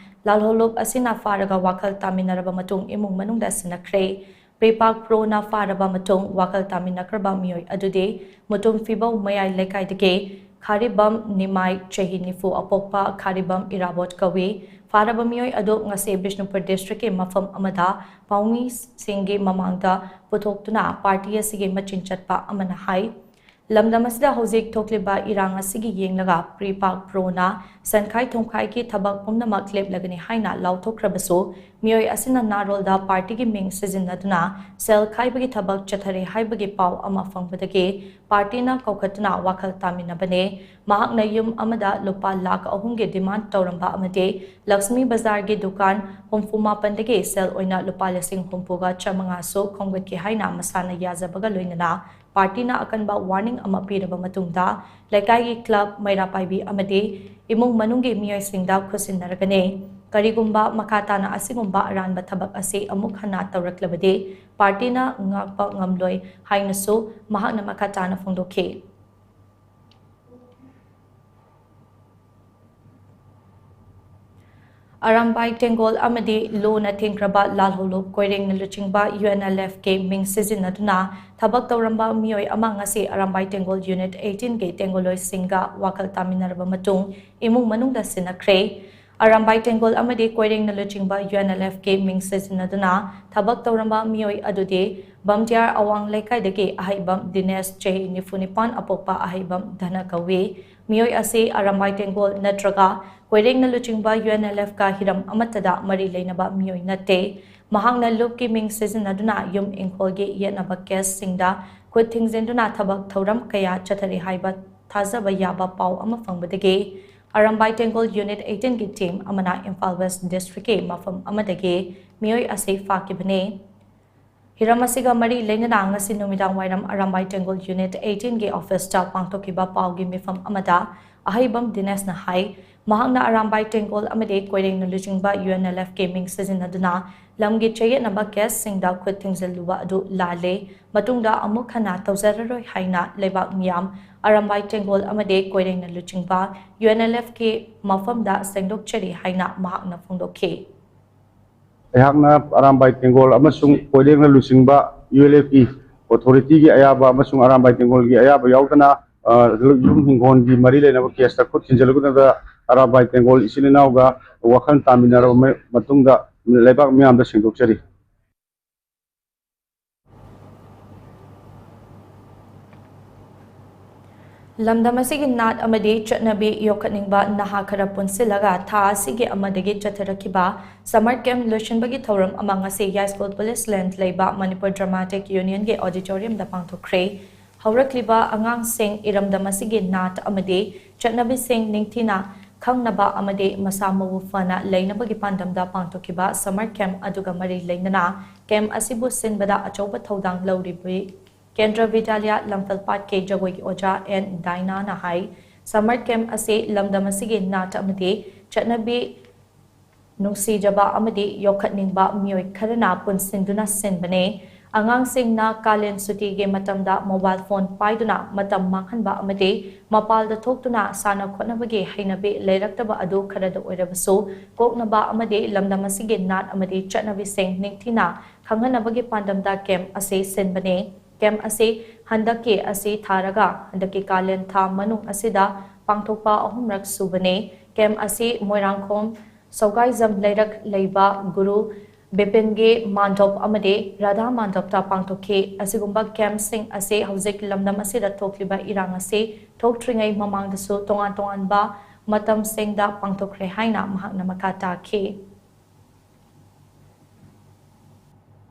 ꯂꯥꯜꯍꯧꯂꯨꯞ ꯑꯁꯤꯅ ꯐꯥꯔꯒ ꯋꯥꯈꯜ ꯇꯥꯃꯤꯟꯅꯔꯕ ꯃꯇꯨꯡ ꯏꯃꯨꯡ ꯃꯅꯨꯡꯗ ꯁꯤꯟꯅꯈ꯭ꯔꯦ꯫ ꯄ꯭ꯔꯤꯄꯥꯛ ꯄ꯭ꯔꯣꯅ ꯐꯥꯔꯕ ꯃꯇꯨꯡ ꯋꯥꯈꯜ ꯇꯥꯃꯤꯟꯅꯈ꯭ꯔꯕ ꯃꯤꯑꯣꯏ ꯑꯗꯨꯗꯤ ꯃꯨꯇꯨꯝ ꯐꯤꯕꯧ ꯃꯌꯥꯏ ꯂꯩꯀꯥꯏꯗꯒꯤ ꯈꯥꯔꯤꯕꯝ ꯅꯤꯃꯥꯏ, ꯆꯍꯤ ꯅꯤꯐꯨ ꯑꯄꯣꯛꯄ ꯈꯥꯔꯤꯕꯝ ꯏꯔꯥꯕꯣꯠ ꯀꯧꯏ꯫ ꯐꯥꯔꯕ ꯃꯤꯑꯣꯏ ꯑꯗꯨ ꯉꯁꯤ ꯕꯤꯁꯅꯨꯄꯨꯔ ꯗꯤꯁꯇ꯭ꯔꯤꯛꯀꯤ ꯃꯐꯝ ꯑꯃꯗ ꯄꯥꯎꯃꯤꯁꯤꯡꯒꯤ ꯃꯃꯥꯡꯗ ꯄꯨꯊꯣꯛꯇꯨꯅ ꯄꯥꯔꯇꯤ ꯑꯁꯤꯒꯤ ꯃꯆꯤꯟ ꯆꯠꯄ ꯑꯃꯅ ꯍꯥꯏ꯫ ꯂꯝꯗꯝ ꯑꯁꯤꯗ ꯍꯧꯖꯤꯛ ꯊꯣꯛꯂꯤꯕ ꯏꯔꯥꯡ ꯑꯁꯤꯒꯤ ꯌꯦꯡꯂꯒ ꯄ꯭ꯔꯤꯄꯥꯛ ꯄ꯭ꯔꯣꯅ ꯁꯦꯟꯈꯥꯏ ꯊꯨꯝꯈꯥꯏꯒꯤ ꯊꯕꯛ ꯄꯨꯝꯅꯃꯛ ꯂꯦꯞꯂꯒꯅꯤ ꯍꯥꯏꯅ ꯂꯥꯎꯊꯣꯛꯈ꯭ꯔꯕꯁꯨ, ꯃꯤꯑꯣꯏ ꯑꯁꯤꯅ ꯅꯥꯔꯣꯜꯗ ꯄꯥꯔꯇꯤꯒꯤ ꯃꯤꯡ ꯁꯤꯖꯤꯟꯅꯗꯨꯅ ꯁꯦꯜ ꯈꯥꯏꯕꯒꯤ ꯊꯕꯛ ꯆꯠꯊꯔꯤ ꯍꯥꯏꯕꯒꯤ ꯄꯥꯎ ꯑꯃ ꯐꯪꯕꯗꯒꯤ ꯄꯥꯔꯇꯤꯅ ꯀꯧꯈꯠꯇꯨꯅ ꯋꯥꯈꯜ ꯇꯥꯃꯤꯟꯅꯕꯅꯤ꯫ ꯃꯍꯥꯛꯅ ꯌꯨꯝ ꯑꯃꯗ ꯂꯨꯄꯥ ꯂꯥꯈ ꯑꯍꯨꯝꯒꯤ ꯗꯤꯃꯥꯟ ꯇꯧꯔꯝꯕ ꯑꯃꯗꯤ ꯂꯛꯁꯃꯤ ꯕꯖꯥꯔꯒꯤ ꯗꯨꯀꯥꯟ ꯍꯨꯝꯐꯨ ꯃꯥꯄꯟꯗꯒꯤ ꯁꯦꯜ ꯑꯣꯏꯅ ꯂꯨꯄꯥ ꯂꯤꯁꯤꯡ ꯍꯨꯝꯐꯨꯒ ꯆꯥꯃꯉꯥꯁꯨ ꯈꯣꯝꯒꯠꯈꯤ ꯍꯥꯏꯅ ꯃꯁꯥꯅ ꯌꯥꯖꯕꯒ ꯂꯣꯏꯅꯅ ꯄꯥꯔꯇꯤꯅ ꯑꯀꯟꯕ ꯋꯥꯔꯅꯤꯡ ꯑꯃ ꯄꯤꯔꯕ ꯃꯇꯨꯡꯗ, ꯂꯩꯀꯥꯏꯒꯤ ꯀ꯭ꯂꯕ, ꯃꯩꯔꯥ ꯄꯥꯏꯕꯤ ꯑꯃꯗꯤ ꯏꯃꯨꯡ ꯃꯅꯨꯡꯒꯤ ꯃꯤꯑꯣꯏꯁꯤꯡꯗ ꯈꯨꯠꯁꯤꯟꯅꯔꯒꯅꯤ꯫ ꯀꯔꯤꯒꯨꯝꯕ ꯃꯈꯥ ꯇꯥꯅ ꯑꯁꯤꯒꯨꯝꯕ ꯑꯔꯥꯟꯕ ꯊꯕꯛ ꯑꯁꯤ ꯑꯃꯨꯛ ꯍꯟꯅ ꯇꯧꯔꯛꯂꯕꯗꯤ, ꯄꯥꯔꯇꯤꯅ ꯉꯥꯛꯄ ꯉꯝꯂꯣꯏ ꯍꯥꯏꯅꯁꯨ ꯃꯍꯥꯛꯅ ꯃꯈꯥ ꯇꯥꯅ ꯐꯣꯡꯗꯣꯛꯈꯤ꯫ ꯑꯔꯥꯝꯕꯥꯏ ꯇꯦꯡꯒꯣꯜ ꯑꯃꯗꯤ ꯂꯨꯅ ꯊꯤꯡꯈ꯭ꯔꯕ ꯂꯥꯜꯍꯧꯂꯨꯞ ꯀꯣꯏꯔꯦꯡꯅ ꯂꯨꯆꯤꯡꯕ UNLFꯀꯤ ꯃꯤꯡ ꯁꯤꯖꯤꯟꯅꯗꯨꯅ ꯊꯕꯛ ꯇꯧꯔꯝꯕ ꯃꯤꯑꯣꯏ ꯑꯃ ꯉꯁꯤ ꯑꯔꯥꯝꯕꯥꯏ ꯇꯦꯡꯒꯣꯜ Unit eighteenꯒꯤ ꯇꯦꯡꯒꯣꯜꯂꯣꯏꯁꯤꯡꯒ ꯋꯥꯈꯜ ꯇꯥꯃꯤꯟꯅꯔꯕ ꯃꯇꯨꯡ ꯏꯃꯨꯡ ꯃꯅꯨꯡꯗ ꯁꯤꯟꯅꯈ꯭ꯔꯦ꯫ ꯑꯔꯥꯝꯕꯥꯏ ꯇꯦꯡꯒꯣꯜ ꯑꯃꯗꯤ ꯀꯣꯏꯔꯦꯡꯅ ꯂꯨꯆꯤꯡꯕ UNLFꯀꯤ ꯃꯤꯡ ꯁꯤꯖꯤꯟꯅꯗꯨꯅ ꯊꯕꯛ ꯇꯧꯔꯝꯕ ꯃꯤꯑꯣꯏ ꯑꯗꯨꯗꯤ ꯕꯝꯗꯤꯌꯥꯔ ꯑꯋꯥꯡ ꯂꯩꯀꯥꯏꯗꯒꯤ ꯑꯍꯩꯕꯝ ꯗꯤꯅꯦꯁ, ꯆꯍꯤ ꯅꯤꯐꯨ ꯅꯤꯄꯥꯟ, ꯑꯄꯣꯛꯄ ꯑꯍꯩꯕꯝ ꯙꯅ ꯀꯧꯏ꯫ ꯃꯤꯑꯣꯏ ꯑꯁꯤ ꯑꯔꯥꯝꯕꯥꯏ ꯇꯦꯡꯒꯣꯜ ꯅꯠꯇ꯭ꯔꯒ ꯀꯣꯏꯔꯦꯡꯅ ꯂꯨꯆꯤꯡꯕ UNLFꯀ ꯍꯤꯔꯝ ꯑꯃꯠꯇꯗ ꯃꯔꯤ ꯂꯩꯅꯕ ꯃꯤꯑꯣꯏ ꯅꯠꯇꯦ꯫ ꯃꯍꯥꯛꯅ ꯂꯨꯞꯀꯤ ꯃꯤꯡ ꯁꯤꯖꯤꯟꯅꯗꯨꯅ ꯌꯨꯝ ꯏꯪꯈꯣꯜꯒꯤ ꯌꯦꯠꯅꯕ ꯀꯦꯁꯁꯤꯡꯗ ꯈꯨꯠ ꯊꯤꯡꯖꯤꯟꯗꯨꯅ ꯊꯕꯛ ꯊꯧꯔꯝ ꯀꯌꯥ ꯆꯠꯊꯔꯤ ꯍꯥꯏꯕ ꯊꯥꯖꯕ ꯌꯥꯕ ꯄꯥꯎ ꯑꯃ ꯐꯪꯕꯗꯒꯤ ꯑꯔꯥꯝꯕꯥꯏ ꯇꯦꯡꯒꯣꯜ Unit eighteenꯒꯤ team ꯑꯃꯅ ꯏꯝꯐꯥꯜ West Districtꯀꯤ ꯃꯐꯝ ꯑꯃꯗꯒꯤ ꯃꯤꯑꯣꯏ ꯑꯁꯤ ꯐꯥꯈꯤꯕꯅꯤ꯫ ꯍꯤꯔꯝ ꯑꯁꯤꯒ ꯃꯔꯤ ꯂꯩꯅꯅ ꯉꯁꯤ ꯅꯨꯃꯤꯗꯥꯡ ꯋꯥꯏꯔꯝ ꯑꯔꯥꯝꯕꯥꯏ ꯇꯦꯡꯒꯣꯜ Unit eighteenꯒꯤ officeꯇ ꯄꯥꯡꯊꯣꯛꯈꯤꯕ ꯄꯥꯎꯒꯤ ꯃꯤꯐꯝ ꯑꯃꯗ ꯑꯍꯩꯕꯝ ꯗꯤꯅꯦꯁꯅ ꯍꯥꯏ, ꯃꯍꯥꯛꯅ ꯑꯔꯥꯝꯕꯥꯏ ꯇꯦꯡꯒꯣꯜ ꯑꯃꯗꯤ ꯀꯣꯏꯔꯦꯡꯅ ꯂꯨꯆꯤꯡꯕ UNLFꯀꯤ ꯃꯤꯡ ꯁꯤꯖꯤꯟꯅꯗꯨꯅ ꯂꯝꯒꯤ ꯆꯌꯦꯠꯅꯕ ꯀꯦꯁꯁꯤꯡꯗ ꯈꯨꯠ ꯊꯤꯡꯖꯤꯜꯂꯨꯕ ꯑꯗꯨ ꯂꯥꯜꯂꯦ꯫ ꯃꯇꯨꯡꯗ ꯑꯃꯨꯛ ꯍꯟꯅ ꯇꯧꯖꯔꯔꯣꯏ ꯍꯥꯏꯅ ꯂꯩꯕꯥꯛ ꯃꯤꯌꯥꯝ ꯑꯔꯥꯝꯕꯥꯏ ꯇꯦꯡꯒꯣꯜ ꯑꯃꯗꯤ ꯀꯣꯏꯔꯦꯡꯅ ꯂꯨꯆꯤꯡꯕ UNLFꯀꯤ ꯃꯐꯝꯗ ꯁꯦꯡꯗꯣꯛꯆꯔꯤ ꯍꯥꯏꯅ ꯃꯍꯥꯛꯅ ꯐꯣꯡꯗꯣꯛꯈꯤ꯫ ꯑꯩꯍꯥꯛꯅ ꯑꯔꯥꯝꯕꯥꯏ ꯇꯦꯡꯒꯣꯜ ꯑꯃꯁꯨꯡ ꯀꯣꯏꯔꯦꯡꯅ ꯂꯨꯆꯤꯡꯕ UNLFꯀꯤ authorityꯒꯤ ꯑꯌꯥꯕ ꯑꯃꯁꯨꯡ ꯑꯔꯥꯝꯕꯥꯏ ꯇꯦꯡꯒꯣꯜꯒꯤ ꯑꯌꯥꯕ ꯌꯥꯎꯗꯅ, ꯑ, ꯌꯨꯝ ꯍꯤꯡꯒꯣꯜꯒꯤ ꯃꯔꯤ ꯂꯩꯅꯕ case ꯈꯨꯠ ꯊꯤꯟꯖꯤꯜꯂꯨꯗꯅ ꯑꯔꯥꯝꯕꯥꯏ ꯇꯦꯡꯒꯣꯜ ꯏꯆꯤꯜ ꯏꯅꯥꯎꯒ ꯋꯥꯈꯜ ꯇꯥꯃꯤꯟꯅꯔꯕ ꯃ-, ꯃꯇꯨꯡꯗ ꯂꯩꯕꯥꯛ ꯃꯤꯌꯥꯝꯗ ꯁꯦꯡꯗꯣꯛꯆꯔꯤ꯫ ꯂꯝꯗꯝ ꯑꯁꯤꯒꯤ ꯅꯥꯠ ꯑꯃꯗꯤ ꯆꯠꯅꯕꯤ ꯌꯣꯛꯈꯠꯅꯤꯡꯕ ꯅꯍꯥ ꯈꯔ ꯄꯨꯟꯁꯤꯜꯂꯒ ꯊꯥ ꯑꯁꯤꯒꯤ ꯑꯃꯗꯒꯤ ꯆꯠꯊꯔꯛꯈꯤꯕ summer camp ꯂꯣꯏꯁꯤꯟꯕꯒꯤ ꯊꯧꯔꯝ ꯑꯃ ꯉꯁꯤ ꯌꯥꯏꯁ꯭ꯀꯨꯜ police line ꯂꯩꯕ ꯃꯅꯤꯄꯨꯔ Dramatic Unionꯒꯤ auditoriumꯗ ꯄꯥꯡꯊꯣꯛꯈ꯭ꯔꯦ꯫ ꯍꯧꯔꯛꯂꯤꯕ ꯑꯉꯥꯡꯁꯤꯡ ꯏꯔꯝꯗꯝ ꯑꯁꯤꯒꯤ ꯅꯥꯠ ꯑꯃꯗꯤ ꯆꯠꯅꯕꯤꯁꯤꯡ ꯅꯤꯡꯊꯤꯅ ꯈꯪꯅꯕ ꯑꯃꯗꯤ ꯃꯁꯥ ꯃꯎ ꯐꯅ ꯂꯩꯅꯕꯒꯤ ꯄꯥꯟꯗꯝꯗ ꯄꯥꯡꯊꯣꯛꯈꯤꯕ summer camp ꯑꯗꯨꯒ ꯃꯔꯤ ꯂꯩꯅꯅ camp ꯑꯁꯤꯕꯨ ꯁꯤꯟꯕꯗ ꯑꯆꯧꯕ ꯊꯧꯗꯥꯡ ꯂꯧꯔꯤꯕꯤ ꯀꯦꯟꯗ꯭ꯔ ꯕꯤꯗ꯭ꯌꯥꯂꯌ ꯂꯝꯐꯦꯜꯄꯥꯠꯀꯤ ꯖꯒꯣꯏꯒꯤ ꯑꯣꯖꯥ ꯑꯦꯟ ꯗꯥꯏꯅꯥꯅ ꯍꯥꯏ, summer camp ꯑꯁꯤ ꯂꯝꯗꯝ ꯑꯁꯤꯒꯤ ꯅꯥꯠ ꯑꯃꯗꯤ ꯆꯠꯅꯕꯤ ꯅꯨꯡꯁꯤꯖꯕ ꯑꯃꯗꯤ ꯌꯣꯛꯈꯠꯅꯤꯡꯕ ꯃꯤꯑꯣꯏ ꯈꯔꯅ ꯄꯨꯟꯁꯤꯟꯗꯨꯅ ꯁꯤꯟꯕꯅꯦ꯫ ꯑꯉꯥꯡꯁꯤꯡꯅ ꯀꯥꯂꯦꯟ ꯁꯨꯇꯤꯒꯤ ꯃꯇꯝꯗ ꯃꯣꯕꯥꯏꯜ ꯐꯣꯟ ꯄꯥꯏꯗꯨꯅ ꯃꯇꯝ ꯃꯥꯡꯍꯟꯕ ꯑꯃꯗꯤ ꯃꯄꯥꯜꯗ ꯊꯣꯛꯇꯨꯅ ꯁꯥꯟꯅ ꯈꯣꯠꯅꯕꯒꯤ ꯍꯩꯅꯕꯤ ꯂꯩꯔꯛꯇꯕ ꯑꯗꯨ ꯈꯔꯗ ꯑꯣꯏꯔꯕꯁꯨ ꯀꯣꯛꯅꯕ ꯑꯃꯗꯤ ꯂꯝꯗꯝ ꯑꯁꯤꯒꯤ ꯅꯥꯠ ꯑꯃꯗꯤ ꯆꯠꯅꯕꯤꯁꯤꯡ ꯅꯤꯡꯊꯤꯅ ꯈꯪꯍꯟꯅꯕꯒꯤ ꯄꯥꯟꯗꯝꯗ ꯀꯦꯝꯞ ꯑꯁꯤ ꯁꯤꯟꯕꯅꯤ꯫ ꯀꯦꯝꯞ ꯑꯁꯤ ꯍꯟꯗꯛꯀꯤ ꯑꯁꯤ ꯊꯥꯔꯒ ꯍꯟꯗꯛꯀꯤ ꯀꯥꯂꯦꯟ ꯊꯥ ꯃꯅꯨꯡ ꯑꯁꯤꯗ ꯄꯥꯡꯊꯣꯛꯄ ꯑꯍꯨꯝꯔꯛ ꯁꯨꯕꯅꯤ꯫ ꯀꯦꯝꯞ ꯑꯁꯤ ꯃꯣꯏꯔꯥꯡꯈꯣꯝ ꯁꯧꯒꯥꯏꯖꯝ ꯂꯩꯔꯛ ꯂꯩꯕ ꯒꯨꯔꯨ ꯕꯤꯄꯤꯟꯒꯤ ꯃꯥꯟꯗꯣꯞ ꯑꯃꯗꯤ ꯔꯥꯙꯥ ꯃꯥꯟꯗꯣꯞꯇ ꯄꯥꯡꯊꯣꯛꯈꯤ꯫ ꯑꯁꯤꯒꯨꯝꯕ ꯀꯦꯝꯞꯁꯤꯡ ꯑꯁꯤ ꯍꯧꯖꯤꯛ ꯂꯝꯗꯝ ꯑꯁꯤꯗ ꯊꯣꯛꯂꯤꯕ ꯏꯔꯥꯡ ꯑꯁꯤ ꯊꯣꯛꯇ꯭ꯔꯤꯉꯩ ꯃꯃꯥꯡꯗꯁꯨ ꯇꯣꯉꯥꯟ ꯇꯣꯉꯥꯟꯕ ꯃꯇꯝꯁꯤꯡꯗ ꯄꯥꯡꯊꯣꯛꯈ꯭ꯔꯦ ꯍꯥꯏꯅ ꯃꯍꯥꯛꯅ ꯃꯈꯥ ꯇꯥꯈꯤ꯫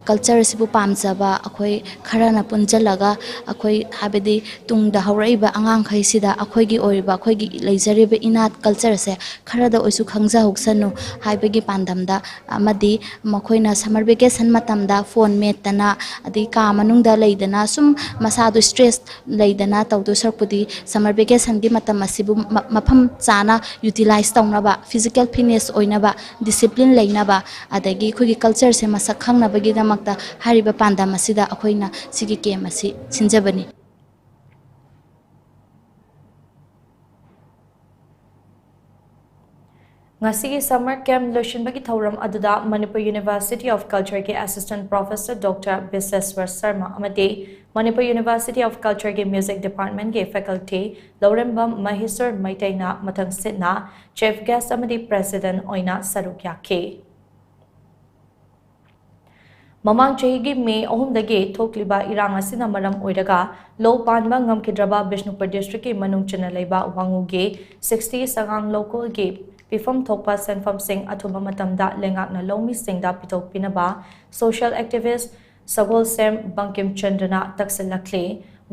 ꯀꯜꯆꯔ ꯑꯁꯤꯕꯨ ꯄꯥꯝꯖꯕ ꯑꯩꯈꯣꯏ ꯈꯔꯅ ꯄꯨꯟꯁꯤꯜꯂꯒ ꯑꯩꯈꯣꯏ, ꯍꯥꯏꯕꯗꯤ ꯇꯨꯡꯗ ꯍꯧꯔꯛꯏꯕ ꯑꯉꯥꯡꯈꯩꯁꯤꯗ ꯑꯩꯈꯣꯏꯒꯤ ꯑꯣꯏꯔꯤꯕ, ꯑꯩꯈꯣꯏꯒꯤ ꯂꯩꯖꯔꯤꯕ ꯏꯅꯥꯠ ꯀꯜꯆꯔꯁꯦ ꯈꯔꯗ ꯑꯣꯏꯁꯨ ꯈꯪꯖꯍꯧꯁꯅꯨ ꯍꯥꯏꯕꯒꯤ ꯄꯥꯟꯗꯝꯗ, ꯑꯃꯗꯤ ꯃꯈꯣꯏꯅ ꯁꯝꯃꯔ ꯚꯦꯀꯦꯁꯟ ꯃꯇꯝꯗ ꯐꯣꯟ ꯃꯦꯠꯇꯅ, ꯑꯗꯩ ꯀꯥ ꯃꯅꯨꯡꯗ ꯂꯩꯗꯅ ꯁꯨꯝ ꯃꯁꯥꯗꯣ ꯏꯁꯇ꯭ꯔꯦꯁ ꯂꯩꯗꯅ ꯇꯧꯗꯣꯏ ꯁꯔꯨꯛꯄꯨꯗꯤ, ꯁꯝꯃꯔ ꯚꯦꯀꯦꯁꯟꯒꯤ ꯃꯇꯝ ꯑꯁꯤꯕꯨ ꯃ-, ꯃꯐꯝ ꯆꯥꯅ ꯌꯨꯇꯤꯂꯥꯏꯁ ꯇꯧꯅꯕ, ꯐꯤꯖꯤꯀꯦꯜ ꯐꯤꯠꯅꯦꯁ ꯑꯣꯏꯅꯕ, ꯗꯤꯁꯤꯄ꯭ꯂꯤꯟ ꯂꯩꯅꯕ, ꯑꯗꯒꯤ ꯑꯩꯈꯣꯏꯒꯤ ꯀꯜꯆꯔꯁꯦ ꯃꯁꯛ ꯈꯪꯅꯕꯒꯤꯗꯃꯛꯇ ꯍꯥꯏꯔꯤꯕ ꯄꯥꯟꯗꯝ ꯑꯁꯤꯗ ꯑꯩꯈꯣꯏꯅ ꯁꯤꯒꯤ ꯀꯦꯝꯞ ꯑꯁꯤ ꯁꯤꯟꯖꯕꯅꯤ꯫ ꯉꯁꯤꯒꯤ ꯁꯝꯃꯔ ꯀꯦꯝꯞ ꯂꯣꯏꯁꯤꯟꯕꯒꯤ ꯊꯧꯔꯝ ꯑꯗꯨꯗ ꯃꯅꯤꯄꯨꯔ ꯌꯨꯅꯤꯚꯔꯁꯤꯇꯤ ꯑꯣꯐ ꯀꯜꯆꯔꯒꯤ ꯑꯦꯁꯤꯁꯇꯦꯟꯠ ꯄ꯭ꯔꯣꯐꯦꯁꯔ ꯗꯣꯛꯇꯔ ꯕꯤꯁꯦꯁ꯭ꯋꯔ ꯁꯔꯃ ꯑꯃꯗꯤ ꯃꯅꯤꯄꯨꯔ ꯌꯨꯅꯤꯚꯔꯁꯤꯇꯤ ꯑꯣꯐ ꯀꯜꯆꯔꯒꯤ ꯃ꯭ꯌꯨꯖꯤꯛ ꯗꯤꯄꯥꯔꯠꯃꯦꯟꯠꯀꯤ ꯐꯦꯀꯜꯇꯤ ꯂꯧꯔꯦꯝꯕꯝ ꯃꯍꯦꯁ꯭ꯋꯔ ꯃꯩꯇꯩꯅ ꯃꯊꯪ ꯁꯤꯠꯅ ꯆꯤꯐ ꯒꯦꯁ꯭ꯠ ꯑꯃꯗꯤ ꯄ꯭ꯔꯦꯁꯤꯗꯦꯟꯠ ꯑꯣꯏꯅ ꯁꯔꯨꯛ ꯌꯥꯈꯤ꯫ ꯃꯃꯥꯡ ꯆꯍꯤꯒꯤ ꯃꯦ ꯑꯍꯨꯝꯗꯒꯤ ꯊꯣꯛꯂꯤꯕ ꯏꯔꯥꯡ ꯑꯁꯤꯅ ꯃꯔꯝ ꯑꯣꯏꯔꯒ ꯂꯧ ꯄꯥꯟꯕ ꯉꯝꯈꯤꯗ꯭ꯔꯕ ꯕꯤꯁꯅꯨꯄꯨꯔ ꯗꯤꯁꯇ꯭ꯔꯤꯛꯀꯤ ꯃꯅꯨꯡ ꯆꯟꯅ ꯂꯩꯕ ꯋꯥꯉꯨꯒꯤ ꯁꯤꯛꯁꯇꯤ ꯁꯉꯥꯡ ꯂꯧꯀꯣꯜꯒꯤ ꯄꯤꯐꯝ ꯊꯣꯛꯄ ꯁꯦꯟꯐꯝꯁꯤꯡ ꯑꯊꯨꯕ ꯃꯇꯝꯗ ꯂꯩꯉꯥꯛꯅ ꯂꯧꯃꯤꯁꯤꯡꯗ ꯄꯤꯊꯣꯛꯄꯤꯅꯕ ꯁꯣꯁꯤꯌꯦꯜ ꯑꯦꯛꯇꯤꯚꯤꯁ꯭ꯠ ꯁꯒꯣꯜꯁꯦꯝ ꯕꯪꯀꯤꯝ ꯆꯟꯗ꯭ꯔꯅ ꯇꯛꯁꯤꯜꯂꯛꯂꯤ꯫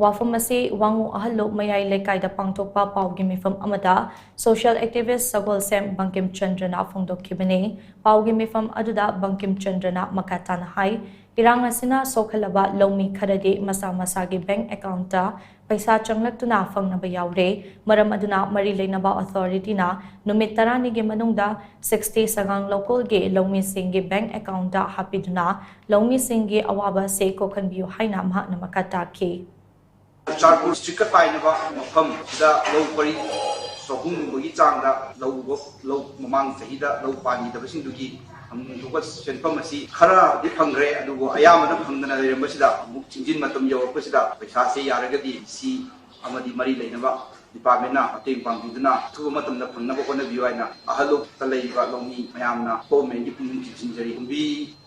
ꯋꯥꯐꯝ ꯑꯁꯤ ꯋꯥꯉꯨ ꯑꯍꯜꯂꯨꯞ ꯃꯌꯥꯏ ꯂꯩꯀꯥꯏꯗ ꯄꯥꯡꯊꯣꯛꯄ ꯄꯥꯎꯒꯤ ꯃꯤꯐꯝ ꯑꯃꯗ ꯁꯣꯁꯤꯌꯦꯜ ꯑꯦꯛꯇꯤꯚꯤꯁ꯭ꯠ ꯁꯒꯣꯜꯁꯦꯝ ꯕꯪꯀꯤꯝ ꯆꯟꯗ꯭ꯔꯅ ꯐꯣꯡꯗꯣꯛꯈꯤꯕꯅꯤ꯫ ꯄꯥꯎꯒꯤ ꯃꯤꯐꯝ ꯑꯗꯨꯗ ꯕꯪꯀꯤꯝ ꯆꯟꯗ꯭ꯔꯅ ꯃꯈꯥ ꯇꯥꯅ ꯍꯥꯏ, ꯏꯔꯥꯡ ꯑꯁꯤꯅ ꯁꯣꯛꯍꯜꯂꯕ ꯂꯧꯃꯤ ꯈꯔꯗꯤ ꯃꯁꯥ ꯃꯁꯥꯒꯤ ꯕꯦꯡꯛ ꯑꯦꯀꯥꯎꯟꯠꯇ ꯄꯩꯁꯥ ꯆꯪꯂꯛꯇꯨꯅ ꯐꯪꯅꯕ ꯌꯥꯎꯔꯦ꯫ ꯃꯔꯝ ꯑꯗꯨꯅ ꯃꯔꯤ ꯂꯩꯅꯕ authorityꯅ ꯅꯨꯃꯤꯠ ꯇꯔꯥꯅꯤꯒꯤ ꯃꯅꯨꯡꯗ sixty ꯁꯒꯥꯡ ꯂꯧꯀꯣꯜꯒꯤ ꯂꯧꯃꯤꯁꯤꯡꯒꯤ bank accountꯇ ꯍꯥꯞꯄꯤꯗꯨꯅ ꯂꯧꯃꯤꯁꯤꯡꯒꯤ ꯑꯋꯥꯕ ꯑꯁꯤ ꯀꯣꯛꯍꯟꯕꯤꯌꯨ ꯍꯥꯏꯅ ꯃꯍꯥꯛꯅ ꯃꯈꯥ ꯇꯥꯈꯤ꯫ ꯆꯨꯔꯆꯥꯟꯄꯨꯔ districtꯀ ꯇꯥꯏꯅꯕ ꯃꯐꯝꯁꯤꯗ ꯂꯧ ꯄꯔꯤ ꯆꯍꯨꯝꯒꯨꯝꯕꯒꯤ ꯆꯥꯡꯗ ꯂꯧ ꯎꯕ, ꯂꯧ ꯃꯃꯥꯡ ꯆꯍꯤꯗ ꯂꯧ ꯄꯥꯟꯈꯤꯗꯕꯁꯤꯡꯗꯨꯒꯤ ꯐꯪꯐꯝ ꯊꯣꯛꯄ ꯁꯦꯟꯐꯝ ꯑꯁꯤ ꯈꯔꯗꯤ ꯐꯪꯈ꯭ꯔꯦ꯫ ꯑꯗꯨꯕꯨ ꯑꯌꯥꯝꯕꯅ ꯐꯪꯗꯅ ꯂꯩꯔꯝꯕꯁꯤꯗ ꯑꯃꯨꯛ ꯆꯤꯡꯖꯤꯟ ꯃꯇꯝ ꯌꯧꯔꯛꯄꯁꯤꯗ ꯄꯩꯁꯥꯁꯦ ꯌꯥꯔꯒꯗꯤ ꯁꯤ ꯑꯃꯗꯤ ꯃꯔꯤ ꯂꯩꯅꯕ departmentꯅ ꯃꯇꯦꯡ ꯄꯥꯡꯕꯤꯗꯨꯅ ꯑꯊꯨꯕ ꯃꯇꯝꯗ ꯐꯪꯅꯕ ꯍꯣꯠꯅꯕꯤꯌꯨ ꯍꯥꯏꯅ ꯑꯍꯜ ꯂꯣꯛꯇ ꯂꯩꯔꯤꯕ ꯂꯧꯃꯤ ꯃꯌꯥꯝꯅ governmentꯀꯤ ꯄꯨꯛꯅꯤꯡ ꯆꯤꯡꯁꯤꯟꯖꯔꯤ꯫ ꯀꯨꯝꯕꯤ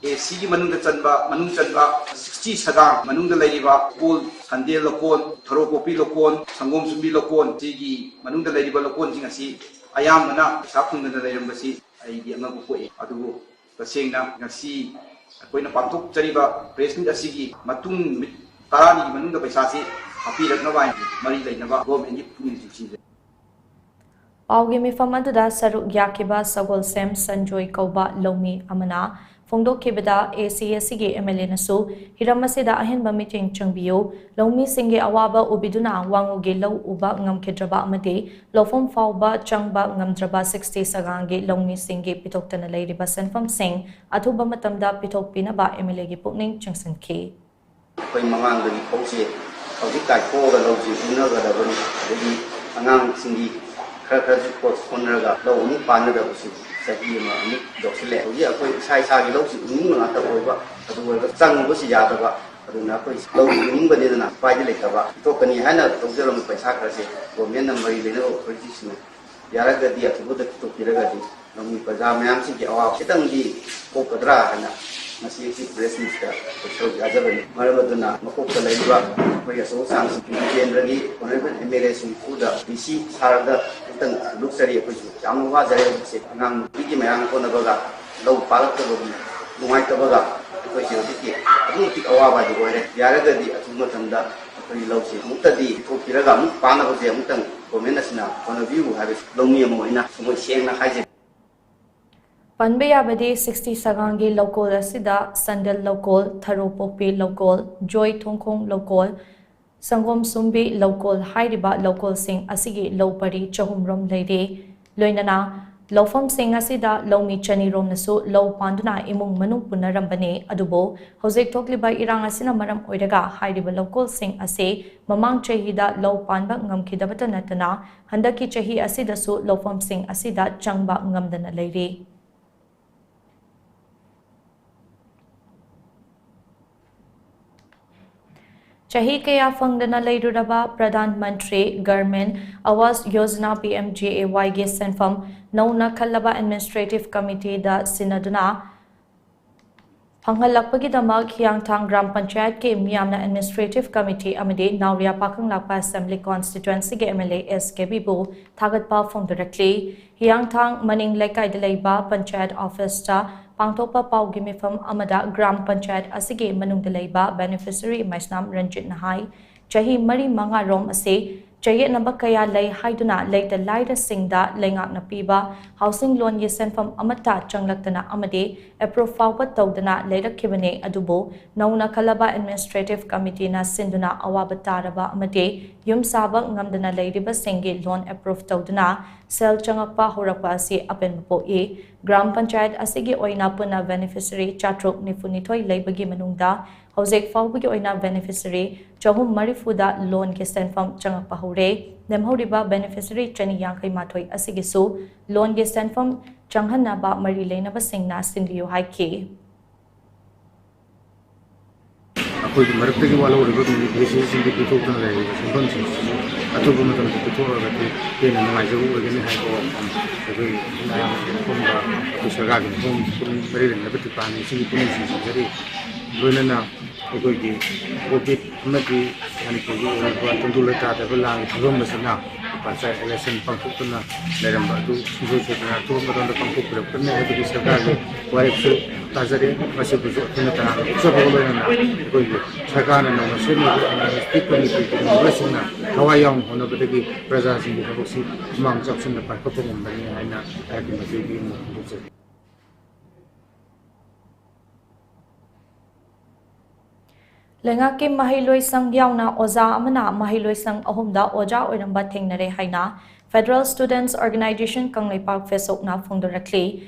ꯑꯦꯁꯤꯒꯤ ꯃꯅꯨꯡꯗ ꯆꯟꯕ, ꯃꯅꯨꯡ ꯆꯟꯕ sixty ꯁꯒꯥꯡ ꯃꯅꯨꯡꯗ ꯂꯩꯔꯤꯕ ꯂꯧꯀꯣꯜ, ꯁꯟꯗꯦꯜ ꯂꯧꯀꯣꯜ, ꯊꯔꯣ ꯄꯣꯛꯄꯤ ꯂꯧꯀꯣꯜ, ꯁꯪꯒꯣꯝ ꯁꯨꯝꯕꯤ ꯂꯧꯀꯣꯜ, ꯁꯤꯒꯤ ꯃꯅꯨꯡꯗ ꯂꯩꯔꯤꯕ ꯂꯧꯀꯣꯜꯁꯤꯡ ꯑꯁꯤ ꯑꯌꯥꯝꯕꯅ ꯄꯩꯁꯥ ꯐꯪꯗꯅ ꯂꯩꯔꯝꯕꯁꯤ ꯑꯩꯗꯤ ꯑꯉꯛꯄ ꯄꯣꯛꯏ꯫ ꯑꯗꯨꯕꯨ ꯇꯁꯦꯡꯅ ꯉꯁꯤ ꯑꯩꯈꯣꯏꯅ ꯄꯥꯡꯊꯣꯛꯆꯔꯤꯕ press meet ꯑꯁꯤꯒꯤ ꯃꯇꯨꯡ ꯅꯨꯃꯤꯠ ꯇꯔꯥꯅꯤꯒꯤ ꯃꯅꯨꯡꯗ ꯄꯩꯁꯥꯁꯤ ꯍꯥꯞꯄꯤꯔꯛꯅꯕ ꯍꯥꯏꯅ ꯃꯔꯤ ꯂꯩꯅꯕ governmentꯀꯤ ꯄꯨꯛꯅꯤꯡ ꯆꯤꯡꯁꯤꯟꯖꯔꯤ꯫ ꯄꯥꯎꯒꯤ ꯃꯤꯐꯝ ꯑꯗꯨꯗ ꯁꯔꯨꯛ ꯌꯥꯈꯤꯕ ꯁꯒꯣꯜꯁꯦꯝ ꯁꯟꯖꯣꯏ ꯀꯧꯕ ꯂꯧꯃꯤ ꯑꯃꯅ ꯐꯣꯡꯗꯣꯛꯈꯤꯕꯗ, ꯑꯦꯁꯤ ꯑꯁꯤꯒꯤ MLAꯅꯁꯨ ꯍꯤꯔꯝ ꯑꯁꯤꯗ ꯑꯍꯦꯟꯕ ꯃꯤꯠꯌꯦꯡ ꯆꯪꯕꯤꯌꯨ, ꯂꯧꯃꯤꯁꯤꯡꯒꯤ ꯑꯋꯥꯕ ꯎꯕꯤꯗꯨꯅ ꯋꯥꯉꯨꯒꯤ ꯂꯧ ꯎꯕ ꯉꯝꯈꯤꯗ꯭ꯔꯕ ꯑꯃꯗꯤ ꯂꯧꯐꯝ ꯐꯥꯎꯕ ꯆꯪꯕ ꯉꯝꯗ꯭ꯔꯕ sixty ꯁꯒꯥꯡꯒꯤ ꯂꯧꯃꯤꯁꯤꯡꯒꯤ ꯄꯤꯊꯣꯛꯇꯅ ꯂꯩꯔꯤꯕ ꯁꯦꯟꯐꯝꯁꯤꯡ ꯑꯊꯨꯕ ꯃꯇꯝꯗ ꯄꯤꯊꯣꯛꯄꯤꯅꯕ MLAꯒꯤ ꯄꯨꯛꯅꯤꯡ ꯆꯤꯡꯁꯤꯟꯈꯤ꯫ ꯑꯩꯈꯣꯏ ꯃꯃꯥꯡꯗꯒꯤ ꯐꯧꯁꯦ ꯍꯧꯖꯤꯛ ꯀꯥꯏꯊꯣꯛꯑꯒ ꯂꯧꯁꯤ ꯎꯅꯒꯗꯕꯅꯤ꯫ ꯑꯗꯒꯤ ꯑꯉꯥꯡꯁꯤꯡꯒꯤ ꯈꯔ ꯈꯔꯁꯨ ꯀꯣꯔꯁ ꯍꯣꯠꯅꯔꯒ ꯂꯧ ꯑꯃꯨꯛ ꯄꯥꯟꯒꯗꯕꯁꯨ ꯆꯍꯤ ꯑꯃ ꯑꯃꯨꯛ ꯌꯧꯁꯤꯜꯂꯛꯑꯦ꯫ ꯍꯧꯖꯤꯛ ꯑꯩꯈꯣꯏ ꯏꯁꯥ ꯏꯁꯥꯒꯤ ꯂꯧꯁꯤ ꯎꯅꯤꯡꯕ ꯉꯥꯛꯇ ꯑꯣꯏꯕ, ꯑꯗꯨ ꯑꯣꯏꯔꯒ ꯆꯪꯕꯁꯨ ꯌꯥꯗꯕ꯫ ꯑꯗꯨꯅ ꯑꯩꯈꯣꯏ ꯂꯧ ꯎꯅꯤꯡꯕꯅꯤꯗꯅ ꯎꯄꯥꯏꯗꯤ ꯂꯩꯇꯕ꯫ ꯄꯤꯊꯣꯛꯀꯅꯤ ꯍꯥꯏꯅ ꯂꯧꯖꯔꯝꯕ ꯄꯩꯁꯥ ꯈꯔꯁꯦ governmentꯅ ꯃꯔꯤ ꯂꯩꯅꯕ authorityꯁꯤꯡꯅ ꯌꯥꯔꯒꯗꯤ ꯑꯊꯨꯕꯗ ꯄꯤꯊꯣꯛꯄꯤꯔꯒꯗꯤ ꯂꯧꯃꯤ ꯄ꯭ꯔꯖꯥ ꯃꯌꯥꯝꯁꯤꯒꯤ ꯑꯋꯥꯕ ꯈꯤꯇꯪꯗꯤ ꯀꯣꯛꯀꯗ꯭ꯔꯥ ꯍꯥꯏꯅ ꯉꯁꯤ ꯑꯁꯤ press meetꯇ ꯑꯩꯈꯣꯏ ꯁꯔꯨꯛ ꯌꯥꯖꯕꯅꯤ꯫ ꯃꯔꯝ ꯑꯗꯨꯅ ꯃꯀꯣꯛꯇ ꯂꯩꯔꯤꯕ ꯑꯩꯈꯣꯏꯒꯤ ꯑꯆꯧ ꯑꯁꯥꯡꯁꯤꯡ ꯀꯦꯟꯗ꯭ꯔꯒꯤ honourable MLAꯁꯤꯡ ꯏꯄꯨꯗ DC sirꯗ ꯑꯃꯨꯛꯇꯪ ꯂꯨꯛꯆꯔꯤ꯫ ꯑꯩꯈꯣꯏꯁꯨ ꯌꯥꯝꯅ ꯋꯥꯖꯔꯦ ꯍꯧꯖꯤꯛꯁꯦ꯫ ꯑꯉꯥꯡ ꯅꯨꯄꯤꯒꯤ ꯃꯌꯥꯝ ꯍꯣꯠꯅꯕꯒ ꯂꯧ ꯄꯥꯜꯂꯛꯇꯕꯒꯤ ꯅꯨꯡꯉꯥꯏꯇꯕꯒ ꯑꯩꯈꯣꯏꯁꯦ ꯍꯧꯖꯤꯛꯇꯤ ꯑꯗꯨꯛꯀꯤ ꯃꯇꯤꯛ ꯑꯋꯥꯕ ꯍꯥꯏꯗꯨ ꯑꯣꯏꯔꯦ꯫ ꯌꯥꯔꯒꯗꯤ ꯑꯊꯨꯕ ꯃꯇꯝꯗ ꯑꯩꯈꯣꯏꯒꯤ ꯂꯧꯁꯤ ꯑꯃꯨꯛꯇꯗꯤ ꯄꯤꯊꯣꯛꯄꯤꯔꯒ ꯑꯃꯨꯛ ꯄꯥꯟꯅꯕꯁꯦ ꯑꯃꯨꯛꯇꯪ governmentꯅ ꯁꯤꯅ ꯍꯣꯠꯅꯕꯤꯌꯨ ꯍꯥꯏꯕꯁꯤ ꯂꯧꯃꯤ ꯑꯃ ꯑꯣꯏꯅ ꯊꯃꯣꯏ ꯁꯦꯡꯅ ꯍꯥꯏꯖꯔꯤ꯫ ꯄꯟꯕ ꯌꯥꯕꯗꯤ sixty ꯁꯒꯥꯡꯒꯤ ꯂꯧꯀꯣꯜ ꯑꯁꯤꯗ ꯁꯟꯗꯦꯜ ꯂꯧꯀꯣꯜ, ꯊꯔꯣ ꯄꯣꯛꯄꯤ ꯂꯧꯀꯣꯜ, ꯖꯣꯏ ꯊꯣꯡꯈꯣꯡ ꯂꯧꯀꯣꯜ, ꯁꯪꯒꯣꯝ ꯁꯨꯝꯕꯤ ꯂꯧꯀꯣꯜ ꯍꯥꯏꯔꯤꯕ ꯂꯧꯀꯣꯜꯁꯤꯡ ꯑꯁꯤꯒꯤ ꯂꯧ ꯄꯔꯤ ꯆꯍꯨꯝ ꯔꯣꯝ ꯂꯩꯔꯤ꯫ ꯂꯣꯏꯅꯅ ꯂꯧꯐꯝꯁꯤꯡ ꯑꯁꯤꯗ ꯂꯧꯃꯤ ꯆꯅꯤ ꯔꯣꯝꯅꯁꯨ ꯂꯧ ꯄꯥꯟꯗꯨꯅ ꯏꯃꯨꯡ ꯃꯅꯨꯡ ꯄꯨꯅꯔꯝꯕꯅꯤ꯫ ꯑꯗꯨꯕꯨ ꯍꯧꯖꯤꯛ ꯊꯣꯛꯂꯤꯕ ꯏꯔꯥꯡ ꯑꯁꯤꯅ ꯃꯔꯝ ꯑꯣꯏꯔꯒ ꯍꯥꯏꯔꯤꯕ ꯂꯧꯀꯣꯜꯁꯤꯡ ꯑꯁꯤ ꯃꯃꯥꯡ ꯆꯍꯤꯗ ꯂꯧ ꯄꯥꯟꯕ ꯉꯝꯈꯤꯗꯕꯇ ꯅꯠꯇꯅ ꯍꯟꯗꯛꯀꯤ ꯆꯍꯤ ꯑꯁꯤꯗꯁꯨ ꯂꯧꯐꯝꯁꯤꯡ ꯑꯁꯤꯗ ꯆꯪꯕ ꯉꯝꯗꯅ ꯂꯩꯔꯤ꯫ ꯆꯍꯤ ꯀꯌꯥ ꯐꯪꯗꯅ ꯂꯩꯔꯨꯔꯕ Pradhan Mantri Gramin Awas Yojana, P M G A ꯋꯥꯏꯒꯤ ꯁꯦꯟꯐꯝ ꯅꯧꯅ ꯈꯜꯂꯕ ꯑꯦꯗꯃꯤꯅꯤꯁꯇ꯭ꯔꯦꯇꯤꯚ ꯀꯃꯤꯇꯤꯗ ꯁꯤꯟꯅꯗꯨꯅ ꯐꯪꯍꯜꯂꯛꯄꯒꯤꯗꯃꯛ ꯍꯤꯌꯥꯡꯊꯥꯡ ꯒ꯭ꯔꯥꯝ ꯄꯟꯆꯥꯌꯠꯀꯤ ꯃꯤꯌꯥꯝꯅ ꯑꯦꯗꯃꯤꯅꯤꯁꯇ꯭ꯔꯦꯇꯤꯚ ꯀꯃꯤꯇꯤ ꯑꯃꯗꯤ ꯅꯥꯎꯔꯤꯌꯥ ꯄꯥꯈꯪꯂꯥꯛꯄ ꯑꯦꯁꯦꯝꯕ꯭ꯂꯤ ꯀꯣꯟꯁꯇꯤꯇ꯭ꯋꯦꯟꯁꯤꯒꯤ ꯑꯦꯝ ꯑꯦꯜ ꯑꯦ ꯑꯦꯁ ꯀꯦꯕꯤꯕꯨ ꯊꯥꯒꯠꯄ ꯐꯣꯡꯗꯣꯔꯛꯂꯤ꯫ ꯍꯤꯌꯥꯡꯊꯥꯡ ꯃꯅꯤꯡ ꯂꯩꯀꯥꯏꯗ ꯂꯩꯕ ꯄꯟꯆꯥꯌꯠ ꯑꯣꯐꯤꯁꯇ ꯄꯥꯡꯊꯣꯛꯄ ꯄꯥꯎꯒꯤ ꯃꯤꯐꯝ ꯑꯃꯗ ꯒ꯭ꯔꯥꯝ ꯄꯟꯆꯥꯌꯠ ꯑꯁꯤꯒꯤ ꯃꯅꯨꯡꯗ ꯂꯩꯕ ꯕꯦꯅꯤꯐꯤꯁꯔꯤ ꯃꯩꯁꯅꯥꯝ ꯔꯟꯖꯤꯠꯅ ꯍꯥꯏ, ꯆꯍꯤ ꯃꯔꯤ ꯃꯉꯥꯔꯣꯝ ꯑꯁꯤ ꯆꯌꯦꯠꯅꯕ ꯀꯌꯥ ꯂꯩ ꯍꯥꯏꯗꯨꯅ ꯂꯩꯇ ꯂꯥꯏꯔꯁꯤꯡꯗ ꯂꯩꯉꯥꯛꯅ ꯄꯤꯕ ꯍꯥꯎꯁꯤꯡ ꯂꯣꯟꯒꯤ ꯁꯦꯟꯐꯝ ꯑꯃꯠꯇ ꯆꯪꯂꯛꯇꯅ ꯑꯃꯗꯤ ꯑꯦꯄ꯭ꯔꯨꯚ ꯐꯥꯎꯕ ꯇꯧꯗꯅ ꯂꯩꯔꯛꯈꯤꯕꯅꯤ꯫ ꯑꯗꯨꯕꯨ ꯅꯧꯅ ꯈꯜꯂꯕ ꯑꯦꯗꯃꯤꯅꯤꯁꯇ꯭ꯔꯦꯇꯤꯚ ꯀꯃꯤꯇꯤꯅ ꯁꯤꯟꯗꯨꯅ ꯑꯋꯥꯕ ꯇꯥꯔꯕ ꯑꯃꯗꯤ ꯌꯨꯝ ꯁꯥꯕ ꯉꯝꯗꯅ ꯂꯩꯔꯤꯕꯁꯤꯡꯒꯤ ꯂꯣꯟ ꯑꯦꯄ꯭ꯔꯨꯚ ꯇꯧꯗꯨꯅ ꯁꯦꯜ ꯆꯪꯉꯛꯄ ꯍꯧꯔꯛꯄ ꯑꯁꯤ ꯑꯄꯦꯟꯕ ꯄꯣꯛꯏ꯫ ꯒ꯭ꯔꯥꯝ ꯄꯟꯆꯥꯌꯠ ꯑꯁꯤꯒꯤ ꯑꯣꯏꯅ ꯄꯨꯟꯅ ꯕꯦꯅꯤꯐꯤꯁꯔꯤ ꯆꯥꯇ꯭ꯔꯨꯛ ꯅꯤꯐꯨꯅꯤꯊꯣꯏ ꯂꯩꯕꯒꯤ ꯃꯅꯨꯡꯗ ꯍꯧꯖꯤꯛ ꯐꯥꯎꯕꯒꯤ ꯑꯣꯏꯅ ꯕꯦꯅꯤꯐꯤꯁꯔꯤ ꯆꯍꯨꯝ ꯃꯔꯤꯐꯨꯗ ꯂꯣꯟꯒꯤ ꯁꯦꯟꯐꯝ ꯆꯪꯉꯛꯄ ꯍꯧꯔꯦ꯫ ꯂꯦꯝꯍꯧꯔꯤꯕ ꯕꯦꯅꯤꯐꯤꯁꯔꯤ ꯆꯅꯤ ꯌꯥꯡꯈꯩ ꯃꯥꯊꯣꯏ ꯑꯁꯤꯒꯤꯁꯨ ꯂꯣꯟꯒꯤ ꯁꯦꯟꯐꯝ ꯆꯪꯍꯟꯅꯕ ꯃꯔꯤ ꯂꯩꯅꯕꯁꯤꯡꯅ ꯁꯤꯟꯕꯤꯌꯨ ꯍꯥꯏꯈꯤ꯫ ꯑꯩꯈꯣꯏꯒꯤ ꯃꯔꯛꯇꯒꯤ ꯋꯥꯠꯍꯧꯔꯤꯕ ꯕꯦꯅꯤꯐꯤꯁꯔꯤꯁꯤꯡꯒꯤ ꯄꯤꯊꯣꯛꯇꯅ ꯂꯩꯔꯤꯕ ꯁꯦꯟꯐꯝꯁꯤꯡꯁꯤꯁꯨ ꯑꯊꯨꯕ ꯃꯇꯝꯗ ꯄꯤꯊꯣꯛꯂꯒꯗꯤ ꯍꯦꯟꯅ ꯅꯨꯡꯉꯥꯏꯖꯕ ꯑꯣꯏꯒꯅꯤ ꯍꯥꯏꯕ ꯋꯥꯐꯝ ꯑꯩꯈꯣꯏ ꯃꯌꯥꯝꯒꯤ ꯃꯐꯝꯗ ꯑꯩꯈꯣꯏ ꯁꯔꯀꯥꯔꯒꯤ ꯃꯐꯝ ꯄꯨꯛꯅꯤꯡ ꯃꯔꯤ ꯂꯩꯅꯕ ꯗꯤꯄꯥꯔꯠꯃꯦꯟꯁꯤꯡꯒꯤ ꯄꯨꯛꯅꯤꯡ ꯆꯤꯡꯁꯤꯟꯖꯔꯤ꯫ ꯂꯣꯏꯅꯅ ꯑꯩꯈꯣꯏꯒꯤ ꯀꯣꯚꯤꯗ ꯑꯃꯗꯤ ꯃꯅꯤꯄꯨꯔꯒꯤ ꯑꯣꯏꯔꯤꯕ ꯇꯪꯗꯨ ꯂꯩꯇꯥꯗꯕ ꯂꯥꯟꯒꯤ ꯐꯤꯕꯝ ꯑꯁꯤꯅ ꯄꯟꯆꯥꯌꯠ ꯏꯂꯦꯛꯁꯟ ꯄꯥꯡꯊꯣꯛꯇꯨꯅ ꯂꯩꯔꯝꯕ ꯑꯗꯨ ꯁꯨꯡꯁꯣꯏ ꯁꯣꯏꯗꯅ ꯑꯊꯨꯕ ꯃꯇꯝꯗ ꯄꯥꯡꯊꯣꯛꯄꯤꯔꯛꯀꯅꯤ ꯍꯥꯏꯕꯒꯤ ꯁꯔꯀꯥꯔꯒꯤ ꯋꯥꯔꯦꯞꯁꯨ ꯇꯥꯖꯔꯦ꯫ ꯃꯁꯤꯕꯨꯁꯨ ꯑꯩꯈꯣꯏꯅ ꯇꯔꯥꯝꯅ ꯑꯣꯛꯆꯕꯒ ꯂꯣꯏꯅꯅ ꯑꯩꯈꯣꯏꯒꯤ ꯁꯔꯀꯥꯔꯅ ꯅꯧꯅ ꯁꯦꯝꯂꯤꯕ ꯑꯦꯝ ꯑꯦꯜ ꯑꯦ ꯀꯃꯤꯇꯤꯒꯤ ꯃꯦꯝꯕꯔꯁꯤꯡꯅ ꯊꯋꯥꯏ ꯌꯥꯎꯅ ꯍꯣꯠꯅꯕꯗꯒꯤ ꯄ꯭ꯔꯖꯥꯁꯤꯡꯒꯤ ꯊꯕꯛꯁꯤ ꯈꯨꯃꯥꯡ ꯆꯥꯎꯁꯤꯟꯅ ꯄꯥꯏꯈꯠꯄ ꯉꯝꯕꯅꯤ ꯍꯥꯏꯅ ꯑꯩꯒꯤ ꯃꯇꯦꯡꯒꯤ ꯑꯃꯨꯛ ꯐꯣꯡꯗꯣꯛꯆꯔꯤ꯫ ꯂꯩꯉꯥꯛꯀꯤ ꯃꯍꯩꯂꯣꯏꯁꯪ ꯌꯥꯎꯅ ꯑꯣꯖꯥ ꯑꯃꯅ ꯃꯍꯩꯂꯣꯏꯁꯪ ꯑꯍꯨꯝꯗ ꯑꯣꯖꯥ ꯑꯣꯏꯔꯝꯕ ꯊꯦꯡꯅꯔꯦ ꯍꯥꯏꯅ Federal Students Organization ꯀꯪꯂꯩꯄꯥꯛ ꯐꯦꯁꯕꯨꯛꯅ ꯐꯣꯡꯗꯣꯔꯛꯂꯤ꯫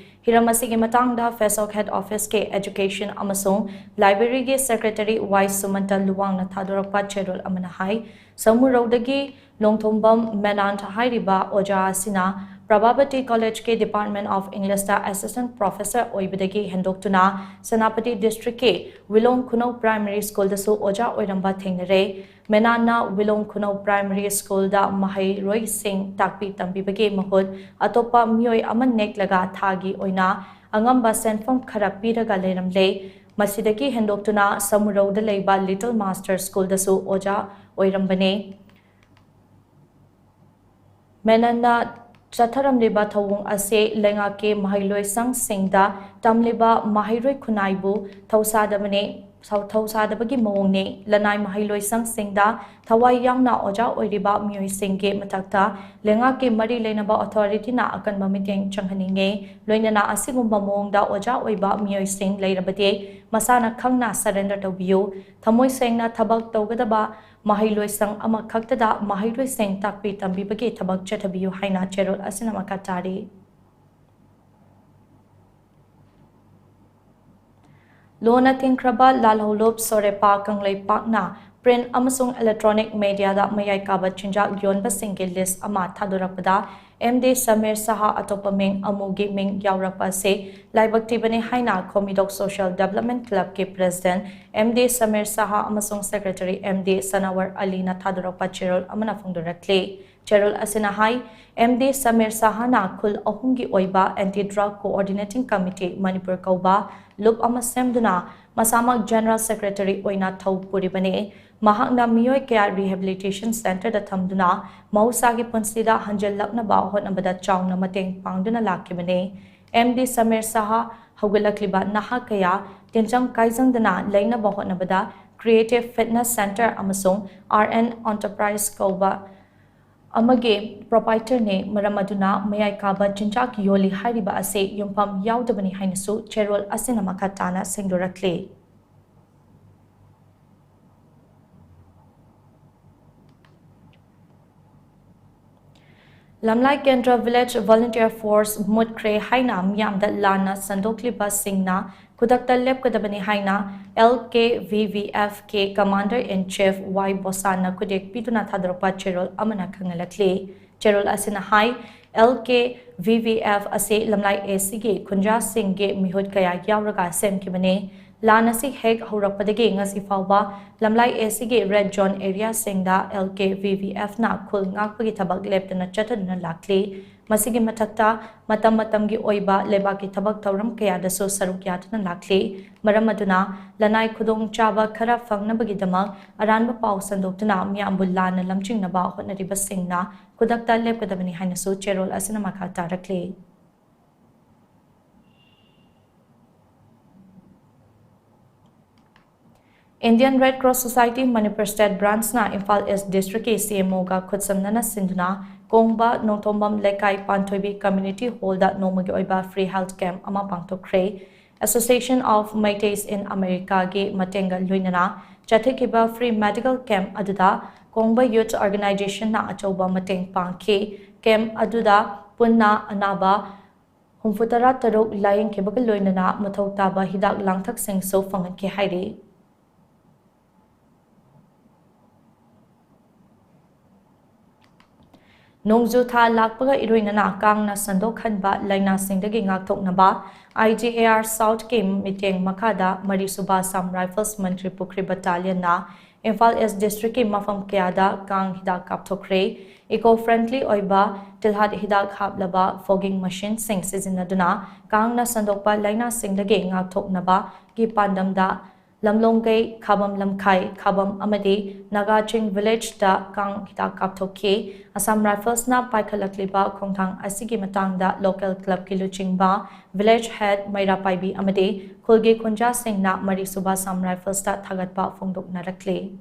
ꯍꯤꯔꯝ ꯑꯁꯤꯒꯤ ꯃꯇꯥꯡꯗ ꯐꯦꯁꯕꯨꯛ ꯍꯦꯗ ꯑꯣꯐꯤꯁꯀꯤ ꯑꯦꯖꯨꯀꯦꯁꯟ ꯑꯃꯁꯨꯡ ꯂꯥꯏꯕ꯭ꯔꯦꯔꯤꯒꯤ ꯁꯦꯀ꯭ꯔꯦꯇꯔꯤ ꯋꯥꯏ ꯁꯨꯃꯟꯇ ꯂꯨꯋꯥꯡꯅ ꯊꯥꯗꯣꯔꯛꯄ ꯆꯦꯔꯣꯜ ꯑꯃꯅ ꯍꯥꯏ, ꯁꯃꯨꯔꯧꯗꯒꯤ ꯂꯣꯡꯊꯣꯡꯕꯝ ꯃꯦꯅꯥꯟ ꯍꯥꯏꯔꯤꯕ ꯑꯣꯖꯥ ꯑꯁꯤꯅ ꯄ꯭ꯔꯚꯥꯕꯇꯤ ꯀꯣꯂꯦꯖꯀꯤ Department of Englishꯇ assistant professor ꯑꯣꯏꯕꯗꯒꯤ ꯍꯦꯟꯗꯣꯛꯇꯨꯅ Senapati ꯗꯤꯁꯇ꯭ꯔꯤꯛꯀꯤ ꯋꯤꯂꯣꯡ ꯈꯨꯅꯧ ꯄ꯭ꯔꯥꯏꯃꯔꯤ ꯁ꯭ꯀꯨꯜꯗꯁꯨ ꯑꯣꯖꯥ ꯑꯣꯏꯔꯝꯕ ꯊꯦꯡꯅꯔꯦ꯫ ꯃꯦꯅꯥꯟꯅ ꯋꯤꯂꯣꯡ ꯈꯨꯅꯧ ꯄ꯭ꯔꯥꯏꯃꯔꯤ ꯁ꯭ꯀꯨꯜꯗ ꯃꯍꯩꯔꯣꯏꯁꯤꯡ ꯇꯥꯛꯄꯤ ꯇꯝꯕꯤꯕꯒꯤ ꯃꯍꯨꯠ ꯑꯇꯣꯞꯄ ꯃꯤꯑꯣꯏ ꯑꯃ ꯅꯦꯛꯂꯒ ꯊꯥꯒꯤ ꯑꯣꯏꯅ ꯑꯉꯝꯕ ꯁꯦꯟꯐꯝ ꯈꯔ ꯄꯤꯔꯒ ꯂꯩꯔꯝꯂꯦ꯫ ꯃꯁꯤꯗꯒꯤ ꯍꯦꯟꯗꯣꯛꯇꯨꯅ ꯁꯃꯨꯔꯧꯗ ꯂꯩꯕ ꯂꯤꯇꯜ ꯃꯥꯁꯇꯔ ꯁ꯭ꯀꯨꯜꯗꯁꯨ ꯑꯣꯖꯥ ꯑꯣꯏꯔꯝꯕꯅꯦ꯫ ꯃꯦꯅꯟꯅ ꯆꯠꯊꯔꯝꯂꯤꯕ ꯊꯧꯑꯣꯡ ꯑꯁꯤ ꯂꯩꯉꯥꯛꯀꯤ ꯃꯍꯩꯂꯣꯏꯁꯪꯁꯤꯡꯗ ꯇꯝꯂꯤꯕ ꯃꯍꯩꯔꯣꯏ ꯈꯨꯟꯅꯥꯏꯕꯨ ꯊꯧꯁꯥꯗꯕꯅꯤ, ꯊꯧ-, ꯊꯧꯁꯥꯗꯕꯒꯤ ꯃꯑꯣꯡꯅꯤ꯫ ꯂꯅꯥꯏ ꯃꯍꯩꯂꯣꯏꯁꯪꯁꯤꯡꯗ ꯊꯋꯥꯏ ꯌꯥꯎꯅ ꯑꯣꯖꯥ ꯑꯣꯏꯔꯤꯕ ꯃꯤꯑꯣꯏꯁꯤꯡꯒꯤ ꯃꯊꯛꯇ ꯂꯩꯉꯥꯛꯀꯤ ꯃꯔꯤ ꯂꯩꯅꯕ ꯑꯣꯊꯣꯔꯤꯇꯤꯅ ꯑꯀꯟꯕ ꯃꯤꯠꯌꯦꯡ ꯆꯪꯍꯟꯅꯤꯡꯉꯤ꯫ ꯂꯣꯏꯅꯅ ꯑꯁꯤꯒꯨꯝꯕ ꯃꯑꯣꯡꯗ ꯑꯣꯖꯥ ꯑꯣꯏꯕ ꯃꯤꯑꯣꯏꯁꯤꯡ ꯂꯩꯔꯕꯗꯤ ꯃꯁꯥꯅ ꯈꯪꯅ surrender ꯇꯧꯕꯤꯌꯨ꯫ ꯊꯃꯣꯏ ꯁꯦꯡꯅ ꯊꯕꯛ ꯇꯧꯒꯗꯕ ꯃꯍꯩꯂꯣꯏꯁꯪ ꯑꯃꯈꯛꯇꯗ ꯃꯍꯩꯔꯣꯏꯁꯤꯡ ꯇꯥꯛꯄꯤ ꯇꯝꯕꯤꯕꯒꯤ ꯊꯕꯛ ꯆꯠꯊꯕꯤꯌꯨ ꯍꯥꯏꯅ ꯆꯦꯔꯣꯜ ꯑꯁꯤꯅ ꯃꯈꯥ ꯇꯥꯔꯤ꯫ ꯂꯣꯟꯅ ꯊꯤꯡꯈ꯭ꯔꯕ ꯂꯥꯜꯍꯧꯂꯨꯞ ꯁꯣꯔꯦꯄꯥ ꯀꯪꯂꯩꯄꯥꯛꯅ print ꯑꯃꯁꯨꯡ electronic mediaꯗ ꯃꯌꯥꯏ ꯀꯥꯕ ꯆꯤꯟꯖꯥꯛ ꯌꯣꯟꯕꯁꯤꯡꯒꯤ list ꯑꯃ ꯊꯥꯗꯣꯔꯛꯄꯗ ꯑꯦꯝ ꯗꯤ ꯁꯃꯤꯔ ꯁꯍꯥ ꯑꯇꯣꯞꯄ ꯃꯤꯡ ꯑꯃꯨꯒꯤ ꯃꯤꯡ ꯌꯥꯎꯔꯛꯄ ꯑꯁꯤ ꯂꯥꯏꯕꯛ ꯊꯤꯕꯅꯤ ꯍꯥꯏꯅ ꯈꯣꯃꯤꯗꯣꯛ Social Development Clubꯀꯤ President M D Samir Saha ꯑꯃꯁꯨꯡ Secretary ꯑꯦꯝ ꯗꯤ ꯁꯅꯥꯋꯔ ꯑꯂꯤꯅ ꯊꯥꯗꯣꯔꯛꯄ ꯆꯦꯔꯣꯜ ꯑꯃꯅ ꯐꯣꯡꯗꯣꯔꯛꯂꯤ꯫ ꯆꯦꯔꯣꯜ ꯑꯁꯤꯅ ꯍꯥꯏ, ꯑꯦꯝ ꯗꯤ ꯁꯃꯤꯔ ꯁꯍꯥꯅ ꯈꯨꯜ ꯑꯍꯨꯝꯒꯤ ꯑꯣꯏꯕ Anti Drug Coordinating Committee Manipur ꯀꯧꯕ ꯂꯨꯞ ꯑꯃ ꯁꯦꯝꯗꯨꯅ ꯃꯁꯥꯃꯛ General Secretary ꯑꯣꯏꯅ ꯊꯧ ꯄꯨꯔꯤꯕꯅꯤ꯫ ꯃꯍꯥꯛꯅ ꯃꯤꯑꯣꯏ ꯀꯌꯥ rehabilitation centreꯗ ꯊꯝꯗꯨꯅ ꯃꯍꯧꯁꯥꯒꯤ ꯄꯨꯟꯁꯤꯗ ꯍꯟꯖꯤꯜꯂꯛꯅꯕ ꯍꯣꯠꯅꯕꯗ ꯆꯥꯎꯅ ꯃꯇꯦꯡ ꯄꯥꯡꯗꯨꯅ ꯂꯥꯛꯈꯤꯕꯅꯤ꯫ ꯑꯦꯝ ꯗꯤ ꯁꯃꯤꯔ ꯁꯍꯥ ꯍꯧꯒꯠꯂꯛꯂꯤꯕ ꯅꯍꯥ ꯀꯌꯥ ꯇꯤꯟꯖꯪ ꯀꯥꯏꯖꯪꯗꯅ ꯂꯩꯅꯕ ꯍꯣꯠꯅꯕꯗ Creative Fitness Centre ꯑꯃꯁꯨꯡ R N Enterprise ꯀꯧꯕ ꯑꯃꯒꯤ proprietorꯅꯤ꯫ ꯃꯔꯝ ꯑꯗꯨꯅ ꯃꯌꯥꯏ ꯀꯥꯕ ꯆꯤꯟꯖꯥꯛ ꯌꯣꯜꯂꯤ ꯍꯥꯏꯔꯤꯕ ꯑꯁꯤ ꯌꯨꯝꯐꯝ ꯌꯥꯎꯗꯕꯅꯤ ꯍꯥꯏꯅꯁꯨ ꯆꯦꯔꯣꯜ ꯑꯁꯤꯅ ꯃꯈꯥ ꯇꯥꯅ ꯁꯦꯡꯗꯣꯔꯛꯂꯤ꯫ ꯂꯝꯂꯥꯏ ꯀꯦꯟꯗ꯭ꯔ ꯚꯤꯂꯦꯖ ꯚꯣꯂꯨꯟꯇꯤꯌꯔ ꯐꯣꯔꯁ ꯃꯨꯠꯈ꯭ꯔꯦ ꯍꯥꯏꯅ ꯃꯤꯌꯥꯝꯗ ꯂꯥꯟꯅ ꯁꯟꯗꯣꯛꯂꯤꯕꯁꯤꯡꯅ ꯈꯨꯗꯛꯇ ꯂꯦꯞꯀꯗꯕꯅꯤ ꯍꯥꯏꯅ L K V V F ꯀꯤ Commander in Chief Y ꯕꯣꯁꯥꯟꯅ ꯈꯨꯗꯦꯛ ꯄꯤꯗꯨꯅ ꯊꯥꯗꯣꯔꯛꯄ ꯆꯦꯔꯣꯜ ꯑꯃꯅ ꯈꯪꯍꯜꯂꯛꯂꯤ꯫ ꯆꯦꯔꯣꯜ ꯑꯁꯤꯅ ꯍꯥꯏ, L K V V F ꯑꯁꯤ ꯂꯝꯂꯥꯏ A Cꯒꯤ ꯈꯨꯟꯖꯥꯁꯤꯡꯒꯤ ꯃꯤꯍꯨꯠ ꯀꯌꯥ ꯌꯥꯎꯔꯒ ꯁꯦꯝꯈꯤꯕꯅꯤ꯫ ꯂꯥꯟ ꯑꯁꯤ ꯍꯦꯛ ꯍꯧꯔꯛꯄꯗꯒꯤ ꯉꯁꯤ ꯐꯥꯎꯕ ꯂꯝꯂꯥꯏ A Cꯒꯤ red zone areaꯁꯤꯡꯗ L K V V Fꯅ ꯈꯨꯜ ꯉꯥꯛꯄꯒꯤ ꯊꯕꯛ ꯂꯦꯞꯇꯅ ꯆꯠꯊꯗꯨꯅ ꯂꯥꯛꯂꯤ꯫ ꯃꯁꯤꯒꯤ ꯃꯊꯛꯇ ꯃꯇꯝ ꯃꯇꯝꯒꯤ ꯑꯣꯏꯕ ꯂꯩꯕꯥꯛꯀꯤ ꯊꯕꯛ ꯊꯧꯔꯝ ꯀꯌꯥꯗꯁꯨ ꯁꯔꯨꯛ ꯌꯥꯗꯨꯅ ꯂꯥꯛꯂꯤ꯫ ꯃꯔꯝ ꯑꯗꯨꯅ ꯂꯅꯥꯏ ꯈꯨꯗꯣꯡꯆꯥꯕ ꯈꯔ ꯐꯪꯅꯕꯒꯤꯗꯃꯛ ꯑꯔꯥꯟꯕ ꯄꯥꯎ ꯁꯟꯗꯣꯛꯇꯨꯅ ꯃꯤꯌꯥꯝꯕꯨ ꯂꯥꯟꯅ ꯂꯝꯖꯤꯡꯅꯕ ꯍꯣꯠꯅꯔꯤꯕꯁꯤꯡꯅ ꯈꯨꯗꯛꯇ ꯂꯦꯞꯀꯗꯕꯅꯤ ꯍꯥꯏꯅꯁꯨ ꯆꯦꯔꯣꯜ ꯑꯁꯤꯅ ꯃꯈꯥ ꯇꯥꯔꯛꯂꯤ꯫ Indian Red Cross Society Manipur State Branchꯅ Imphal East Districtꯀꯤ C M Oꯒ ꯈꯨꯠꯁꯝꯅꯅ ꯁꯤꯟꯗꯨꯅ ꯀꯣꯡꯕ ꯅꯣꯡꯊꯣꯝꯕꯝ ꯂꯩꯀꯥꯏ ꯄꯥꯟꯊꯣꯏꯕꯤ Community Hallꯗ ꯅꯣꯡꯃꯒꯤ ꯑꯣꯏꯕ free health camp ꯑꯃ ꯄꯥꯡꯊꯣꯛꯈ꯭ꯔꯦ꯫ Association of Meiteis in Americaꯒꯤ ꯃꯇꯦꯡꯒ ꯂꯣꯏꯅꯅ ꯆꯠꯊꯈꯤꯕ free medical camp ꯑꯗꯨꯗ ꯀꯣꯡꯕ Youth Organizationꯅ ꯑꯆꯧꯕ ꯃꯇꯦꯡ ꯄꯥꯡꯈꯤ꯫ Camp ꯑꯗꯨꯗ ꯄꯨꯟꯅ ꯑꯅꯥꯕ ꯍꯨꯝꯐꯨꯇꯔꯥ ꯇꯔꯨꯛ ꯂꯥꯌꯦꯡꯈꯤꯕꯒ ꯂꯣꯏꯅꯅ ꯃꯊꯧ ꯇꯥꯕ ꯍꯤꯗꯥꯛ ꯂꯥꯡꯊꯛꯁꯤꯡꯁꯨ ꯐꯪꯍꯟꯈꯤ ꯍꯥꯏꯔꯤ꯫ ꯅꯣꯡꯖꯨ ꯊꯥ ꯂꯥꯛꯄꯒ ꯏꯔꯣꯏꯅꯅ ꯀꯥꯡꯅ ꯁꯟꯗꯣꯛꯍꯟꯕ ꯂꯥꯏꯅꯥꯁꯤꯡꯗꯒꯤ ꯉꯥꯛꯊꯣꯛꯅꯕ I G A R Southꯀꯤ ꯃꯤꯠꯌꯦꯡ ꯃꯈꯥꯗ ꯃꯔꯤꯁꯨꯕ Assam Rifles Mantripukhri Battalionꯅ Imphal East Districtꯀꯤ ꯃꯐꯝ ꯀꯌꯥꯗ ꯀꯥꯡ ꯍꯤꯗꯥꯛ ꯀꯥꯞꯊꯣꯛꯈ꯭ꯔꯦ꯫ Eco-friendly ꯑꯣꯏꯕ ꯇꯤꯜꯍꯥꯠ ꯍꯤꯗꯥꯛ ꯍꯥꯞꯂꯕ fogging machineꯁꯤꯡ ꯁꯤꯖꯤꯟꯅꯗꯨꯅ ꯀꯥꯡꯅ ꯁꯟꯗꯣꯛꯄ ꯂꯥꯏꯅꯥꯁꯤꯡꯗꯒꯤ ꯉꯥꯛꯊꯣꯛꯅꯕꯒꯤ ꯄꯥꯟꯗꯝꯗ ꯂꯝꯂꯣꯡꯒꯩ, ꯈꯥꯕꯝ ꯂꯝꯈꯥꯏ, ꯈꯥꯕꯝ ꯑꯃꯗꯤ ꯅꯥꯒꯥꯆꯤꯡ Villageꯇ ꯀꯥꯡ ꯍꯤꯗꯥꯛ ꯀꯥꯞꯊꯣꯛꯈꯤ꯫ Assam Riflesꯅ ꯄꯥꯏꯈꯠꯂꯛꯂꯤꯕ ꯈꯣꯡꯊꯥꯡ ꯑꯁꯤꯒꯤ ꯃꯇꯥꯡꯗ local clubꯀꯤ ꯂꯨꯆꯤꯡꯕ, village head ꯃꯩꯔꯥ ꯄꯥꯏꯕꯤ ꯑꯃꯗꯤ ꯈꯨꯜꯒꯤ ꯈꯨꯟꯖꯥꯁꯤꯡꯅ ꯃꯔꯤꯁꯨꯕ Assam Riflesꯇ ꯊꯥꯒꯠꯄ ꯐꯣꯡꯗꯣꯛꯅꯔꯛꯂꯤ꯫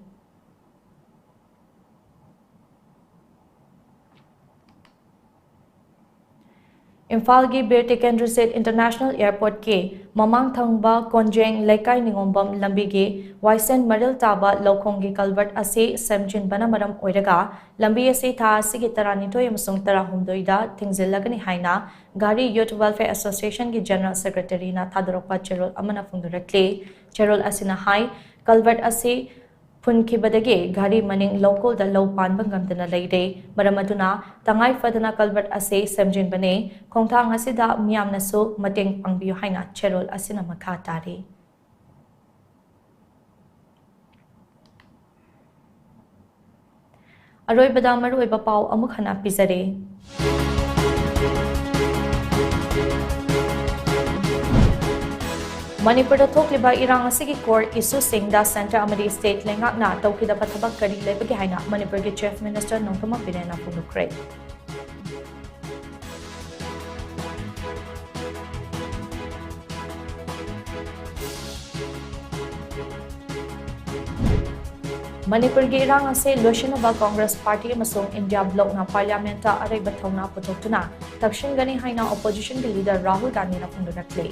ꯏꯝꯐꯥꯜꯒꯤ ꯕꯤꯔ ꯇꯤꯀꯦꯟꯗ꯭ꯔꯖꯤꯠ ꯏꯟꯇꯔꯅꯦꯁꯅꯦꯜ ꯑꯦꯌꯔꯄꯣꯔꯠꯀꯤ ꯃꯃꯥꯡ ꯊꯪꯕ ꯀꯣꯟꯖꯦꯡ ꯂꯩꯀꯥꯏ ꯅꯤꯉꯣꯝꯕꯝ ꯂꯝꯕꯤꯒꯤ ꯋꯥꯏꯁꯦꯟ ꯃꯔꯤꯜ ꯇꯥꯕ ꯂꯧꯈꯣꯡꯒꯤ ꯀꯜꯚꯔꯠ ꯑꯁꯤ ꯁꯦꯝꯖꯤꯟꯕꯅ ꯃꯔꯝ ꯑꯣꯏꯔꯒ ꯂꯝꯕꯤ ꯑꯁꯤ ꯊꯥ ꯑꯁꯤꯒꯤ ꯇꯔꯥꯅꯤꯊꯣꯏ ꯑꯃꯁꯨꯡ ꯇꯔꯥꯍꯨꯝꯗꯣꯏꯗ ꯊꯤꯡꯖꯤꯜꯂꯒꯅꯤ ꯍꯥꯏꯅ ꯘꯔꯤ ꯌꯨꯊ ꯋꯦꯜꯐꯤꯌꯔ ꯑꯦꯁꯣꯁꯤꯌꯦꯁꯟꯒꯤ ꯖꯦꯅꯔꯦꯜ ꯁꯦꯀ꯭ꯔꯦꯇꯔꯤꯅ ꯊꯥꯗꯣꯔꯛꯄ ꯆꯦꯔꯣꯜ ꯑꯃꯅ ꯐꯣꯡꯗꯣꯔꯛꯂꯤ꯫ ꯆꯦꯔꯣꯜ ꯑꯁꯤꯅ ꯍꯥꯏ, ꯀꯜꯚꯔꯠ ꯑꯁꯤ ꯐꯨꯟꯈꯤꯕꯗꯒꯤ ꯘꯔꯤ ꯃꯅꯤꯡ ꯂꯧꯀꯣꯜꯗ ꯂꯧ ꯄꯥꯟꯕ ꯉꯝꯗꯅ ꯂꯩꯔꯦ꯫ ꯃꯔꯝ ꯑꯗꯨꯅ ꯇꯉꯥꯏ ꯐꯗꯅ ꯀꯜꯚꯔꯠ ꯑꯁꯤ ꯁꯦꯝꯖꯤꯟꯕꯅꯤ꯫ ꯈꯣꯡꯊꯥꯡ ꯑꯁꯤꯗ ꯃꯤꯌꯥꯝꯅꯁꯨ ꯃꯇꯦꯡ ꯄꯥꯡꯕꯤꯌꯨ ꯍꯥꯏꯅ ꯆꯦꯔꯣꯜ ꯑꯁꯤꯅ ꯃꯈꯥ ꯇꯥꯔꯤ꯫ ꯑꯔꯣꯏꯕꯗ ꯃꯔꯨꯑꯣꯏꯕ ꯄꯥꯎ ꯑꯃꯨꯛ ꯍꯟꯅ ꯄꯤꯖꯔꯤ꯫ ꯃꯅꯤꯄꯨꯔꯗ ꯊꯣꯛꯂꯤꯕ ꯏꯔꯥꯡ ꯑꯁꯤꯒꯤ core issue ꯁꯤꯡꯗ centre ꯑꯃꯗꯤ state ꯂꯩꯉꯥꯛꯅ ꯇꯧꯈꯤꯗꯕ ꯊꯕꯛ ꯀꯔꯤ ꯂꯩꯕꯒꯦ ꯍꯥꯏꯅ ꯃꯅꯤꯄꯨꯔꯒꯤ Chief Minister ꯅꯣꯡꯊꯣꯝꯕꯝ ꯕꯤꯔꯦꯟꯅ ꯐꯣꯡꯗꯣꯛꯈ꯭ꯔꯦ꯫ ꯃꯅꯤꯄꯨꯔꯒꯤ ꯏꯔꯥꯡ ꯑꯁꯤ ꯂꯣꯏꯁꯤꯟꯅꯕ Congress Party ꯑꯃꯁꯨꯡ India Blocꯅ Parliamentꯇ ꯑꯔꯩꯕ ꯊꯧꯅꯥ ꯄꯨꯊꯣꯛꯇꯨꯅ ꯇꯛꯁꯤꯟꯒꯅꯤ ꯍꯥꯏꯅ Oppositionꯒꯤ leader ꯔꯥꯍꯨꯜ ꯒꯥꯟꯙꯤꯅ ꯐꯣꯡꯗꯣꯔꯛꯂꯤ꯫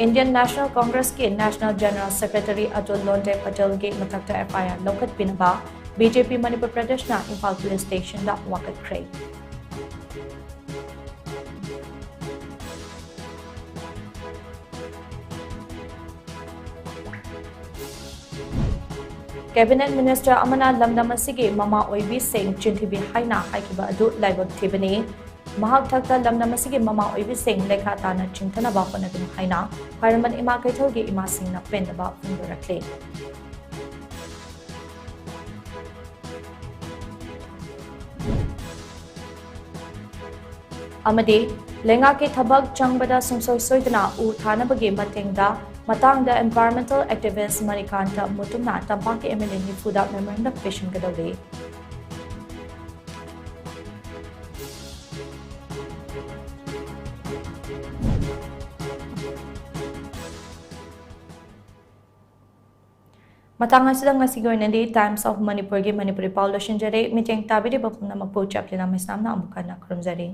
Indian National Congressꯀꯤ National General Secretary Atul ꯂꯣꯟꯗꯦ ꯄꯇꯦꯜꯒꯤ ꯃꯊꯛꯇ FIR ꯂꯧꯈꯠꯄꯤꯅꯕ BJP Manipur ꯄ꯭ꯔꯗꯦꯁꯅ Imphal Police Stationꯗ ꯋꯥꯀꯠꯈ꯭ꯔꯦ꯫ Cabinet Minister ꯑꯃꯅ ꯂꯝꯗꯝ ꯑꯁꯤꯒꯤ ꯃꯃꯥ ꯑꯣꯏꯕꯤꯁꯤꯡ ꯆꯤꯟꯊꯤꯕꯤ ꯍꯥꯏꯅ ꯍꯥꯏꯈꯤꯕ ꯑꯗꯨ ꯂꯥꯏꯕꯛ ꯊꯤꯕꯅꯤ꯫ ꯃꯍꯥꯛ ꯊꯛꯇ ꯂꯝꯗꯝ ꯑꯁꯤꯒꯤ ꯃꯃꯥ ꯑꯣꯏꯕꯤꯁꯤꯡ ꯂꯩꯈꯥ ꯇꯥꯅ ꯆꯤꯡꯊꯅꯕ ꯍꯣꯠꯅꯒꯅꯤ ꯍꯥꯏꯅ ꯈ꯭ꯋꯥꯏꯔꯝꯕꯟ ꯏꯃꯥ ꯀꯩꯊꯦꯜꯒꯤ ꯏꯃꯥꯁꯤꯡꯅ ꯄꯦꯟꯗꯕ ꯐꯣꯡꯗꯣꯔꯛꯂꯤ꯫ ꯑꯃꯗꯤ ꯂꯩꯉꯥꯛꯀꯤ ꯊꯕꯛ ꯆꯪꯕꯗ ꯁꯨꯡꯁꯣꯏ ꯁꯣꯏꯗꯅ ꯎ ꯊꯥꯅꯕꯒꯤ ꯃꯇꯦꯡꯗ ꯃꯇꯥꯡꯗ environmental activist ꯃꯔꯤꯀꯥꯟꯇ ꯃꯨꯇꯨꯝꯅ ꯇꯝꯄꯥꯛꯀꯤ MLA ꯅꯤꯐꯨꯗ memorandum ꯄꯤꯁꯤꯟꯒꯗꯧꯔꯤ꯫ ꯃꯇꯥꯡ ꯑꯁꯤꯗ ꯉꯁꯤꯒꯤ ꯑꯣꯏꯅꯗꯤ Times of Manipurꯒꯤ ꯃꯅꯤꯄꯨꯔꯤ ꯄꯥꯎ ꯂꯣꯏꯁꯤꯟꯖꯔꯦ꯫ ꯃꯤꯠꯌꯦꯡ ꯇꯥꯕꯤꯔꯤꯕ ꯄꯨꯝꯅꯃꯛꯄꯨ ꯆꯦꯞꯂꯤꯅꯥ ꯃꯩꯁꯅꯥꯝꯅ ꯑꯃꯨꯛ ꯍꯟꯅ ꯈꯨꯔꯨꯝꯖꯔꯤ꯫